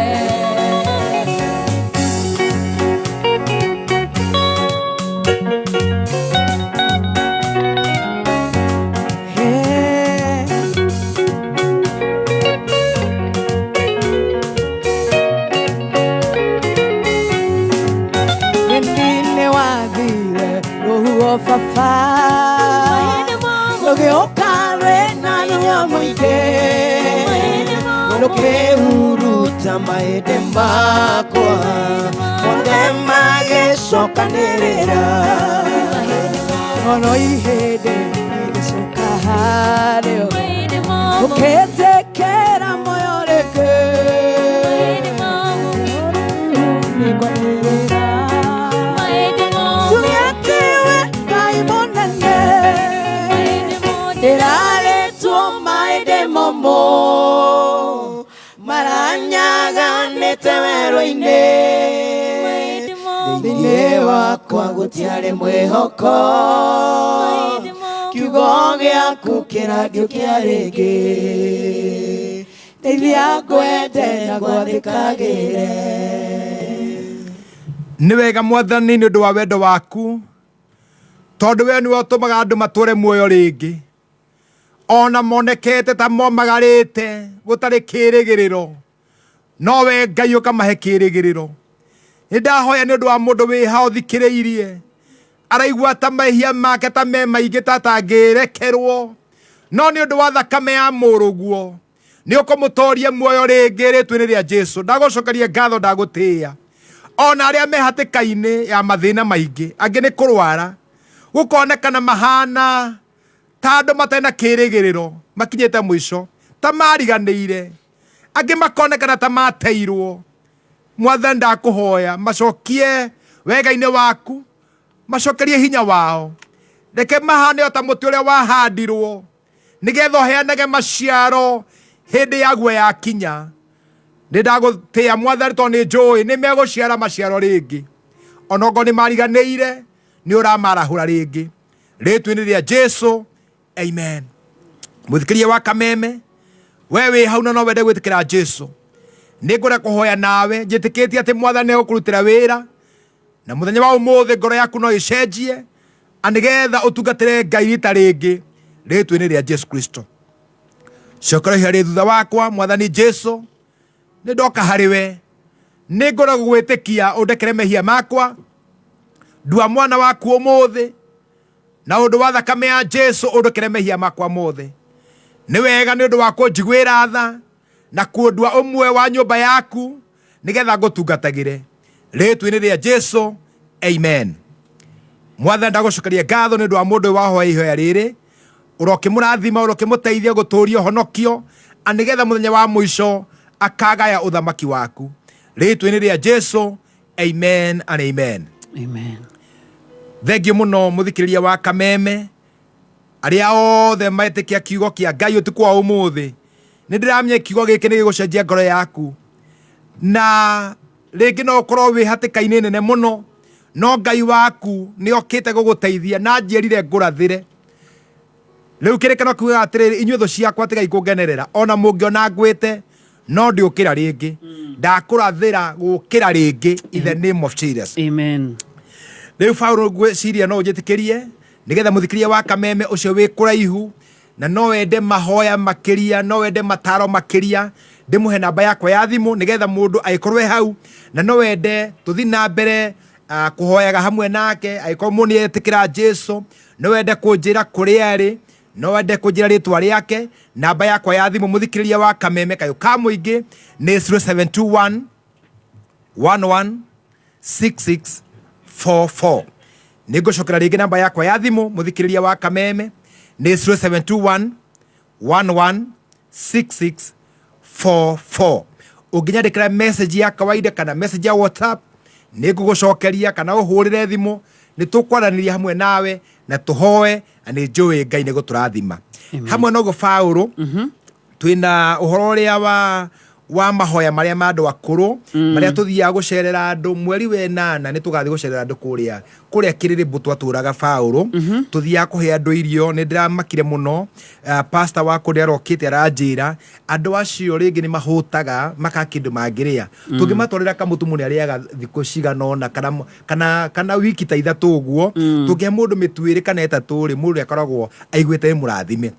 Nĩ wathire rũhuho baba, rũgĩũka rwĩna hinya mũingĩ, rũkĩhuruta mahĩndĩ makwa mothe magĩcokanĩrĩra. Ono ihĩndĩ igĩcoka harĩo, ũkĩnjĩkĩra muoyo rĩngĩ. Nĩngwanĩrĩra njuge atĩ we Ngai mũnene, Ndĩraretwo mahĩndĩ momũ, maranyaganĩte werũ-inĩ. Thĩinĩ wakwa gũtiarĩ mwĩhoko, Kiugo gĩaku kĩrangiũkia rĩngĩ. Ndeithia ngwende na gwathĩkagĩre. Nĩ wega Mwathani nĩ ũndũ wa wendo waku, tondũ we nĩwe ũtũmaga andũ matũre muoyo rĩngĩ, ona monekete ta momagarĩte gũtarĩ kĩrĩgĩrĩro, no we Ngai ũkamahe kĩrĩgĩrĩro. Nĩ ndahoya nĩ ũndũ wa mũndũ wĩ ha ũthikĩrĩirie, araigua ta mehia make ta me maingĩ ta atangĩrekerwo, no nĩ ũndũ wa thakame ya mũrũguo nĩ ũkũmũtoria muoyo rĩngĩ rĩtwa-inĩ rĩa Jesu. Ndagũcokeria ngatho, ndagũtĩĩa. Ona arĩa me hatĩka-inĩ ya mathĩna maingĩ, angĩ nĩ kũrwara, gũkonekana mahana ta andũ matarĩ na kĩrĩgĩrĩro, makinyĩte mũico, ta mariganĩire, angĩ makonekana ta mateirwo. Mwathani, ndakũhoya macokie wega-inĩ waku, macokerie hinya wao, reke mahane o ta mũtĩ ũrĩa wahandirwo, nĩgetha ũheanage maciaro hĩndĩ yaguo yakinya. Nĩ ndagũtĩĩa Mwathani, tondũ nĩ njũĩ nĩ megũciara maciaro rĩngĩ, onokorwo nĩ mariganĩire, nĩ ũramarahũra rĩngĩ rĩtwa-inĩ rĩa Jesu, amen. Mũthikĩria wa Kameme, we wĩ hau na no wende gwĩtĩkĩra Jesu, nĩ ngwenda kũhoya nawe, njĩtĩkĩtie atĩ Mwathani nĩegũkũrutĩra wĩra, na mũthenya wa ũmũthĩ ngoro yaku no ĩcenjie, nĩgetha ũtungatĩre Ngai rita rĩngĩ rĩtwa-inĩ rĩa Jesu Kristo. Cokera ihoya rĩ thutha wakwa. Mwathani Jesu, nĩ ndoka harĩ we, nĩ ngwenda gũgwĩtĩkia, ũndekere mehia makwa, ndua mwana waku ũmũthĩ, na ũndũ wa thakame ya Jesu ũndekere mehia makwa mothe. Nĩ wega nĩ ũndũ wa kũnjiguĩra tha na kũndua ũmwe wa nyũmba yaku, nĩgetha ngũtungatagĩre rĩtwa-inĩ rĩa Jesu, amen. Mwathani, ndagũcokeria ngatho nĩ ũndũ wa mũndũ ũyũ wahoya ihoya rĩrĩ, ũrokĩmũrathima, ũrokĩmũteithia gũtũũria ũhonokio, nĩgetha mũthenya wa mũico akagaya ũthamaki waku rĩtwa-inĩ rĩa Jesu, amen and amen. Amen. Thengiũ mũno mũthikĩrĩria wa Kameme, arĩa othe metĩkia kiugo kĩa Ngai ũtukũ wa ũmũthĩ, nĩ ndĩramenya kiugo gĩkĩ nĩ gĩgũcenjia ngoro yaku, na rĩngĩ no ũkorwo wĩ hatĩka-inĩ nene mũno, no Ngai waku nĩ okĩte gũgũteithia, na njĩrire ngũrathĩre. Rĩu kĩrĩkano kiugaga atĩrĩrĩ, inyuĩ thũ ciakwa, tigai kũngenerera, ona mũngĩona ngwĩte no ndĩũkĩra rĩngĩ, ndakũrathĩra gũkĩra rĩngĩ in the name of Jesus. Amen. Rĩu Paulo, ngwĩciria no ũnjĩtĩkĩrie nĩgetha mũthikĩria wa Kameme ũcio wĩ kũraihu na no wende mahoya makĩria, no wende mataro makĩria, ndĩmũhe namba yakwa ya thimũ, nĩgetha mũndũ agĩkorwo e hau na no wende tũthi na mbere kũhoyaga hamwe nake, angĩkorwo mũndũ nĩ etĩkĩra Jesu, no wende kũnjĩra kũrĩa arĩ, no wende kũnjĩra rĩtwa rĩake. Namba yakwa ya thimũ, mũthikĩrĩria wa Kameme kayũ ka mũingĩ, nĩ 0721 11 6644. Nĩ ngũcokera rĩngĩ, namba yakwa ya thimũ, mũthikĩrĩria wa Kameme, nĩ 0721 11 6644. Ũngĩnyandĩkĩra message ya kawaida kana message ya WhatsApp, nĩ ngũgũcokeria, kana ũhũrĩre thimũ, nĩ tũkwaranĩria hamwe nawe na tũhoe, na nĩ njũĩ Ngai nĩ gũtũrathima hamwe noguo. Paũlũ, twĩna ũhoro ũrĩa wa mahoya marĩa ma andũ akũrũ, marĩa tũthiaga gũcerera andũ mweri wenana. Nĩ tũgathiĩ gũcerera andũ kũrĩa Kĩrĩrĩmbũ twatũraga. Paũlũ, tũthiaga kũhe andũ irio. Nĩ ndĩramakire mũno, pastor wa kũrĩa arokĩte aranjĩra andũ acio rĩngĩ nĩ mahũtaga makaga kĩndũ mangĩrĩa. Tũngĩmatwarĩra kamũtu, mũndũ arĩaga thikũ cigana ũna kana wiki ta 3 ũguo. Tũngĩhe mũndũ mĩtu 2 kana 3 rĩ, mũndũ akoragwo aiguĩte nĩ mũrathime.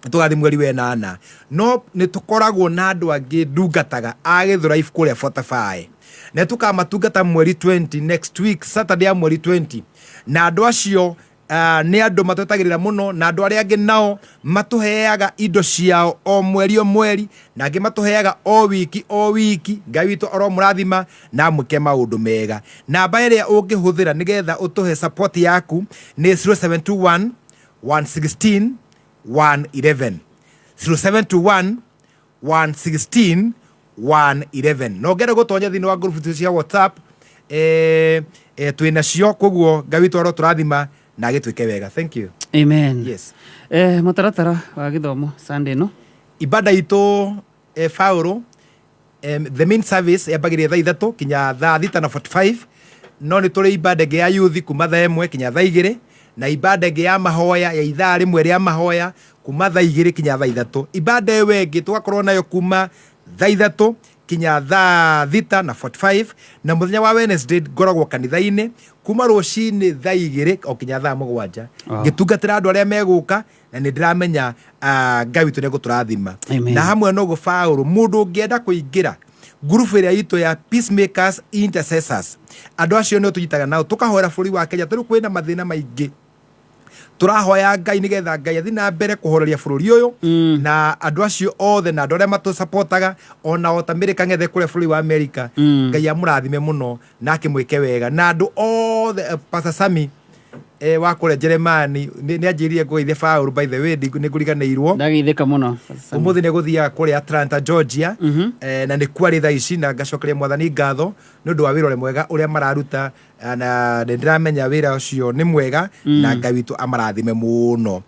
Tũgathiĩ mweri wenana, no nĩ tũkoragwo na andũ angĩ ndungataga a Gĩthũrai kũrĩa Fortify, na tũkamatungata mweri 20, next week Saturday ya mweri 20, na andũ acio nĩ andũ matwetagĩrĩra mũno, na andũ arĩa angĩ nao matũheaga indo ciao o mweri o mweri, na angĩ matũheaga o wiki o wiki. Ngai witũ aromũrathima na amwĩke maũndũ mega. Namba ĩrĩa ũngĩhũthĩra nĩgetha ũtũhe support yaku nĩ 0721 116 111, 0721 116 111. Na ũngĩenda gũtonya thĩinĩ wa group cia WhatsApp, twĩ nacio. Koguo Ngai witũ arotũrathima na agĩtwĩke wega. Thank you. Amen. Yes. Mũtaratara wa gĩthomo Sunday no? Ibada itũ, Paulo, the main service yambagĩrĩria thaa 3 kinya thaa 6 na 45, no nĩ tũrĩ ibada ĩngĩ ya youth kuma thaa 1 kinya thaa 2. Na ibada ĩngĩ ya mahoya ya ithaa rĩmwe rĩa mahoya kuma thaa 2 kinya thaa 3. Ibada ĩyo ĩngĩ tũgakorwo nayo kuma thaa 3 kinya thaa 6:45. Na mũthenya wa Wednesday ngoragwo kanitha-inĩ kuma rũcinĩ thaa 2 o kinya thaa 7 ngĩtungatĩra andũ arĩa megũka, na nĩ ndĩramenya Ngai witũ nĩegũtũrathima. Na hamwe no gũbaũrũ mũndũ ũngĩenda kũingĩra ngurubu ĩrĩa itũ ya Peacemakers Intercessors, andũ acio nĩo tũnyitaga nao tũkahoera bũrũri wa Kenya. Tondũ kwĩna mathĩna maingĩ, tũrahoya Ngai nĩgetha Ngai athiĩ na mbere kũhoreria bũrũri ũyũ, na andũ acio othe na andũ arĩa matũsapotaga ona o ta Mary Kang'ethe kũrĩa bũrũri wa Amerika, Ngai amũrathime mũno na akĩmwĩke wega. Na andũ othe, Pastor Sami wa kũrĩa Jeremani nĩ anjĩrire ngũgeithie Paul, by the way nĩ ngũriganĩirwo. Ndageithĩka mũno. Ũmũthĩ nĩ gũthiaga kũrĩa Atlanta, Georgia, na nĩ kwarĩ thaa ici, na ngacokeria Mwathani ngatho nĩ ũndũ wa wĩra ũrĩa mwega ũrĩa mararuta, na nĩ ndĩramenya wĩra ũcio nĩ mwega, na Ngai witũ amarathime mũno.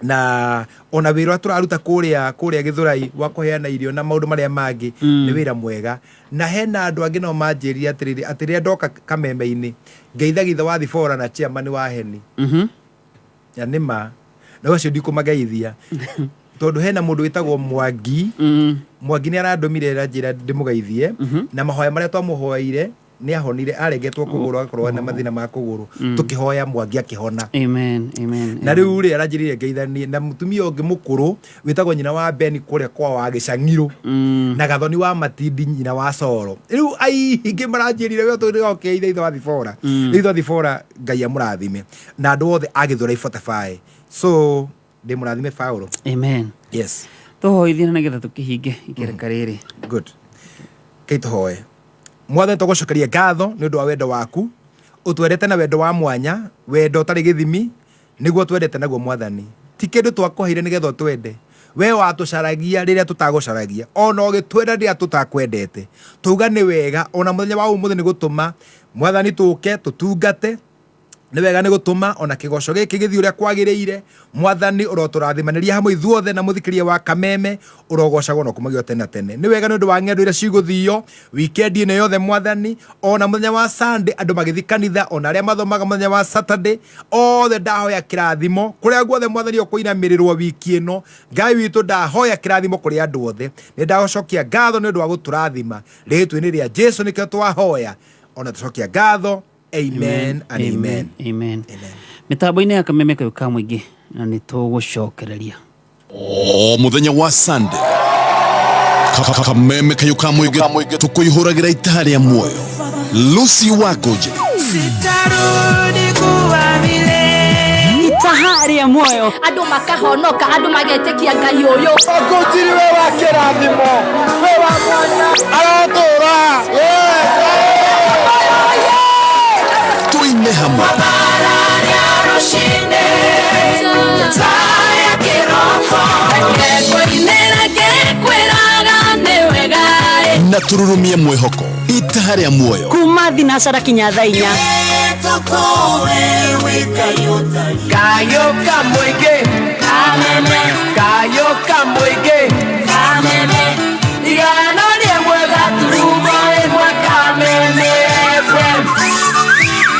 Na ona wĩra ũrĩa tũraruta kũrĩa Gĩthũrai wa kũheana irio na maũndũ marĩa mangĩ, nĩ wĩra mwega. Na hena andũ angĩ nao manjĩrire atĩrĩrĩ, atĩ rĩrĩa ndoka Kameme-inĩ ngeithagia wa Thibora na chairman wa Heni, na nĩ ma na ũcio ndikũmageithia tondũ hena mũndũ wĩtagwo Mwangi. Mwangi nĩ arandũmire njĩra ndĩmũgeithie, na mahoya marĩa twamũhoeire nĩ ahonire, arengetwo kũgũrũ agakorwo na mathĩna ma kũgũrũ, tũkĩhoya Mwangi akĩhona. Amen, amen. Na rĩu rĩ aranjĩrire ngeithanie na mũtumia ũngĩ mũkũrũ wĩtagwo nyina wa Ben kũrĩa kwa wa Gĩcang'irũ, na Gathoni wa Matindi nyina wa Coro. Rĩu aingĩ maranjĩrire we tũrĩokeire ithe wa Thibora. Rĩu ithe wa Thibora Ngai amũrathime na andũ othe a Gĩthũrai 45. So ndĩmũrathime Paul. Amen. Yes. Tũhoithie na nĩgetha tũkĩhinge ikereka rĩrĩ. Good. Kei tũhoe. Mwathani, tũgũcokeria ngatho nĩ ũndũ wa wendo waku, ũtwendete na wendo wa mwanya, wendo ũtarĩ gĩthimi, nĩguo twendete naguo Mwathani. Ti kĩndũ twakũheire nĩgetha ũtwende, we watũcaragia rĩrĩa tũtagũcaragia, ona ũgĩtwenda rĩrĩa tũtakwendete. Tuga nĩ wega ona mũthenya wa ũmũthĩ nĩ gũtũma Mwathani tũke tũtungate, nĩ wega nĩ gũtũma ona kĩgoco gĩkĩ gĩthiĩ ũrĩa kwagĩrĩire. Mwathani ũrotũrathimanĩria hamwe ithuothe na mũthikĩria wa Kameme ũrogocagwo na ũkumagio tene na tene. Nĩ wega nĩ ũndũ wa ng'endo iria cigũthio wikendi ĩno yothe Mwathani, ona mũthenya wa Sunday andũ magĩthiĩ kanitha, ona arĩa mathomaga mũthenya wa Saturday othe ndahoya kĩrathimo kũrĩa guothe Mwathani ũkũinamĩrĩrwo wiki ĩno. Ngai witũ ndahoya kĩrathimo kũrĩ andũ othe, nĩ ndagũcokia ngatho nĩ ũndũ wa gũtũrathima rĩtwa-inĩ rĩa Jesu nĩkĩo twahoya, ona tũcokia ngatho. Amen and amen. Amen. Mĩtambo-inĩ ya Kameme kayũ ka mũingĩ, na nĩ tũgũcokereria o mũthenya wa Sunday. Kameme kayũ ka mũingĩ tũkũihũragĩra itaha rĩa muoyo. Lucy Wakonje Sitarudi kuwa vile. Itaha rĩa muoyo, andũ makahonoka, andũ magetĩkia Ngai ũyũ. Ũkũnjiri we wa kĩrathimo, we wa mwanya, arotũra. Tuine hamwe na tũrurumie mwĩhoko itaha rĩa muoyo kuma thinacara kinya thaa 4. Kayo kamũingĩ, kayo kamũingĩ, igana rĩmwe gaturumo ĩmwe Kameme FM.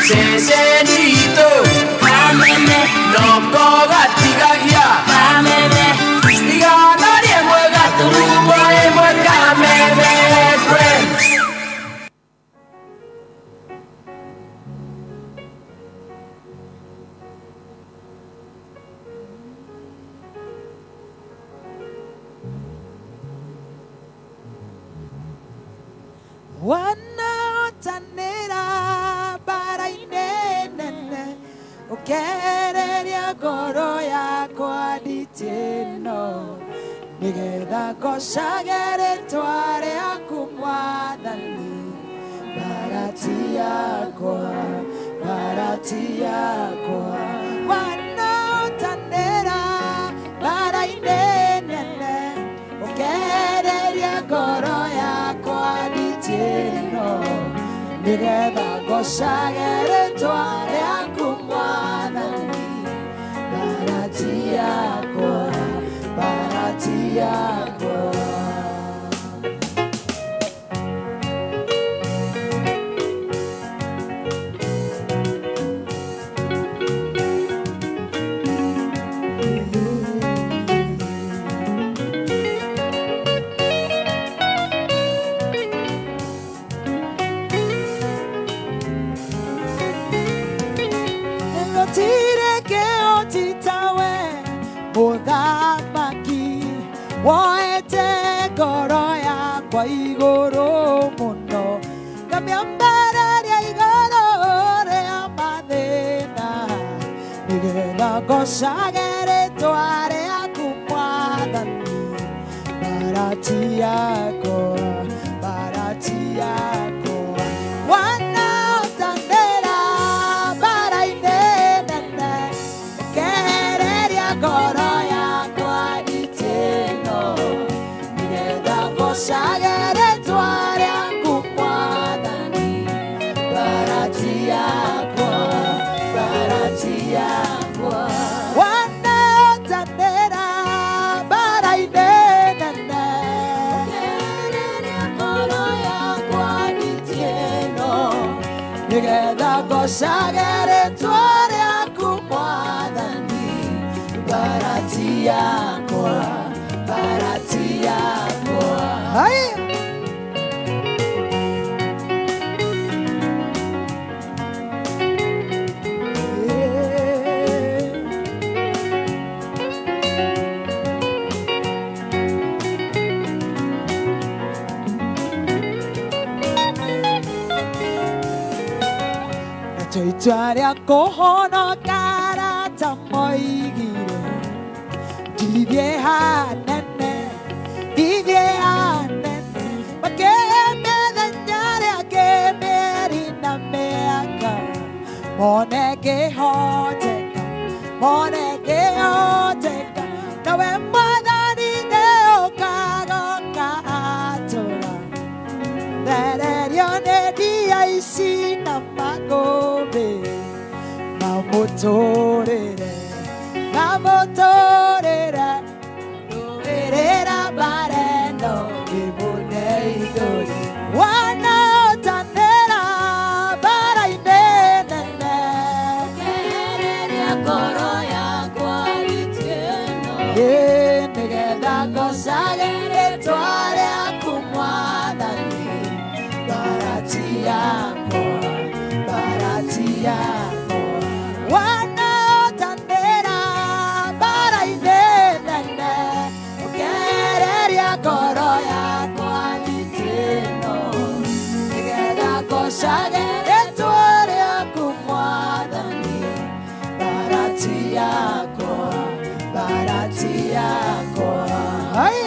Ceceni itũ noko gatigagia, igana rĩmwe gaturumo ĩmwe Kameme FM. Wanaotanĩra mbara-inĩ nene, ũkereria ngoro yakwa nditĩno, nĩgetha ngocage rĩtwa rĩaku Mwathani. Barati yakwa, barati yakwa. Wanaotanĩra mbara-inĩ nene, ũkereria ngoro yakwa nditĩno, nĩgetha ngocage rĩtwa rĩaku Mwathani. Barati yakwa, barati yakwa. Mũthamaki woete ngoro yakwa igũrũ mũno ngamĩambararia igũrũ rĩa mathĩna nĩgetha ngocage rĩtwa rĩaku Mwathani barati yakwa wanaotanĩra mbara-inĩ nene ũkehereria ngoro yakwa itĩno nĩgetha ngocage rĩtwa rĩaku Mwathani barati yakwa wanaotanĩra mbara-inĩ nene ũkehereria ngoro yakwa itĩno nĩgetha ngocage rĩtwa rĩaku Mwathani barati yakwa Hai. Itua rĩa kũhonoka arata moigire ndithiĩ hanene makĩhe mĩthenya rĩangĩ mĩeri na mĩaka mone ngĩhoteka nawe Mwathani nĩũkagoka atũra thererio nĩ ndia ici na makũmbĩ mamũtũrĩre rũĩrĩra mbara ĩno ngĩmũne ithũri wanaotanĩra mbara-inĩ nene ũkehereria ngoro yakwa itĩno nĩgetha ngocage rĩtwa rĩaku Mwathani barati yakwa wanaotanĩra mbara-inĩ nene ũkehereria ngoro yakwa itĩno nĩgetha ngocage rĩtwa rĩaku Mwathani barati yakwa Hai.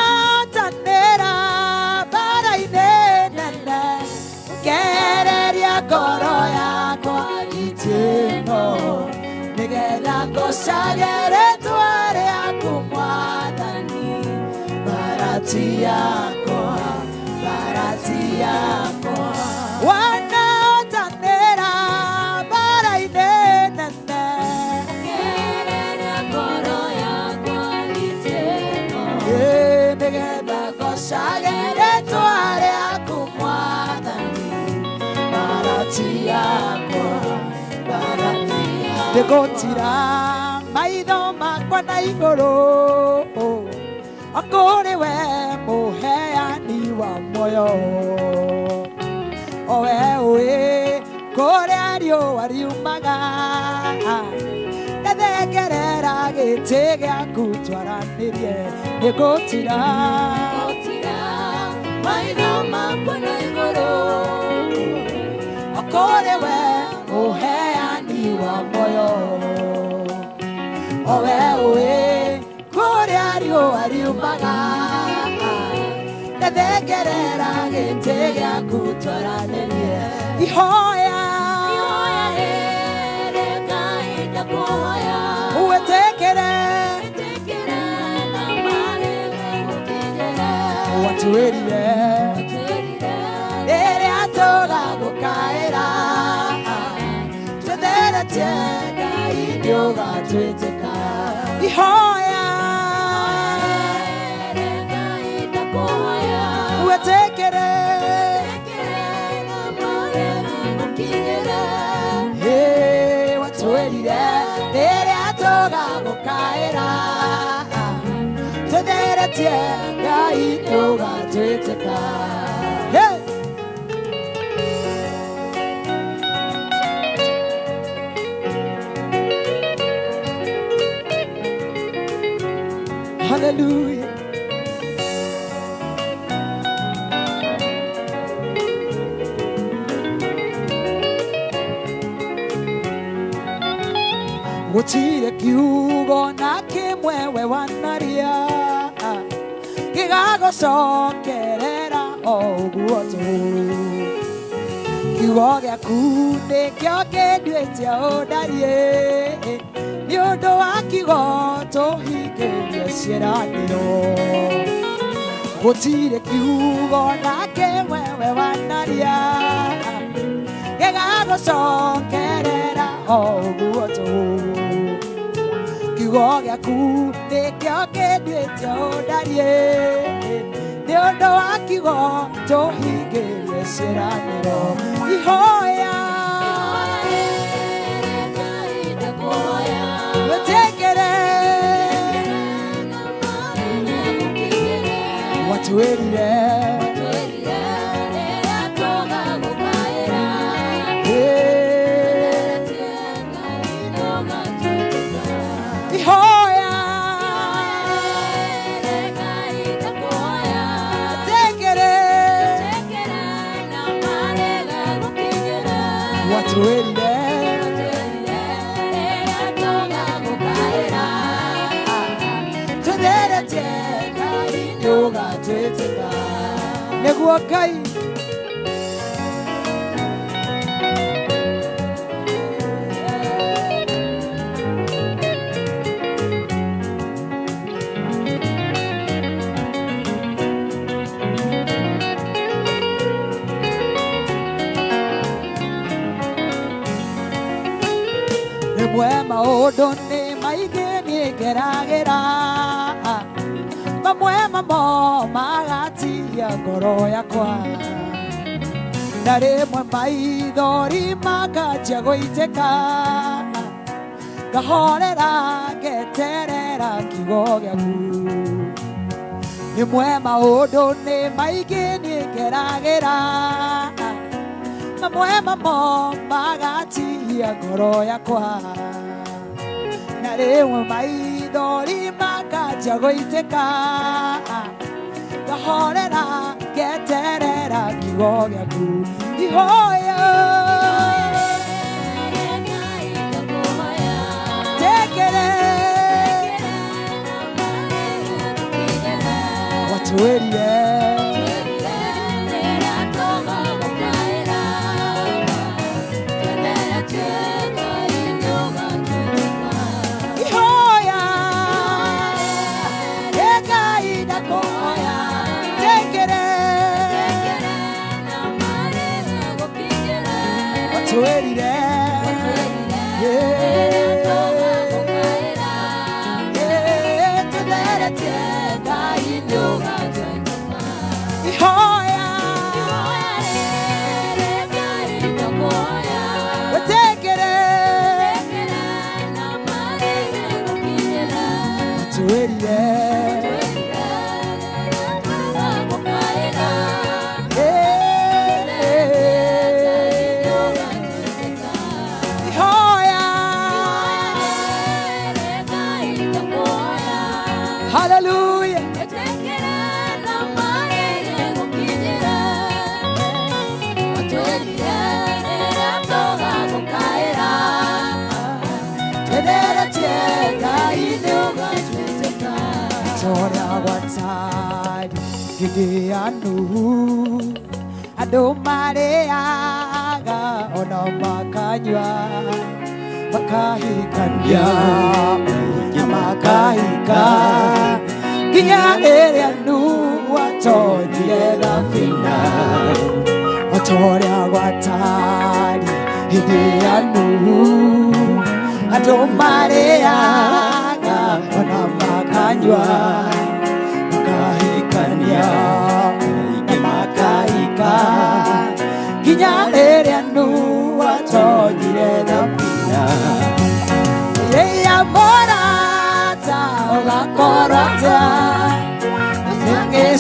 Wanaotanĩra mbara-inĩ nene ũkehereria ngoro yakwa itĩno nĩgetha ngocage rĩtwa rĩaku Mwathani barati yakwa wanaotanĩra mbara-inĩ nene ũkehereria ngoro yakwa itĩno nĩgetha ngocage rĩtwa rĩaku Mwathani barati yakwa ndĩgũtira maitho makwa na igũrũ kũrĩ we mũheani wa muoyo o we ũĩ kũrĩa riũa riumaga ndathengerera gĩtĩ gĩaku twaranĩrie nĩngũtira maitho makwa na igũrũ kũrĩ we mũheani wa muoyo o we ũĩ kũrĩa riũa riumaga ndathengerera gĩtĩ gĩaku twaranĩrie ihoya rĩrĩ Ngai ndakũhoya wĩtĩkĩre na marĩwe gũkinyĩre watwĩrire rĩrĩa tũgagũkaĩra twĩtheretie Ngai nĩũgatwĩtĩka ihoya rĩrĩ Ngai ndakũhoya wĩtĩkĩre na marĩwe gũkinyĩre Watwĩrire rĩrĩa tũgagũkaĩra tũtheretie Ngai nĩũgatwĩtĩka. Hey! Hallelujah. Gũtirĩ kiugo na kĩmwe we wanaria gĩgagũcokerera o ũguo tũ. Kiugo gĩaku nĩkĩo kĩnduĩte ũndarie, nĩ ũndũ wa kiugo tũhingĩrie ciĩranĩro. Gũtirĩ kiugo na kĩmwe we wanaria gĩgagũcokerera o ũguo tũ. Kiugo gĩaku nĩkĩo kĩnduĩte ũndarie, nĩ ũndũ wa kiugo tũhingĩrie ciĩranĩro. Ihoya wĩtĩkĩre, watwĩrire ihoya wĩtĩkĩre, watwĩrire tũtheretie Ngai nĩũgatwĩtĩka. Nĩguo Ngai rĩmwe maũndũ nĩ maingĩ niĩ ngeragĩra, mamwe mamo magatia ngoro yakwa, na rĩmwe maithori makanjia gũitĩka, ngahorera ngeterera kiugo gĩaku. Rĩmwe maũndũ nĩ maingĩ niĩ ngeragĩra, mamwe mamo magatia ngoro yakwa, na rĩmwe maithori makanjia gũitĩka, ngahorera ngeterera kiugo gĩaku. Ihoya tekere, watwĩrire ihoya Ngai ndakũhoya tekere, watwĩrire tũtheretie Ngai nĩũgatwĩtĩka. Ihoya wĩtĩkĩre, watwĩrire ihoya. Hallelujah. Tũtheretie Ngai nĩũgatwĩtĩka. Torĩa gwatariĩ hĩndĩ ya Nuhu, andũ marĩaga ona makanyua, makahikania na makahika, nginya rĩrĩa Nuhu atonyire thabina. O ta ũrĩa gwatariĩ hĩndĩ ya Nuhu, andũ marĩaga ona makanyua, makahikania na makahika, nginya rĩrĩa Nuhu atonyire thabina.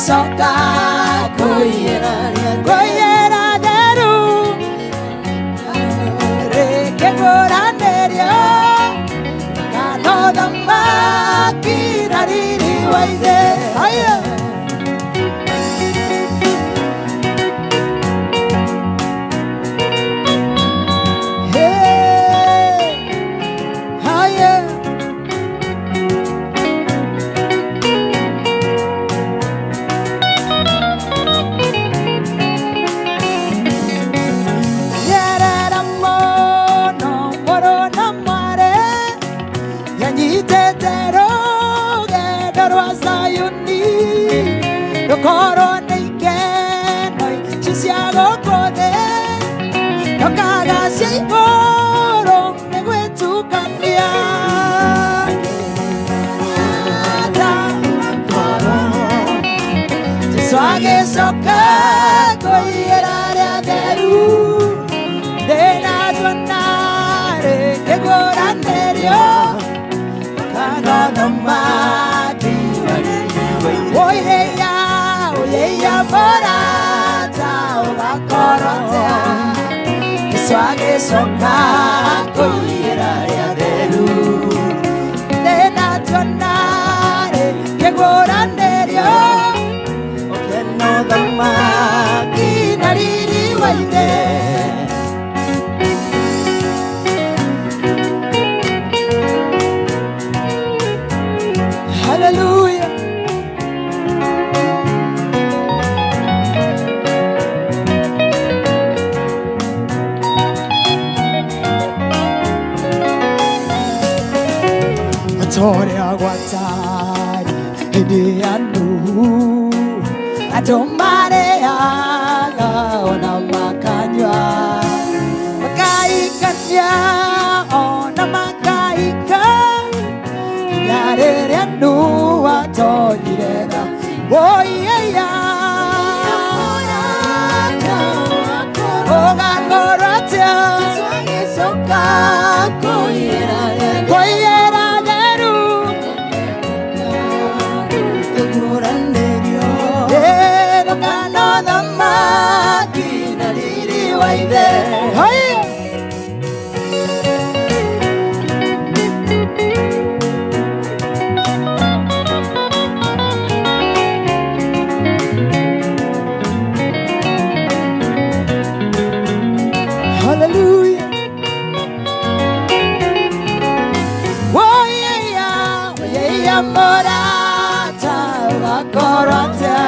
agĩcoka kũiyĩra kũiyĩra theru rĩkĩgũranĩrio kana ũthamaki na riri wa ithe. Haya. Hey, haya. Yerera mono moro na mware yanyitete rũgendo rwa Zayuni rũkorwo nĩ ikeno ici cia gũkũ thĩ ndokaga cia igũrũ nĩ gwĩtukania. Jesũ agĩcoka kũiyĩra rĩa theru thĩna tuona rĩkĩgũranĩrio kana ũthamaki oyeya oyeya mũrata ũgakorwo atĩa Jesũ agĩcoka kũiyĩra rĩa theru thĩna tuona rĩkĩgũranĩrio ũkeno ũthamaki na riri wa ithe. Hallelujah. Atore gwatari hĩndĩ ya Nuhu andũ marĩaga ona makanyua makaikania ona makaika nginya rĩrĩa Nuhu atonyire tha oiyeya ũgakorwo atĩa kũiyĩra theru ndũkana ũthamaki na riri wa ithe. Haya. Hallelujah. Oh yeah, yeah, oh yeah, yeah, morata, ũgakorwo atĩa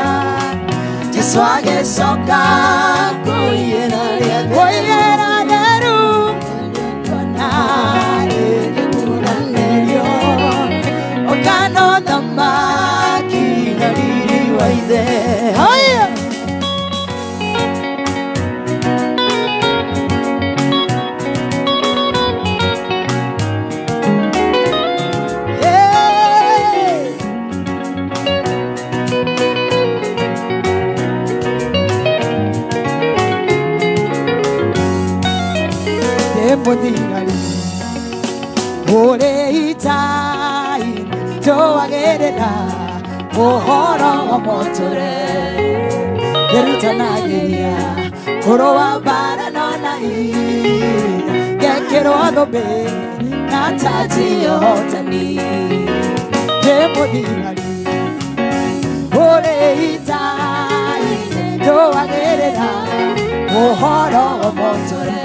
Jesũ agĩcoka kũiyĩra kũiyĩra theru na rĩkĩguranĩrio ũkana ũthamaki na riri wa ithe. Haya. Hey. Ndĩ mũthigari ũrĩ ita-inĩ tũagĩrĩra ũhoro wa mũtũre ngĩrutanagĩria kũrũa mbara no na hinya ngekĩrwo thũmbĩ na taji ya ũhotani. Ndĩ mũthigari ũrĩ ita-inĩ tũagĩrĩra ũhoro wa mũtũre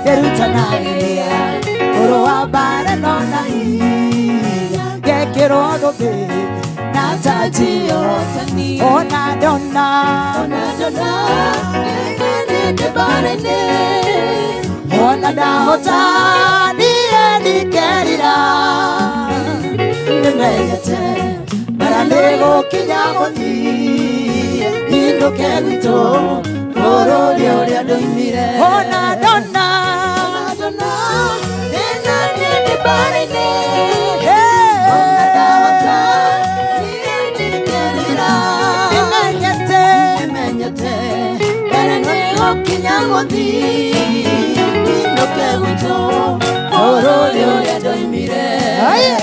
ngĩrutanagĩria kũrũa mbara no na hinya ngekĩrwo thũmbĩ na taji ya ũhotani. Ona ndona ona ndahota niĩ ndikerira nĩmenyete bara nĩgũkinya mũthia nyinũke gwitũ bũrũri ũrĩa ndoimire. Ona ndona thĩna niĩ ndĩ mbara-inĩ ona ndahota niĩ ndikerira nĩmenyete bara nĩgũkinya mũthia nyinũke gwitũ bũrũri ũrĩa ndoimire. Haya.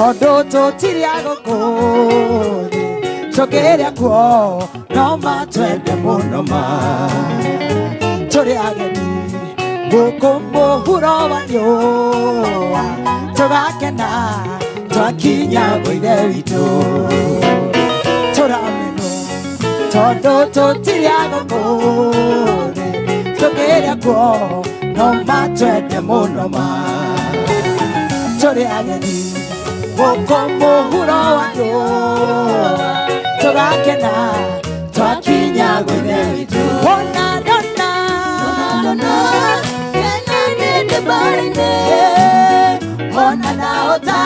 Tondũ tũtirĩ a gũkũ thĩ tũkĩrĩa kuo no matwende mũno ma tũrĩ ageni gũkũ mũhuro wa riũa tũgakena twakinya kwa ithe witũ tũramenwo tondũ tũtirĩ a gũkũ thĩ tũkĩrĩa kuo no matwende mũno ma tũrĩ ageni gũkũ mũhuro wa riũa tũgakena twakinya kwa ithe witũ ona ndona ona ndahota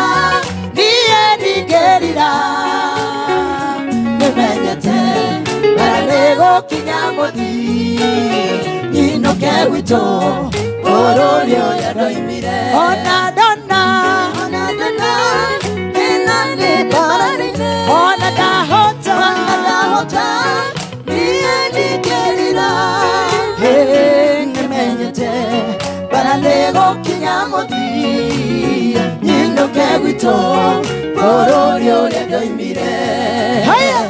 niĩ ndingĩrira nĩmenyete bara nĩgũkinya mũthia nyinũke gwitũ bũrũri ũrĩa ndoimire ona ndona ona ndahota niĩ ndingĩrira nĩmenyete bara nĩgũkinya mũthia nyinũke gwitũ bũrũri ũrĩa ndoimire. Haya!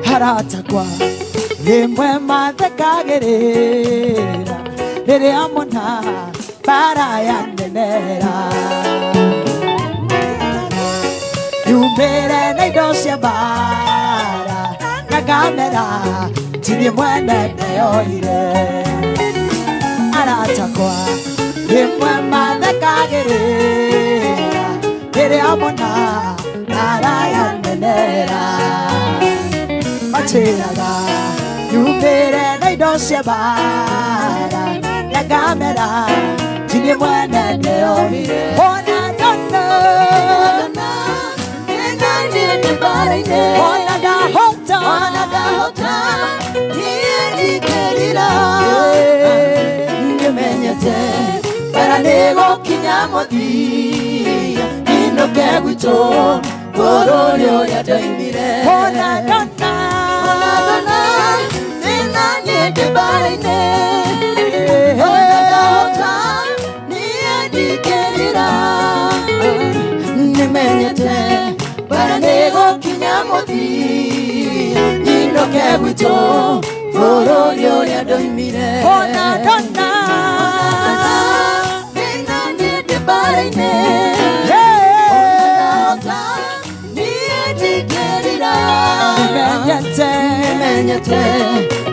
Haratakwa rimwe mathekagĩrĩra rĩrĩa mona bara yanenera yumĩre na indo cia mbara na kamera tinie mwene ndeyoire aratakwa rimwe mathekagĩrĩra rĩrĩa mona bara yanenera matĩraga yumĩre na indo cia mbara na kamera tinie mwene ndeyoire ona ndona ona ndahota niĩ ndingĩrira nĩmenyete bara nĩgũkinya mũthia nyinũke gwitũ bũrũri ũrĩa ndoimire ona ndona nĩmenyete bara nĩgũkinya mũthia nyinũke gwitũ bũrũri ũrĩa ndoimire ona ndona nĩmenyete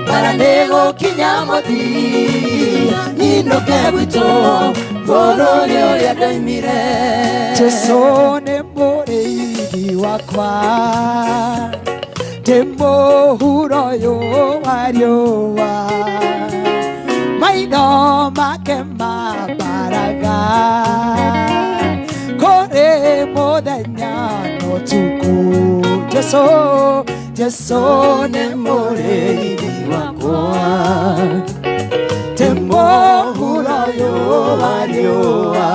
bara nĩgũkinya mũthia nyinũke gwitũ bũrũri ũrĩa ndoimire. Jesũ nĩ mũrĩithi wakwa ndĩ mũhuro ũyũ wa riũa maitho make mambaraga kũrĩ mũthenya na ũtukũ. Jesũ Jesũ nĩ mũrĩithi wakwa ndĩ mũhuro ũyũ wa riũa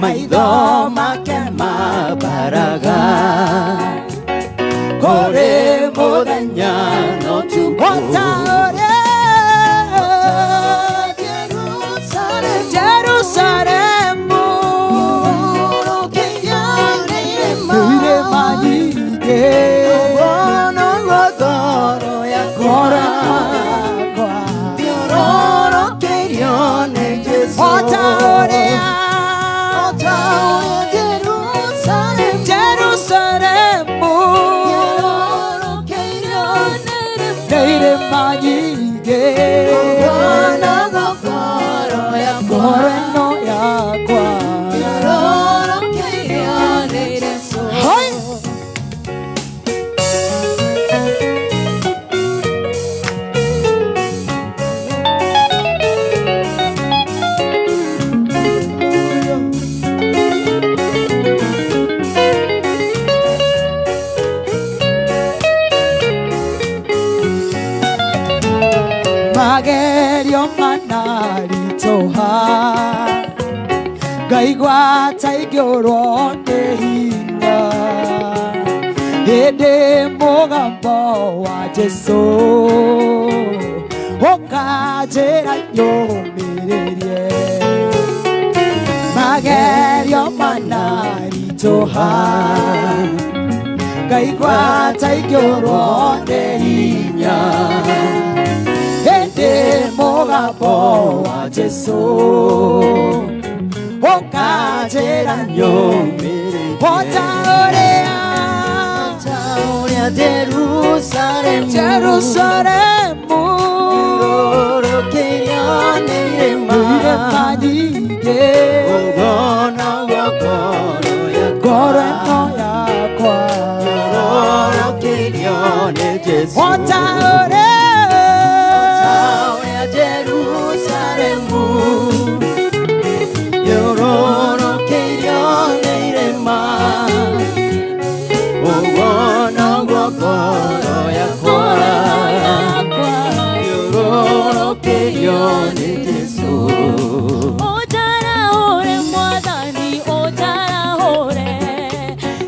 maitho make mambaraga kũrĩ mũthenya na ũtukũ. Jerusalemu irĩma nyingĩ o ta ũrĩa Jerusalemu nĩ irĩma nyingĩ. Ngaigua ta ingĩũrwo nĩ hinya hĩndĩ mũgambo wa Jesũ ũkanjĩra nyũmĩrĩrie magerio manaritũha ngaigua ta ingĩũrwo nĩ hinya hĩndĩ mũgambo wa Jesũ ũkanjĩra nyũmĩrĩrie ota ũrĩa Jerusalemu Jerusalemu Rũrũkĩirio nĩ irĩma irĩma nyingĩ ũguo noguo ngoro yakwa ngoro ĩno yakwa Rũrũkĩirio nĩ Jesũ ota ũrĩa Jerusalemu Yororokeirio nĩ irĩma ũguo noguo ngoro yakwa Yororokeirio nĩ Jesũ Ũnjarahũre Mwathani ũnjarahũre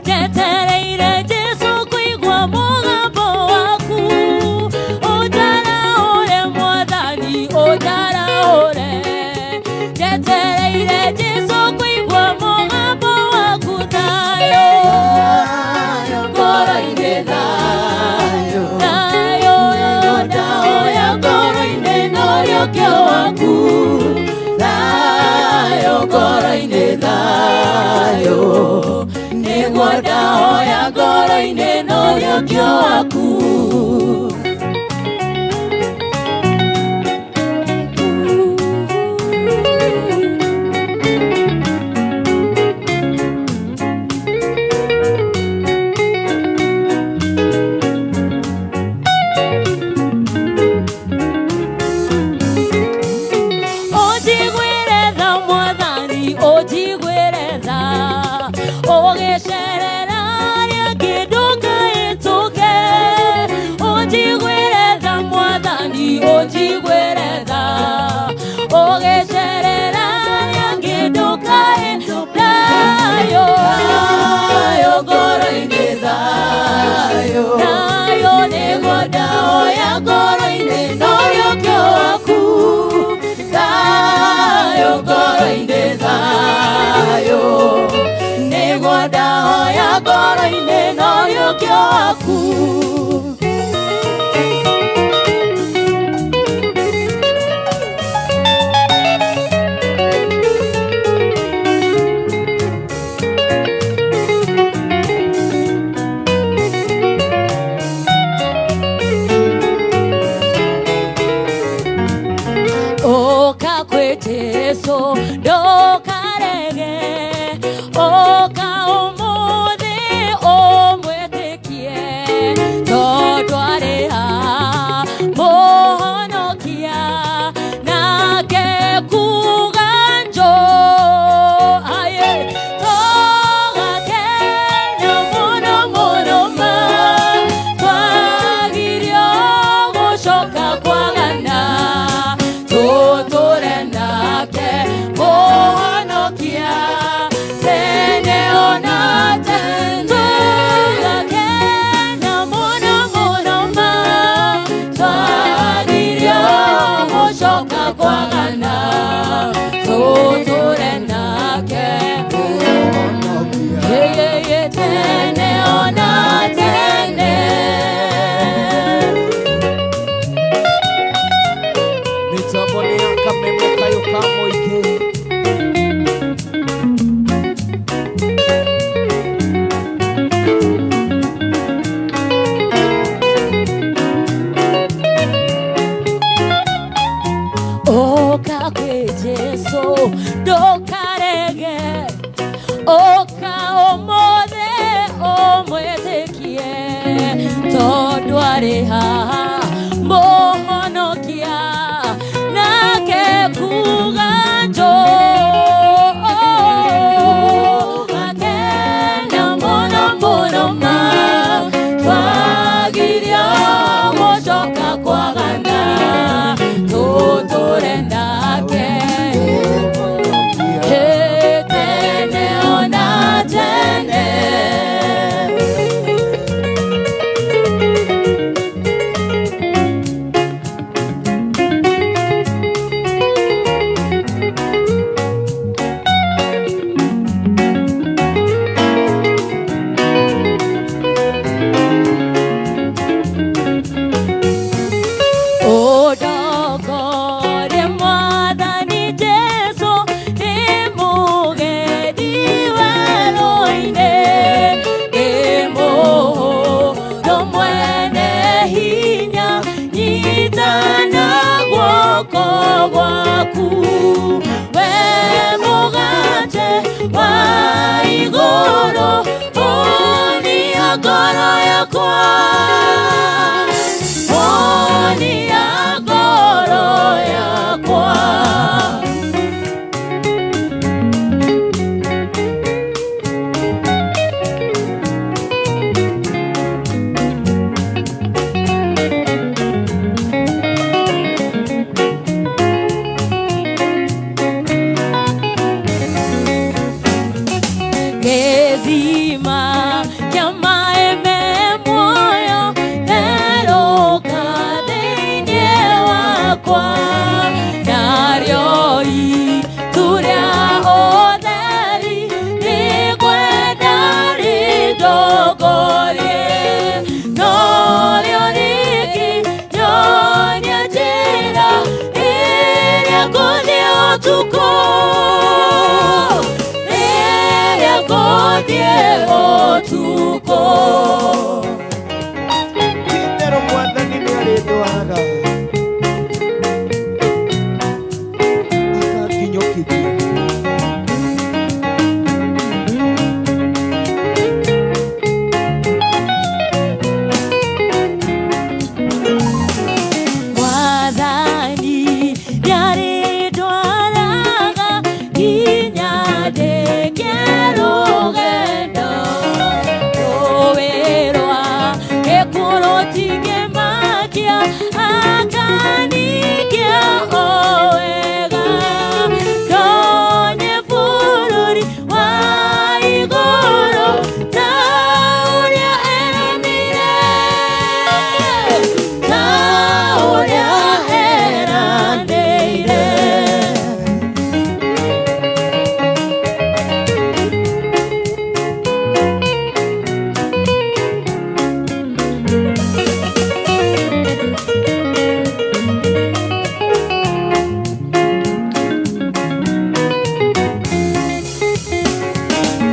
njetereire Jesũ kũigua mũgambo waku ũnjarahũre Mwathani ũnjarahũre njetereire Jesũ kũigua mũgambo waku thayũ ngoro-inĩ thayũ thayũ ndahoya ngoro-inĩ norĩũkĩo waku thayũ ngoro-inĩ thayũ nĩguo ndahoya ngoro-inĩ norĩũkĩo waku Ũnjiguĩre tha Mwathani ũnjiguĩre tha ũgĩcerera arĩa angĩ ndũkaĩtũke ũnjiguĩre tha Mwathani ũnjiguĩre tha ũgĩcerera arĩa angĩ ndũkaĩtũke thayũ thayũ ngoro-inĩ thayũ thayũ nĩguo ndahoya ngoro-inĩ norĩũkĩo waku thayũ ngoro-inĩ thayũ nĩguo ndahoya ngoro-inĩ norĩũkĩo waku Oka kwĩ Jesũ ndũkarege oka ũmũthĩ ũmwĩtĩkie tondũ arĩ haha mũhonokia nake kuga njũ aye tũgakena mũno mũno ma twagirio gũcoka kwagana tũtũre nake mũhonokia tene ona tene tũgakena mũno mũno ma twagirio gũcoka kwagana tũtũre nake yeyeye tene ona tene Mĩtambo nĩ ya Kameme kayũ ka mũingĩ Oka kwĩ Jesũ ndũkarege oka ũmũthĩ ũmwĩtĩkie tondũ arĩ haha mũhonokia nake kuga njũ akena mũno mũno ma twagirio gũcoka kwagana tũtũre nake. Hey, wa igũrũ Honia ngoro yakwa, honia ngoro yakwa. Gĩthima kĩa maĩ me muoyo therũka thĩinĩ wakwa, narĩo itu rĩa ũtheri nĩngwenda rĩndongorie, norĩo rĩkĩnyonia njĩra ĩrĩa ngũthiĩ ũtukũ, ĩrĩa ngũthiĩ ũtukũ. Ti-itherũ Mwathani nĩarĩndwaraga akanginyũkithia. Mwathani nĩarĩndwaraga nginya ndĩke rũgendo, rũĩ rwa gĩkuũ rũtingĩmakia, akanikia o wega, ndonye bũrũri wa igũrũ ta ũrĩa eranĩire, ta ũrĩa eranĩire.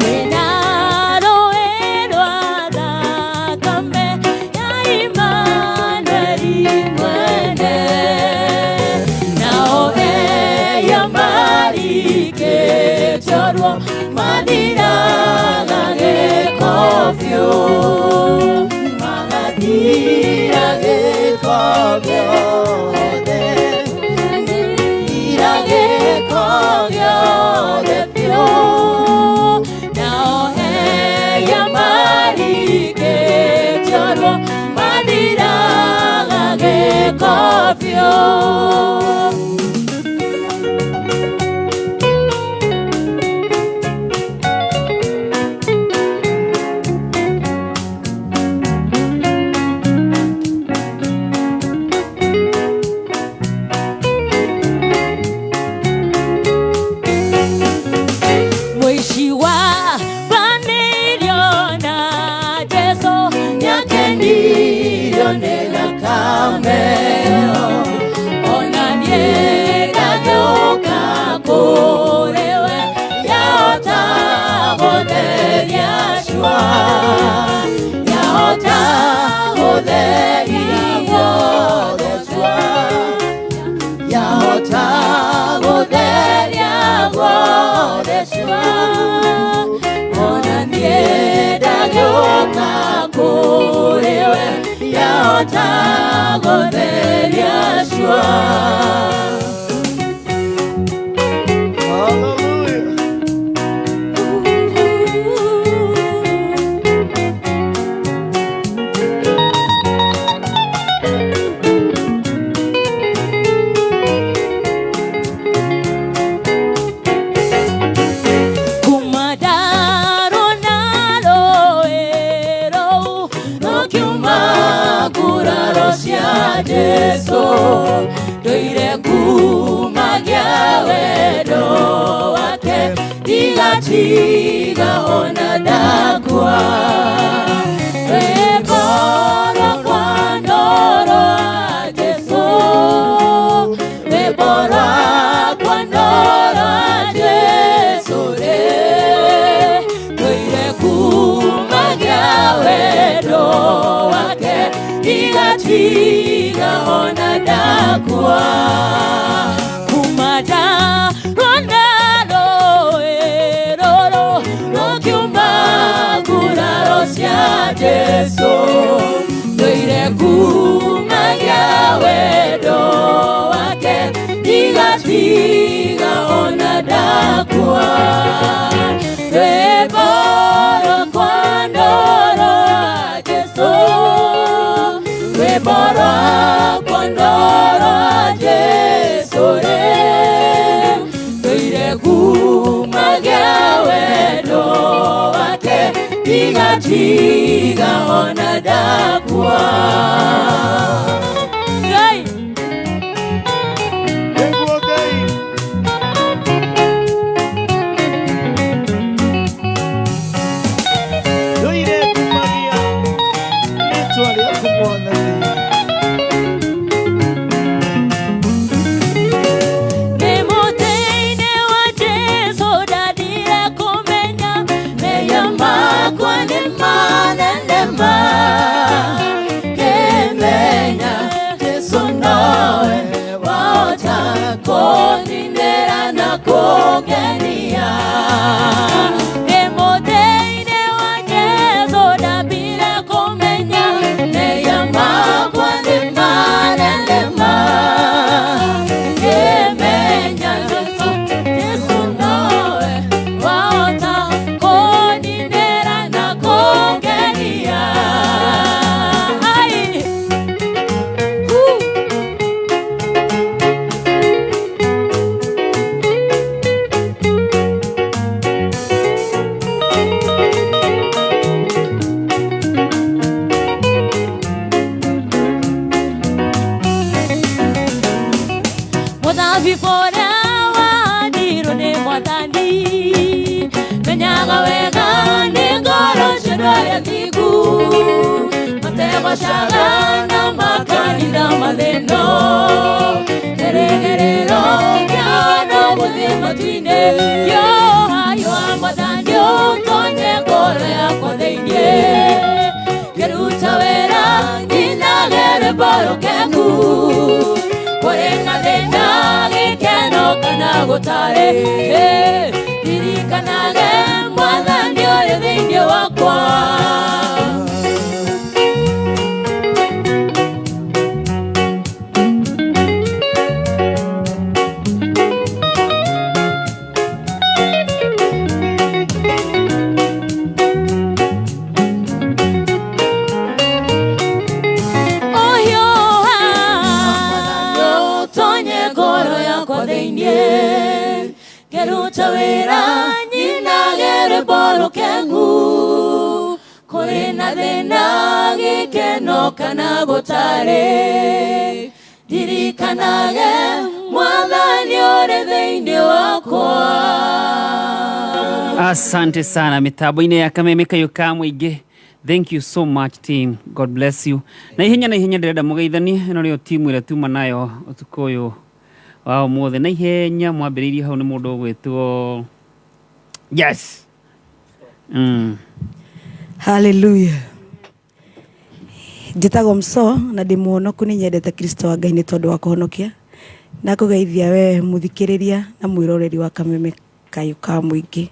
Kwĩna rũĩ rwa thakame ya Imanueli mwene, nao eya marikĩtio ruo mathiraga gĩko biũ, magathira gĩko gĩothe, mathira gĩko gĩothe biũ, nao eya marikĩtio ruo mathiraga gĩko biũ. Mũici wa banĩirio na Jesũ nĩakenirio nĩ thakame ĩyo, ona niĩ ngagĩũka kũrĩ we, yahota gũtheria cua, yahota gũtheria guothe cua, yahota gũtheria guothe cua, ona niĩ ndagĩũka kũrĩ we, yahota gũtheria cua. Kumadaro na rũĩ rũu rũkiuma nguraro cia Jesũ, ndũire kumagia wendo wake, ndigatiga ona ndakua. Rwĩmbo rwakwa no rwa Jesũ, rwĩmbo rwakwa no rwa Jesũ rĩ, ndũire kumagia wendo wake, ndigatiga ona ndakua. Kumadarwo na rũĩ rũrũ Ngumagia wendo wake Tigatiga ona ndakua Ngai Nĩguo Ngai Ndũire ngumagia rĩtwa rĩaku Mwathani Ndĩ mũtĩ-inĩ wa Jesũ ndathire kũmenya mehia makwa nĩ manene ma ngĩmenya Jesũ nowe wahota kũninĩra na kũngenia Ndĩ mũtĩ-inĩ wa Jesũ ndambire kũmenya mehia makwa nĩ manene ma ngĩmenya Jesũ Jesũ nowe wahota kũninĩra na kũngenia Ai Hu Mũthabibũ ũrĩa wahandirwo nĩ Mwathani menyaga wega nĩ ngoro cia andũ arĩa athingu mategocaga na makanitha mathĩno kĩrĩgĩrĩro kĩao no gũthiĩ matu-inĩ kĩohayo wa Mwathani ũtonye ngoro yakwa thĩinĩ ngĩruta wĩra nyinage rwĩmbo rũkengu kũrĩ na thĩna gĩkeno kana gũtarĩ ririkanage Mwathani ũrĩ thĩinĩ wakwa Ũhiũha ũtonye ngoro yakwa thĩinĩ ngĩruta wĩra nyinage rwĩmbo rũkengu kũrĩ na thĩna gĩkeno kana gũtarĩ ndirikanage Mwathani ũrĩ thĩinĩ wakwa Asante sana mitambo-inĩ ya Kameme Kayũ ka Mũingĩ. Thank you so much team. God bless you. Na ihenya ndĩrenda mũgeithanie ĩno nĩyo timu ĩrĩa tuma nayo ũtukũ ũyũ wa ũmũthĩ. Na ihenya mwambĩrĩirie hau nĩ mũndũ ũgwĩtwo Yes. Hallelujah. Njĩtagwo Mso na ndĩ mũhonoku nĩ nyendete Kristo wa Ngai nĩ tondũ wa kũhonokia na kũgeithia we mũthikĩrĩria na mwĩroreri wa Kameme Kayũ ka Mũingĩ.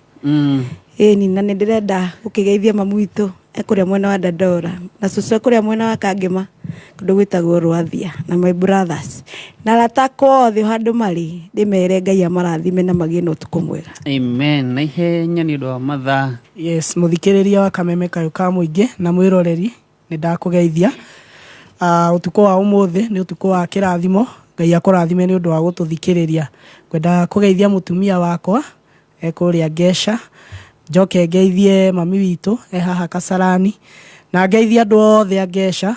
Ĩni na nĩ ndĩrenda gũkĩgeithia mamu witũ ekũrĩa mwena wa Dandora na cũcũ ekũrĩa mwena wa Kangema kũndũ gwĩtagwo Rwathia na my brothers na arata akwa othe o handũ marĩ ndĩmere Ngai amarathime na magĩe na ũtukũ mwega. Amen. Na ihenya nĩ ũndũ wa mathaa. Yes, mũthikĩrĩria wa Kameme Kayũ ka Mũingĩ na mwĩroreri nĩ ndakũgeithia. Ũtukũ wa ũmũthĩ nĩ ũtukũ wa kĩrathimo. Ngai akũrathime nĩ ũndũ wa gũtũthikĩrĩria. Ngwenda kũgeithia mũtumia wakwa ekũrĩa Ngeca, njoke ngeithie mami witũ e haha Kasarani, na ngeithie andũ othe a Ngeca.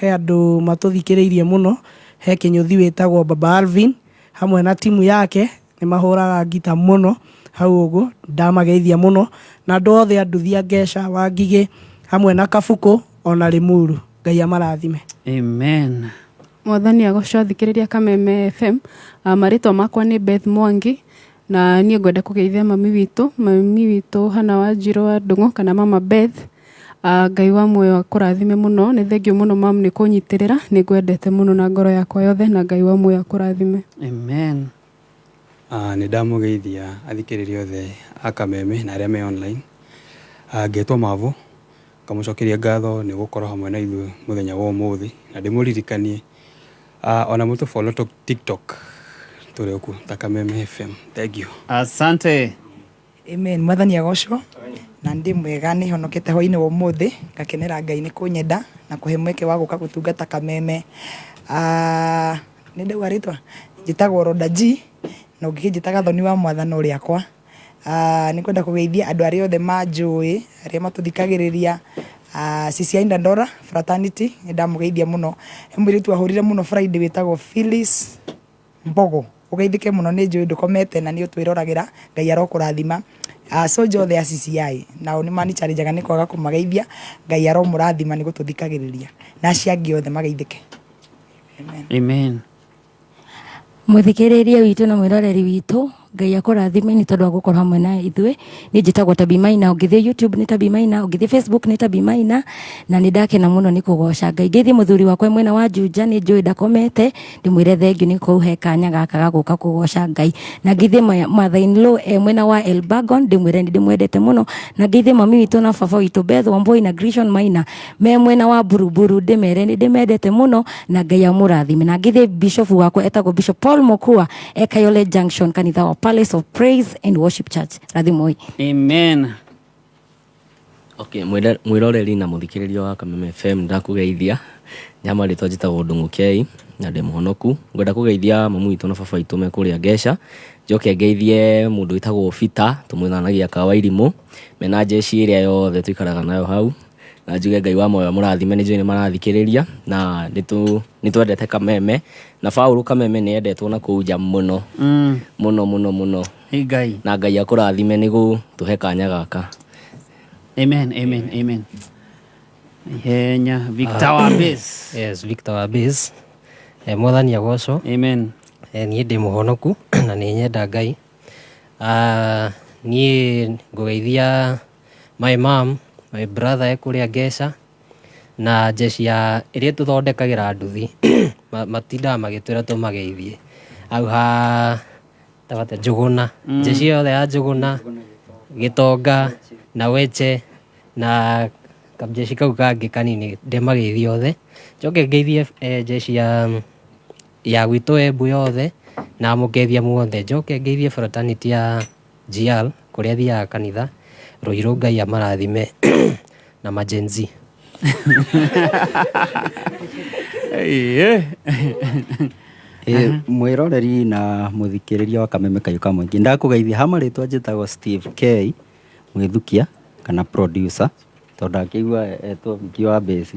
He andũ matũthikĩrĩirie mũno, he kĩnyũthi wĩtagwo Baba Alvin hamwe na timu yake nĩ mahũraga ngita mũno hau ũguo, ndamageithia mũno, na andũ othe a nduthi a Ngeca, Wangigĩ hamwe na Kabukũ ona Limuru. Ngai amarathime. Amen. Mwathani agocwo athikĩrĩria Kameme FM. Marĩtwa makwa nĩ Beth Mwangi na niĩ ngwenda kũgeithia mami witũ Hana Wanjirũ wa Ndũng'ũ kana mama Beth. Ngai wa muoyo akũrathime mũno. Nĩ thengiũ mũno mam nĩ kũnyitĩrĩra, nĩ ngwendete mũno na ngoro yakwa yothe na Ngai wa muoyo akũrathime. Amen. Nĩ ndamũgeithia athikĩrĩria othe a Kameme na arĩa me online. Ngetwo Mavo, ngamũcokeria ngatho nĩ gũkorwo hamwe na ithuĩ mũthenya wa ũmũthĩ na ndĩmũririkanie ona mũtũ follow TikTok tũrĩ okuo ta Kameme FM. Thank you. Asante. Amen. Mwathani agocwo na ndĩ mwega nĩ honokete hwainĩ wa ũmũthĩ ngakenera Ngai nĩ kũnyenda na kũhe mweke wa gũka gũtungata Kameme. Nĩ ndauga rĩtwa njĩtagwo Roda G Na ũngĩkĩnjĩta Gathoni wa Mwathani ũrĩakwa. Nĩ kwenda kũgeithia andũ arĩa othe manjũĩ, arĩa matũthikagĩrĩria, CCI Dandora fraternity, nĩ ndamũgeithia mũno. He mũirĩtu wahũrire mũno Friday wĩtagwo Phyllis Mbogo, ũgeithĩke mũno, nĩ njũĩ ndũkomete na nĩ ũtwĩroragĩra, Ngai arokũrathima. Soldier othe a CCI, nao nĩ manichallenjaga nĩ kwaga kũmageithia, Ngai aromũrathima nĩ gũtũthikagĩrĩria. Na acio angĩ othe mageithĩke. Amen. Amen. Mũthikĩrĩria witũ na mwĩroreri witũ, Ngai akũrathime nĩ tondũ wa gũkorwo hamwe na ithuĩ. Niĩ njĩtagwo Tabi Maina, ũngĩthiĩ YouTube nĩ Tabi Maina, ũngĩthiĩ Facebook nĩ Tabi Maina, na nĩ ndakena mũno nĩ kũgoca Ngai. Ngĩthiĩ mũthuri wakwa mwena wa Juja, nĩ njũĩ ndakomete, ndĩmwĩre thengiũ nĩ kũhe kanya gaka ga gũka kũgoca Ngai. Na ngĩthiĩ mother in law e mwena wa Elbagon, ndĩmwĩre nĩ ndĩmwendete mũno. Na ngĩthiĩ mami witũ na baba witũ Beth Wambui na Grishon Maina me mwena wa Buruburu, ndĩmere nĩ ndĩmendete mũno na Ngai amũrathime. Na ngĩthiĩ bishop wakwa etagwo Bishop Paul Mokua e Kayole Junction, kanitha wa Palace of Praise and Worship Church. Rathimoi. Amen. Okay, mwĩroreri na mũthikĩrĩria wa Kameme FM, ndakũgeithia. Nyama rĩtwa njĩtagwo Ndung'u Kei na ndĩ mũhonoku. Ngwenda kũgeithia mamu witũ na baba witũ me kũrĩa Ngeca. Njoke ngeithie mũndũ wĩtagwo Peter, tũmwĩthanagia Kawa Irimũ, mena jeshi ĩrĩa yothe tũikaraga nayo hau. Na njuge Ngai wa muoyo amũrathime, nĩ njũĩ nĩ marathikĩrĩria na nĩ twendete Kameme na Paul Kameme nĩ endetwo na kũu nja mũno. Mũno mũno mũno. Ngai. Na Ngai akũrathime nĩ gũtũhe kanya gaka. Amen, amen, amen. Ihenya Victor wa Base. Yes, Victor wa Base. Mwathani agocwo. Amen. Niĩ ndĩ mũhonoku na nĩ nyenda Ngai. Niĩ ngũgeithia my mom, my brother e kũrĩa Ngeca na jeshi ya ĩrĩa tũthondekagĩra nduthi matindaga magĩtwĩra tũmageithie. Hau ha tabate Njũgũna, jeshi yothe ya Njũgũna, Gĩtonga na Weche na kamjeshi kau kangĩ kanini, ndĩmageithie othe. Njoke ngeithie jeshi ya gwitũ Embu yothe na mũkethia muothe. Njoke ngeithie fraternity ya GR kũrĩa thiaga kanitha, Ruiru Ngai amarathime na ma Gen Z. Mwĩroreri na mũthikĩrĩria wa Kameme Kayũ ka Mũingĩ, ndakũgeithia ha marĩtwa njĩtagwo Steve K Mwĩthukia kana producer, tondũ akĩigua etwo Viki wa bass.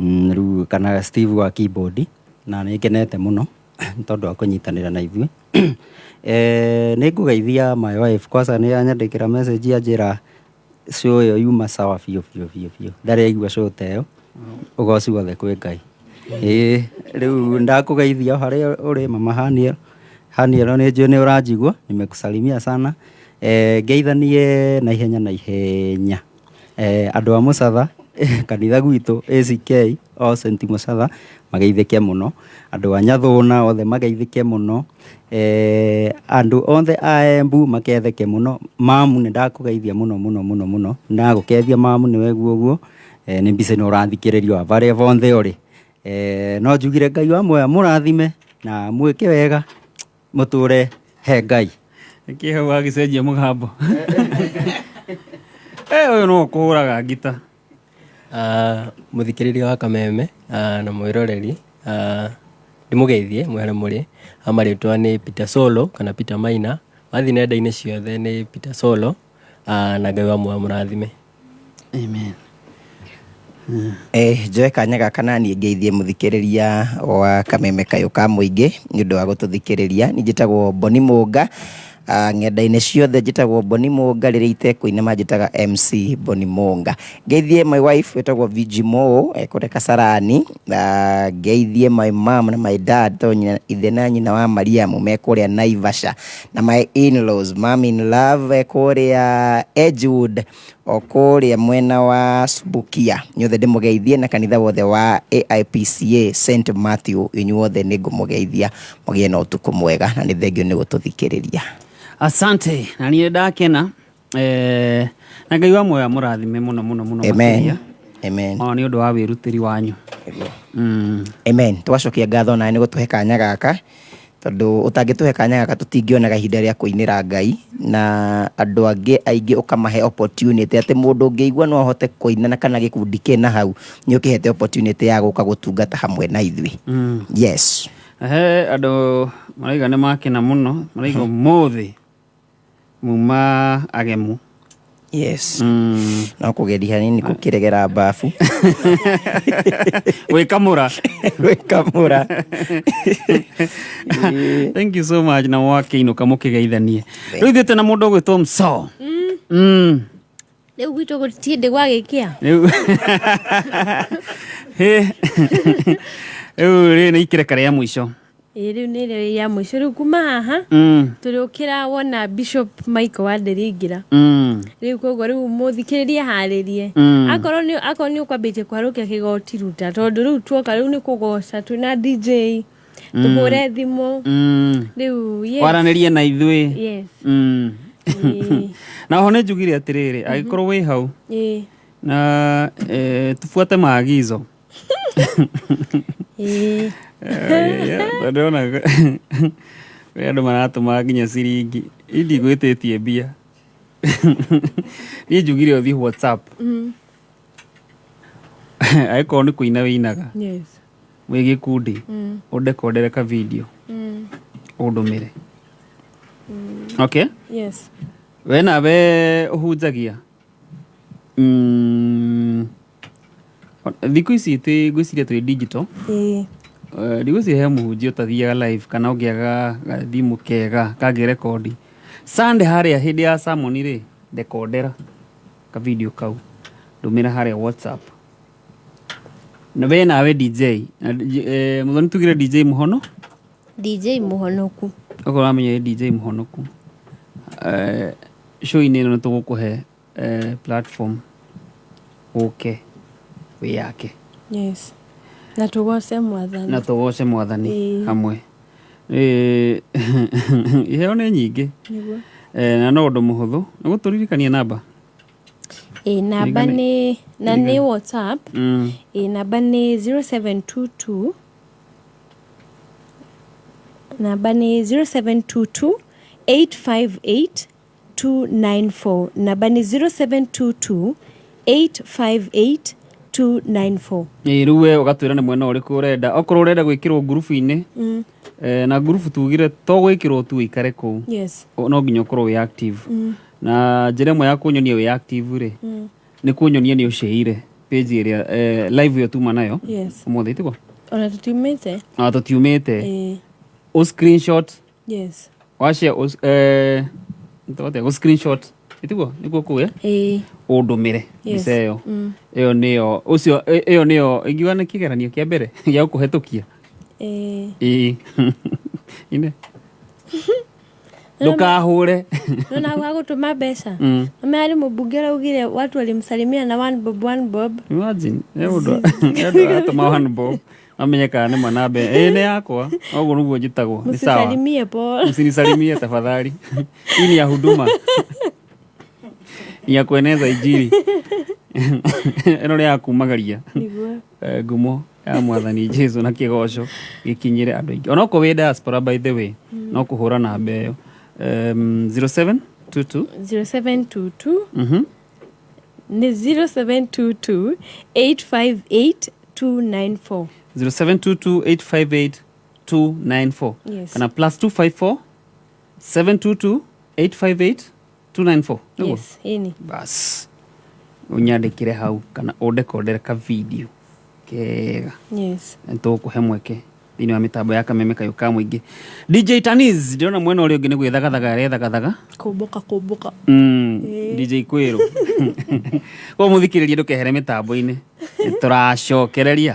Rĩu kana Steve wa keyboard, na nĩ ngenete mũno nĩ tondũ wa kũnyitanĩra na ithuĩ. Nĩ ngũgeithia my wife, kwanza nĩ anyandĩkĩra message anjĩra show ĩyo yuma sawa biũ biũ biũ biũ, ndarĩ aigua show ta ĩyo, ũgoci wothe kwĩ Ngai. Rĩu ndakũgeithia o harĩa ũrĩ mama Haniel. Haniel nĩ njũĩ nĩ ũranjigua, nimekusalimia sana. Ngeithanie na ihenya na ihenya. Andũ a Mũcatha, kanitha gwitũ ACK o St Mũcatha mageithĩke mũno, andũ a Nyathũna othe mageithĩke mũno, andũ othe a Embu maketheke mũno. Mamu nĩ ndakũgeithia mũno mũno mũno mũno, ndagũkethia mamu nĩ weguo ũguo, nĩ mbica ĩno ũrathikĩrĩrio wa barĩa bonthe ũrĩ. No njugire Ngai wa muoyo amũrathime na mwĩke wega, mũtũre he Ngai. Nĩkĩ hau wagĩcenjia mũgambo? Ũyũ no ũkũhũraga ngita. Mũthikĩrĩria wa Kameme na mwĩroreri, ndĩmũgeithie mwĩ harĩa mũrĩ. Marĩtwa nĩ Peter Solo kana Peter Maina, wathiĩ nenda-inĩ ciothe nĩ Peter Solo, na Ngai wa muoyo amũrathime. Amen. Njoe kanya gaka na niĩ ngeithie mũthikĩrĩria wa Kameme Kayũ ka Mũingĩ nĩ ũndũ wa gũtũthikĩrĩria. Niĩ njĩtagwo Boni Mũnga, ng'enda-inĩ ciothe njĩtagwo Boni Mũnga, rĩrĩa itekũina manjĩtaga MC Boni Mũnga. Ngeithie my wife wĩtagwo VG Mo, kũrĩa Kasarani. Ngeithie my mom na my dad, tondũ ithe na nyina wa Mariamu me kũrĩa Naivasha, na my in-laws, mom in love kũrĩa Edgewood, o kũrĩa mwena wa Subukia. Inyuothe ndĩmũgeithie, na kanitha wothe wa AIPCA St Matthew, inyuothe nĩngũmũgeithia, mũgĩe na ũtukũ mwega, na nĩ thengio nĩ gũtũthikĩrĩria. Asante, na niĩ ndakena. Na Ngai wa muoyo amũrathime mũno mũno mũno Amen. makĩria. Amen. O nĩ ũndũ wa wĩrutĩri wanyu. Amen. Twacokia ngatho nawe nĩ gũtũhe kanya gaka, tondũ ũtangĩtũhe kanya gaka tũtingĩonaga ihinda rĩa kũinĩra Ngai, na andũ angĩ aingĩ ũkamahe opportunity atĩ mũndũ ũngĩigua no ahote kũina na kana gĩkundi kĩna hau, nĩ ũkĩhete opportunity ya gũka gũtungata hamwe na ithuĩ. Yes. He andũ maraiga nĩ makena mũno, maraiga ũmũthĩ muma agemu. Yes. No kũgeria hanini kũkĩregera mbabu. Gwĩkamũra. Gwĩkamũra. Thank you so much na mwakĩinũka mũkĩgeithanie. Rĩu ithuĩ twĩna mũndũ ũgwĩtwo Msoo. Rĩu gwitũ gũtirĩ hĩndĩ gwagĩkĩa. Rĩu Hĩ. Rĩu rĩ nĩ ikĩreka rĩa mũico. Ĩĩ rĩu nĩ rĩo rĩa mũico rĩu kuma haha tũrĩũkĩra wona Bishop Michael Wanderi aingĩra. Rĩu koguo rĩu mũthikĩrĩrie harĩrie. Akorwo nĩ akorwo nĩ ũkwambĩtie kũharũkia kĩgoti ruta tondũ rĩu tuoka rĩu nĩ kũgoca twĩna DJ tũhũre thimũ rĩu yes. Waranĩrie na ithuĩ. Yes. Ĩĩ. Na oho nĩ njugire atĩrĩrĩ, angĩkorwo wĩ hau Ĩĩ. na tufuate maagizo. Ĩĩ. Tondũ ndĩrona kwĩ andũ maratũma nginya ciringi. Niĩ ndigwĩtĩtie mbia. Niĩ njugire ũthiĩ WhatsApp. Angĩkorwo nĩ kũina wĩinaga Yes. wĩ gĩkundi, ũndekondere ka video ũndũmĩre. Okay? Yes. We nawe ũhunjagia thikũ ici twĩ ngwĩciria twĩ digital. Ĩĩ. Ndigwĩciria he mũhunjia ũtathiaga live kana ũngĩaga gathimũ kega kangĩrekondi. Sunday harĩa hĩndĩ ya sermon rĩ, ndekondera ka video kau ndũmĩra harĩa WhatsApp. Na we nawe DJ, na mũthoni tugire DJ Mũhono? DJ Mũhonoku. Okorwo ũramenya nĩ DJ Mũhonoku. Show-inĩ ĩno nĩ tũgũkũhe platform ũke wĩyake. Yes. Na tũgoce mwathani. Na tũgoce mwathani Ĩĩ. hamwe. Iheo nĩ nyingĩ. Nĩguo. Na no ũndũ mũhũthũ. Nĩ gũtũririkania namba? Ĩĩ, namba Ririkana- nĩ na nĩ ririkana. WhatsApp. Ĩĩ, namba nĩ 0722 namba nĩ 0722 858 294 namba nĩ 0722 858 294. Ĩĩ, rĩu we ũgatwĩra nĩ mwena ũrĩkũ ũrenda. Okorwo ũrenda gwĩkĩrwo ngurubu-inĩ, na ngurubu tugire to gwĩkĩrwo tu ũikare kũu. Yes. No nginya ũkorwo wĩ active. Na njĩra ĩmwe ya kũnyonia wĩ active rĩ, nĩ kũnyonia nĩ ũcĩire page ĩrĩa live ĩyo tuma nayo. Yes. Ũmũthĩ tiguo? Ona tũtiumĩte. Ona tũtiumĩte. Ĩĩ. Ũ screenshot. Yes. Wa share ũ nĩtũgũte gũ screenshot. Ĩtiguo? Nĩguo kũu, eh? Ĩĩ. Ũndũmĩre Yes. mbica ĩyo. Ĩyo nĩyo ũcio ĩyo nĩyo ingiuga nĩ kĩgeranio kĩa mbere gĩa gũkũhetũkia. Ĩĩ. Ĩĩ. Ine. Ndũkahũre. Nona hau hagũtũma mbeca. Mama harĩ mũmbunge araugire watu walimsalimia na one bob one bob. Imagine, he mũndũ he mũndũ aratũma one bob amenye kana nĩ ma namba ĩĩ nĩ yakwa. Ũguo nĩguo njĩtagwo. Nĩ sawa. Msisalimie Paul. Msinisalimie tafadhali. Hii ni ya huduma. Ni ya kueneza injili. Ĩno nĩ ya kumagaria. Nĩguo. Ngumo ya mwathani Jesu na kĩgoco gĩkinyĩre andũ aingĩ. Onokorwo wĩ diaspora by the way, no kũhũra namba ĩyo. 0722 0722 nĩ 0722 858 294. 0722 858 294. Yes. Kana plus 254 722 858 294. Nĩguo? Yes, ĩni. Bas. Ũnyandĩkĩre hau kana ũndekondere ka video kega. Yes. Nĩtũgũkũhe mweke thĩinĩ wa mĩtambo ya kameme kayũ ka mũingĩ. DJ Taniz ndĩrona mwena ũrĩa ũngĩ nĩ gwĩthagathaga arethagathaga. Kũmbũka kũmbũka. Ĩĩ. DJ Kwĩrũ. Koguo mũthikĩrĩrie ndũkehere mĩtambo-inĩ. Nĩtũracokereria.